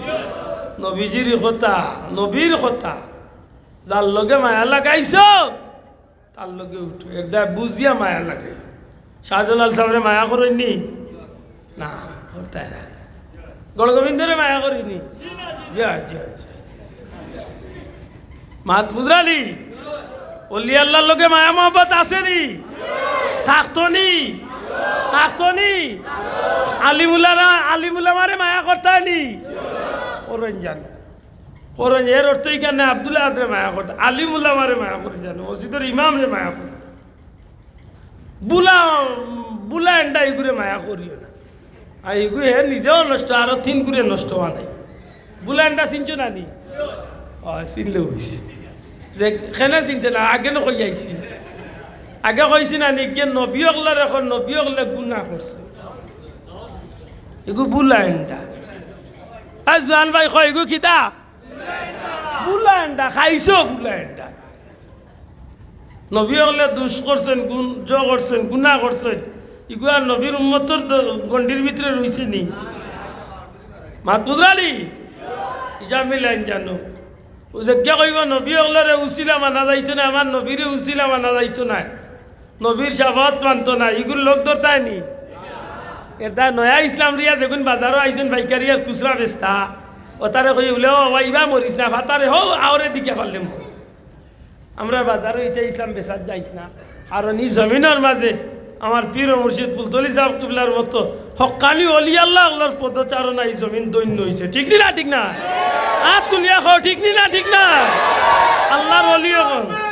নবীজির কথা, নবীর কথা। যার লগে মায়া লাগাইছো, তার লগে উঠো, এর দায় বুঝিয়া মায়া লাগে। শাহজালাল সাবরে মায়া করইন নি? না, করতায় না। গৌরগোবিন্দরে মায়া করইন নি? জি অয়, জি অয়, জি অয়। মাত বুঝরানি? অলি আল্লাহর লগে মায়া মহব্বত আছে নি? থাকতো নি? থাকতো নি? আলিমুলারা, আলিমুলামারে মায়া করতা নি? করইন জানো। করইন, এর অর্থ ইখান নায় আব্দুল আহাদরে মায়া করতা, আলিমুলামারে মায়া করইন জানো, মসজিদর ইমামরে মায়া করইন। বুলা, বুলা এন্ডা ইগুরে মায়া করিও না। আর ইগু হে নিজেও নষ্ট, আরো তিন গুরে নষ্ট অওয়া নাই। বুলা এন্ডা চিনছো না নি? অয়, চিনলে অইছে। যে কেনে চিনতে না, আগে না কই আইছি। আগে কইছি না নি, গিয়ে নবী অকলর, এখন নবী অকলে গুনা করছে। ইগু বুলা এন্ডা। আর জোয়ান ভাই কয়, ইগু কিতা? বুলা এন্ডা, খাইছো বুলা এন্ডা। নবী অকলে দুষ করছইন, গুন-, জ করছইন, গুনা করছইন। ইগু আর নবীর উম্মতর দ-, গণ্ডির ভিতরে রইছে নি? মাত বুঝরা নি? ইজা মিলাইন জানো। অউ যে কিয়া কইবো, নবী অকলরে উসিলা মানা যাইতো না, আমার নবীরে উসিলা মানা যাইতো না। নবীর শাফাআত মানতো না, ইগুর লগ ধরতায় নি? এরদায় নয়া ইসলাম লইয়া যেগুন বাজারো আইছইন পাইকারি আর খুচরা বেচতা, অতারে কই বুলে, "ও বাবা, ইবা মরিছ না, ফাতারে হউ, আওরে দিকে পারলে মর।" আমরার বাজারো ইতা ইসলাম বেচাত যাইছ না। কারণ ই জমিনর মাঝে আমার পীর ও মুর্শিদ ফুলতলি সাব কিবলার মতো হক্কানি অলি আল্লাহ অকলর পদচারণায় ই জমিন ধন্য অইছে। ঠিক নি না ঠিক না? আত তুলিয়া কও, ঠিক নি না ঠিক না? আল্লাহর অলি অকল।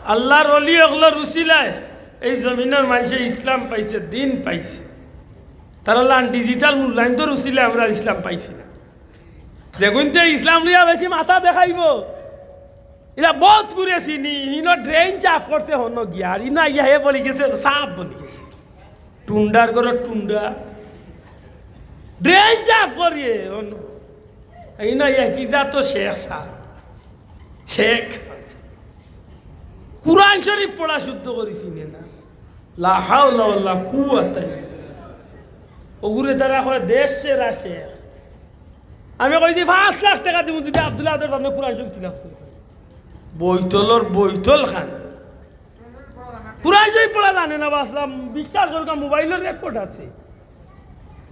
আল্লাহর অলি অকলর উসিলায় এই জমিনর মানষে ইসলাম পাইছে, দিন পাইছে। তারা লান digital মূল্যায়ন তো উসিলায় আমরা ইসলাম পাইছি না। যেগুনতে ইসলাম লইয়া বেশি মাথা দেখাইবো, ইতা বউত গুরে চিনি, ইনো drain সাফ করছে হনো গিয়া, আর ইনো আইয়া হে বলি গেছে, সাফ বলি গেছে। টুন্ডার ঘরো টুন্ডা। Drain সাফ করিয়ে হনো। ইনো আইয়া কি জাতো শেখ সাব। শেখ। কুরআন শরীফ পড়া শুদ্ধ করি চিনে না। লা হাওলা ওয়ালা কুওয়াতা ইল্লা বিল্লাহ। অগুরে তারা কয় দেশ সেরা শেখ। আমি কইছি, "পাঁচ লাখ টেকা দিমু যদি আব্দুল আহাদর সামনে কুরআন শরীফ তিলাওয়াত করে।" বইতলর বইতল খান। কুরআন শরীফ পড়া জানে না, বাসলাম, বিশ্বাস করুক্কা, মোবাইলর record আছে।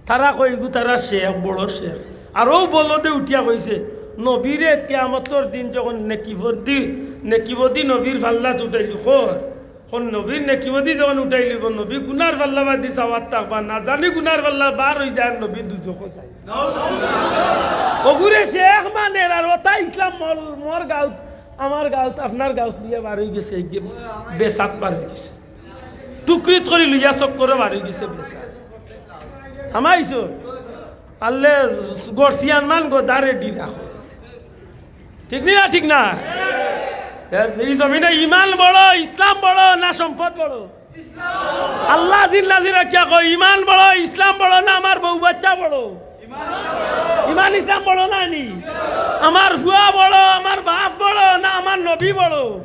তারা কয়, "ইগু তারা শেখ, বড় শেখ।" আর অউ বলদে উঠিয়া কইছে, "নবীরে কিয়ামতর দিন যখন নেকিবদি, নেকিবদি নবীর পাল্লাত উঠাইলি, কর, কোন নবীর নেকিবদি যখন উঠাইলিবো, নবী গুনার পাল্লা বাদি চাওয়াত থাকবা, না জানি গুনার পাল্লা বার অই যায়, নবী দুজখো যায়।" অগুরে শেখ মানের, আর অতা ইসলাম মোর, মোর গাউত, আমার গাউত, আপনার গাউত লইয়া বার অই গেছে, বেচাত বার অই গেছে। টুকরিত করি লইয়া চক্করে বার অই গেছে বেচাত। হামাইছো? পারলে গড়ছিয়ান মান গদা ready রাখো। ঠিক নি না? ঠিক না? ই জমিনো ইমান বড়, ইসলাম বড় না সম্পদ বড়? আল্লায় জিন্দা রাখিয়া কয়, ইমান বড়, ইসলাম বড় না আমার বউ বাচ্চা বড়? ইমান ইসলাম বড় নায় নি? আমার ফুয়া বড়, আমার বাফ বড় না আমার নবী বড়?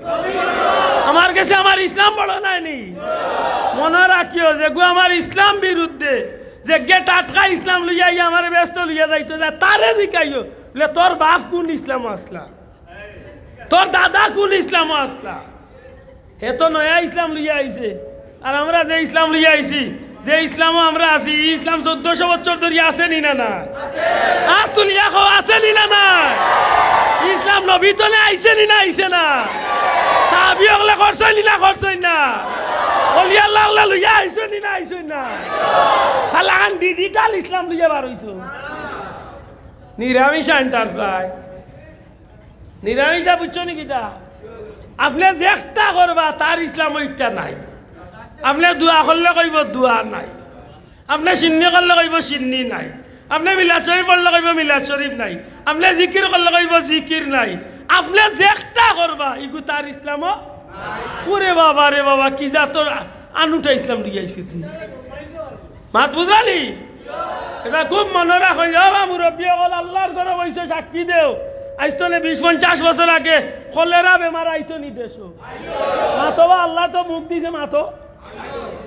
আমার গেছে আমার ইসলাম বড় নায় নি? মনো রাখিও, যেগু আমার ইসলাম বিরুদ্ধে, যেগে টাটকা ইসলাম লইয়া আইয়া আমারে বেহেস্তো লইয়া যাইতো যায়, তারে জিকাইও, বুলে, "তোর বাফ কুন ইসলামো আছলা? তোর দাদা কুন ইসলামো আছলা?" হে তো নয়া ইসলাম লইয়া আইছে, আর আমরা যে ইসলাম লইয়া আইছি, যে ইসলামো আমরা আছি, ই ইসলাম চৌদ্দশো বছর ধরি আছে নি না না? আত তুলিয়া কও, আছে নি না না? ই ইসলাম নবী তনে আইছে নি না আইছে না? সাহাবী অকলে করছইন নি না করছইন না? অলি আল্লাহ অকলে লইয়া আইছইন নি না আইছইন না? তাইলে আন digital ইসলাম লইয়া বার অইছো। নিরামিষা enterprise। নিরামিষা বুঝছো নি কিতা? আপনে যেকটা করবা, তার ইসলামো ইকটা নাই। আপনে দোয়া করলে কইবো দোয়া নাই, আপনে সিন্নি করলে কইবো সিন্নি নাই, আপনে মিলাদ শরীফ পড়লে কইবো মিলাদ শরীফ নাই, আপনে জিকির করলে কইবো জিকির নাই। আপনে যেকটা করবা, ইগু তার ইসলামো। ওরে বাবা রে বাবা, কি জাতর আ-, আনুটা ইসলাম লইয়া আইছে তুই। মাত বুঝরা নি? ইটা খুব মনো রাখইন, ও বা মুরব্বি অকল, আল্লার ঘরো বইছো, সাক্ষী দেও। আইজ তনে বিশ পঞ্চাশ বছর আগে কলেরা বেমার আইতো নি দেশো? মাতো বা, আল্লায় তো মুখ দিছে, মাতো।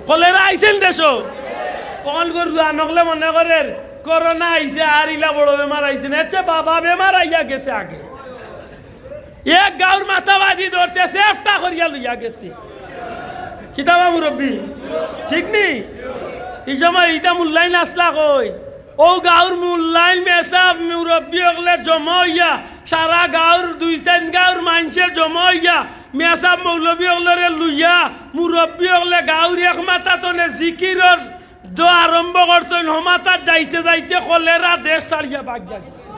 কলেরা আইছে নি দেশো? অকল গরু আনকলে মনে করের করোনা আইছে, আর ইলা বড় বেমার আইছে না, এর চেয়ে বাবা বেমার আইয়া গেছে আগে। এক গাউর মাথা বাদি ধরছে, সেফটা করিয়া লইয়া গেছে। কিতা বা মুরব্বি, ঠিক নি? ই সময় ইটা মূল্যায়ন আছলা কই? অউ গাউর মুল্লাইন মেসাব মুরব্বি অকলে জমা অইয়া, সারা গাউর দুই চাইন গাউর মানষে জমা অইয়া, মেসাব মৌলবি অকলরে লইয়া, মুরব্বি অকলে গাউর এক মাথা তনে জিকিরর দোয়া আরম্ভ করছইন, হমাতাত যাইতে যাইতে কলেরা দেশ ছাড়িয়া বাগিয়া গেছে।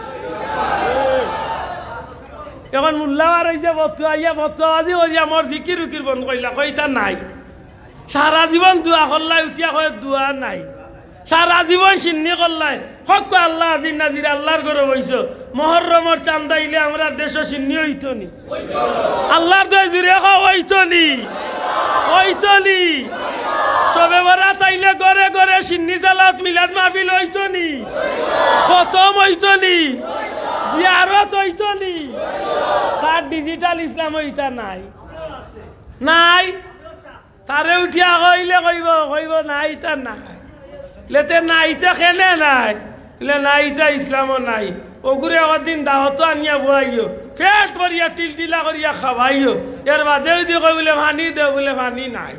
এখন মুল্লা বার অইছে, ফতুয়া আইয়া ফতুয়াবাজি করিয়া মোর জিকির উকির বন্ধ করিলা, কইতা নাই। সারা জীবন দোয়া করলাই, উঠিয়া কয় দোয়া নাই। সারা জীবন শিন্নি করলাই, কউক্কা আল্লাহ আজির নাজির আল্লার ঘরো বইছো। মহরমর চান্দা আইলে আমরার দেশো শিন্নি অইতো নি? আল্লার দোয়াই জুরে কও, অইতো নি? অইতো নি? শবে বরাত আইলে ঘরে ঘরে শিন্নি জালাত মিলাদ মাহফিল অইতো নি? খতম অইতো নি? জিয়ারত অইতো নি? তার ডিজিটাল ইসলাম অইতা নাই। নাই। তারে উঠিয়া কইলে কইবো, কইবো, "নাই, ইতা নাই।" লেতে নাই, ইতা কেনে নাই? লে নাই, ইতা ইসলামো নাই। অগুরে একদিন দাওয়াতো আনিয়া বওয়াইও, পেট ভরিয়া টিলটিলা করিয়া খাওয়াইও। এর বাদে যদি কই বুলে, "পানি দেও," বুলে, "পানি নাই।"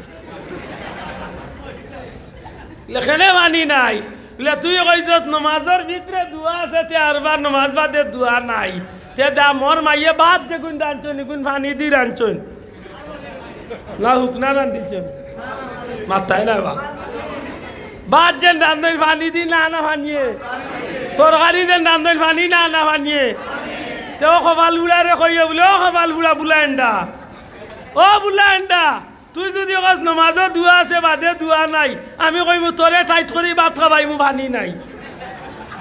লে, "কেনে পানি নাই?" বুলে, "তুই কইছত নমাজর ভিতরে দোয়া আছে, তে আরবার নমাজ বাদে দোয়া নাই। তে দা মোর মাইয়ে ভাত যেগুন রানছইন, ইগুন পানি দি রানছইন।" না হুকনা রান্ধিছইন? মাতায় না বা। ভাত যেন রান্ধইন পানি দি না, না পানিয়ে? তরকারি যেন রান্ধইন পানি না, না পানিয়ে? তে অউ কপাল ফুড়ারে কইও বুলে, "ও কপাল ফুড়া বুলাইন্ডা, ও বুলাইন্ডা, তুই যদি কস নমাজো দোয়া আছে, বাদে দোয়া নাই, আমি কইমু তোরে টাইট করি ভাত খাবাইমু, পানি নাই।"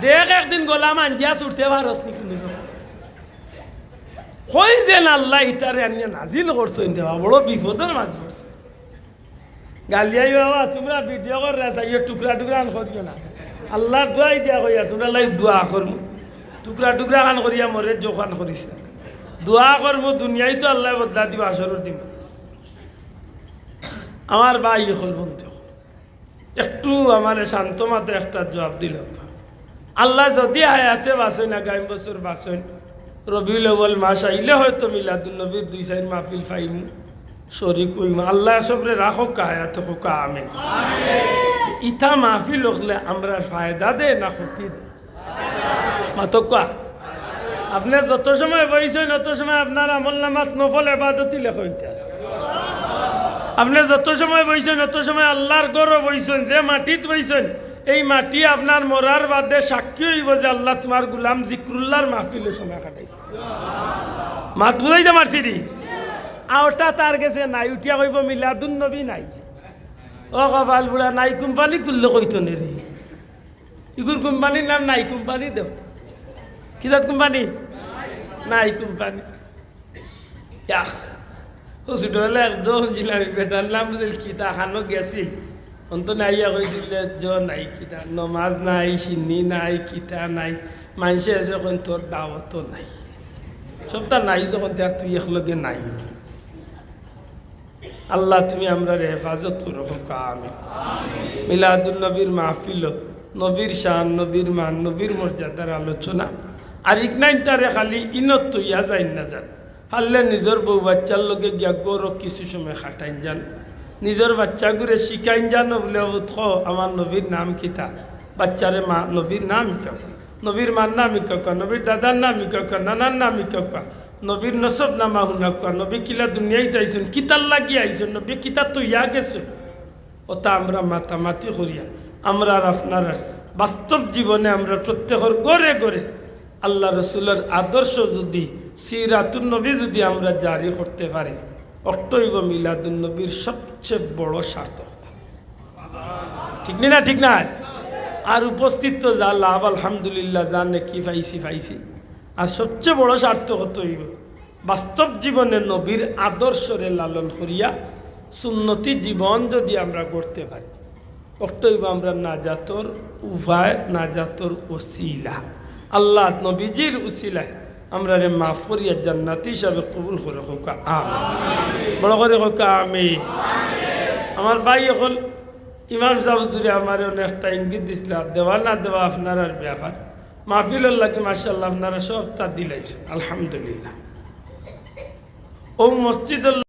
দেখ একদিন গলা মাঞ্জিয়া ছুটতে পারস নি কুনু। কই যেন আল্লায় ইতারে আনিয়া নাজিল করছইন রে বা, বড় বিপদর মাঝে পড়ছে। গালিয়াই বাবা, তুমরা ভিডিও কররায়, চাইও টুকরা টুকরা খান করিও না। আল্লার দোয়াই দিয়া কইয়ার, তুমরার লাগি দোয়া করমু। টুকরা টুকরা খান করিয়া মরে জোখান করিস না। দোয়া করমু, দুনিয়াত তো আল্লায় বদলা দিবা হাশরর দিন। আমার ভাই অকল, বন্ধু অকল, একটু আমারে শান্ত মাতে একটা জুয়াব দিলাউক্কা। আল্লায় যদি হায়াতে বাঁচাইন, আগামী বছর বাঁচাইন, রবিউল আউয়াল মাস আইলে হয়তো মিলাদুন নবীর দুই চাইর মাহফিল পাইমু, শরিক অইমু। আল্লায় সবরে রাখউক্কা, হায়াতে কউক্কা আমিন। ইতা মাহফিল অকলে আমরার ফায়দা দেয় না ক্ষতি দেয়? মাতউক্কা। আপনে যত সময় বইছইন, অত সময় আপনার আমলনামাত নফল এবাদতি লেখা অইতা আছে। আপনে যত সময় বইছইন, অত সময় আল্লার ঘরো বইছইন। যে মাটিত বইছইন, এই মাটি আপনার মরার বাদে সাক্ষী অইবো যে, "আল্লাহ, তুমার গুলাম জিক্রুল্লাহর মাহফিলো সময় কাটাইছে।" মাত বুঝাইতা পারছি নি? আর ওটা তার গেছে নাই, উঠিয়া কইবো, "মিলাদুন নবী নাই।" ও কপাল ফুড়া, নাই কোম্পানি খুললে কইতো নে রে। ইগুর কোম্পানির নাম নাই কোম্পানি দেও। কিতা কোম্পানি? নাই কোম্পানি। ইয়া, অউ ছোটবেলা একজন হুনছিলাম, বেটার নাম বুঝিল কিতা খানো গেছিল। অন্ত নাইয়া কইছিল যে, "জ নাই কিতা, নমাজ নাই, শিন্নি নাই, কিতা নাই।" মানষে আছে কইন, "তোর দাওয়াতও নাই।" সবতা নাই যখন, তে আর তুই একলগে নাই। আল্লাহ, তুমি আমরারে হেফাজত করো, কউক্কা আমিন। মিলাদুন নবীর মাহফিলো নবীর শান, নবীর মান, নবীর মর্যাদার আলোচনা। আর ইকনাইন তারে খালি ইনত থইয়া যাইন না যান। পারলে নিজর বউ বাচ্চার লগে গিয়া ঘরো কিছু সময় কাটাইন যান। নিজর বাচ্চাগুরে শিখাইন যান, বুলে, "উঠ, আমার নবীর নাম কিতা?" বাচ্চারে মা, নবীর নাম হিকাউক্কা, নবীর মার নাম হিকাউক্কা, নবীর দাদার নাম হিকাউক্কা, নানার নাম হিকাউক্কা। নবীর নসব নামা হুনাউক্কা, নবী কিলা দুনিয়াত আইছইন, কিতার লাগি আইছইন, নবী কিতা থইয়া গেছইন, ওটা আমরা মাতামাতি করিয়া, আমরা আর আপনারা বাস্তব জীবনে আমরা প্রত্যেকর ঘরে ঘরে আল্লাহ রসুলর আদর্শ যদি, সিরাতুন নবী যদি আমরা জারি করতে পারি, অটা অইবো মিলাদুন নবীর সবচেয়ে বড় সার্থকতা। ঠিক নি না? ঠিক না? আর উপস্থিত তো যা লাভ, আলহামদুলিল্লাহ, যা নেকি পাইছি, পাইছি। আর সবচেয়ে বড় সার্থকতা অইবো বাস্তব জীবনে নবীর আদর্শরে লালন করিয়া সুন্নতি জীবন যদি আমরা গড়তে পারি, অটা অইবো আমরার নাজাতর উপায়, নাজাতর উছিলা। আল্লাহ নবীজির উছিলায় আমরারে মাফ করিয়া জান্নাতি হিসাবে কবুল করে কউক্কা আমিন। বড় করি কউক্কা আমিন। আমার ভাই অকল, ইমাম সাব হুজুরে আমারে অনেকটা ইঙ্গিত দিছলা, দেওয়া না দেওয়া আপনারার ব্যাপার। মাহফিলর লাগি মাশাআল্লাহ আপনারা সবতা দিলাইছইন, আলহামদুলিল্লাহ। অউ মসজিদর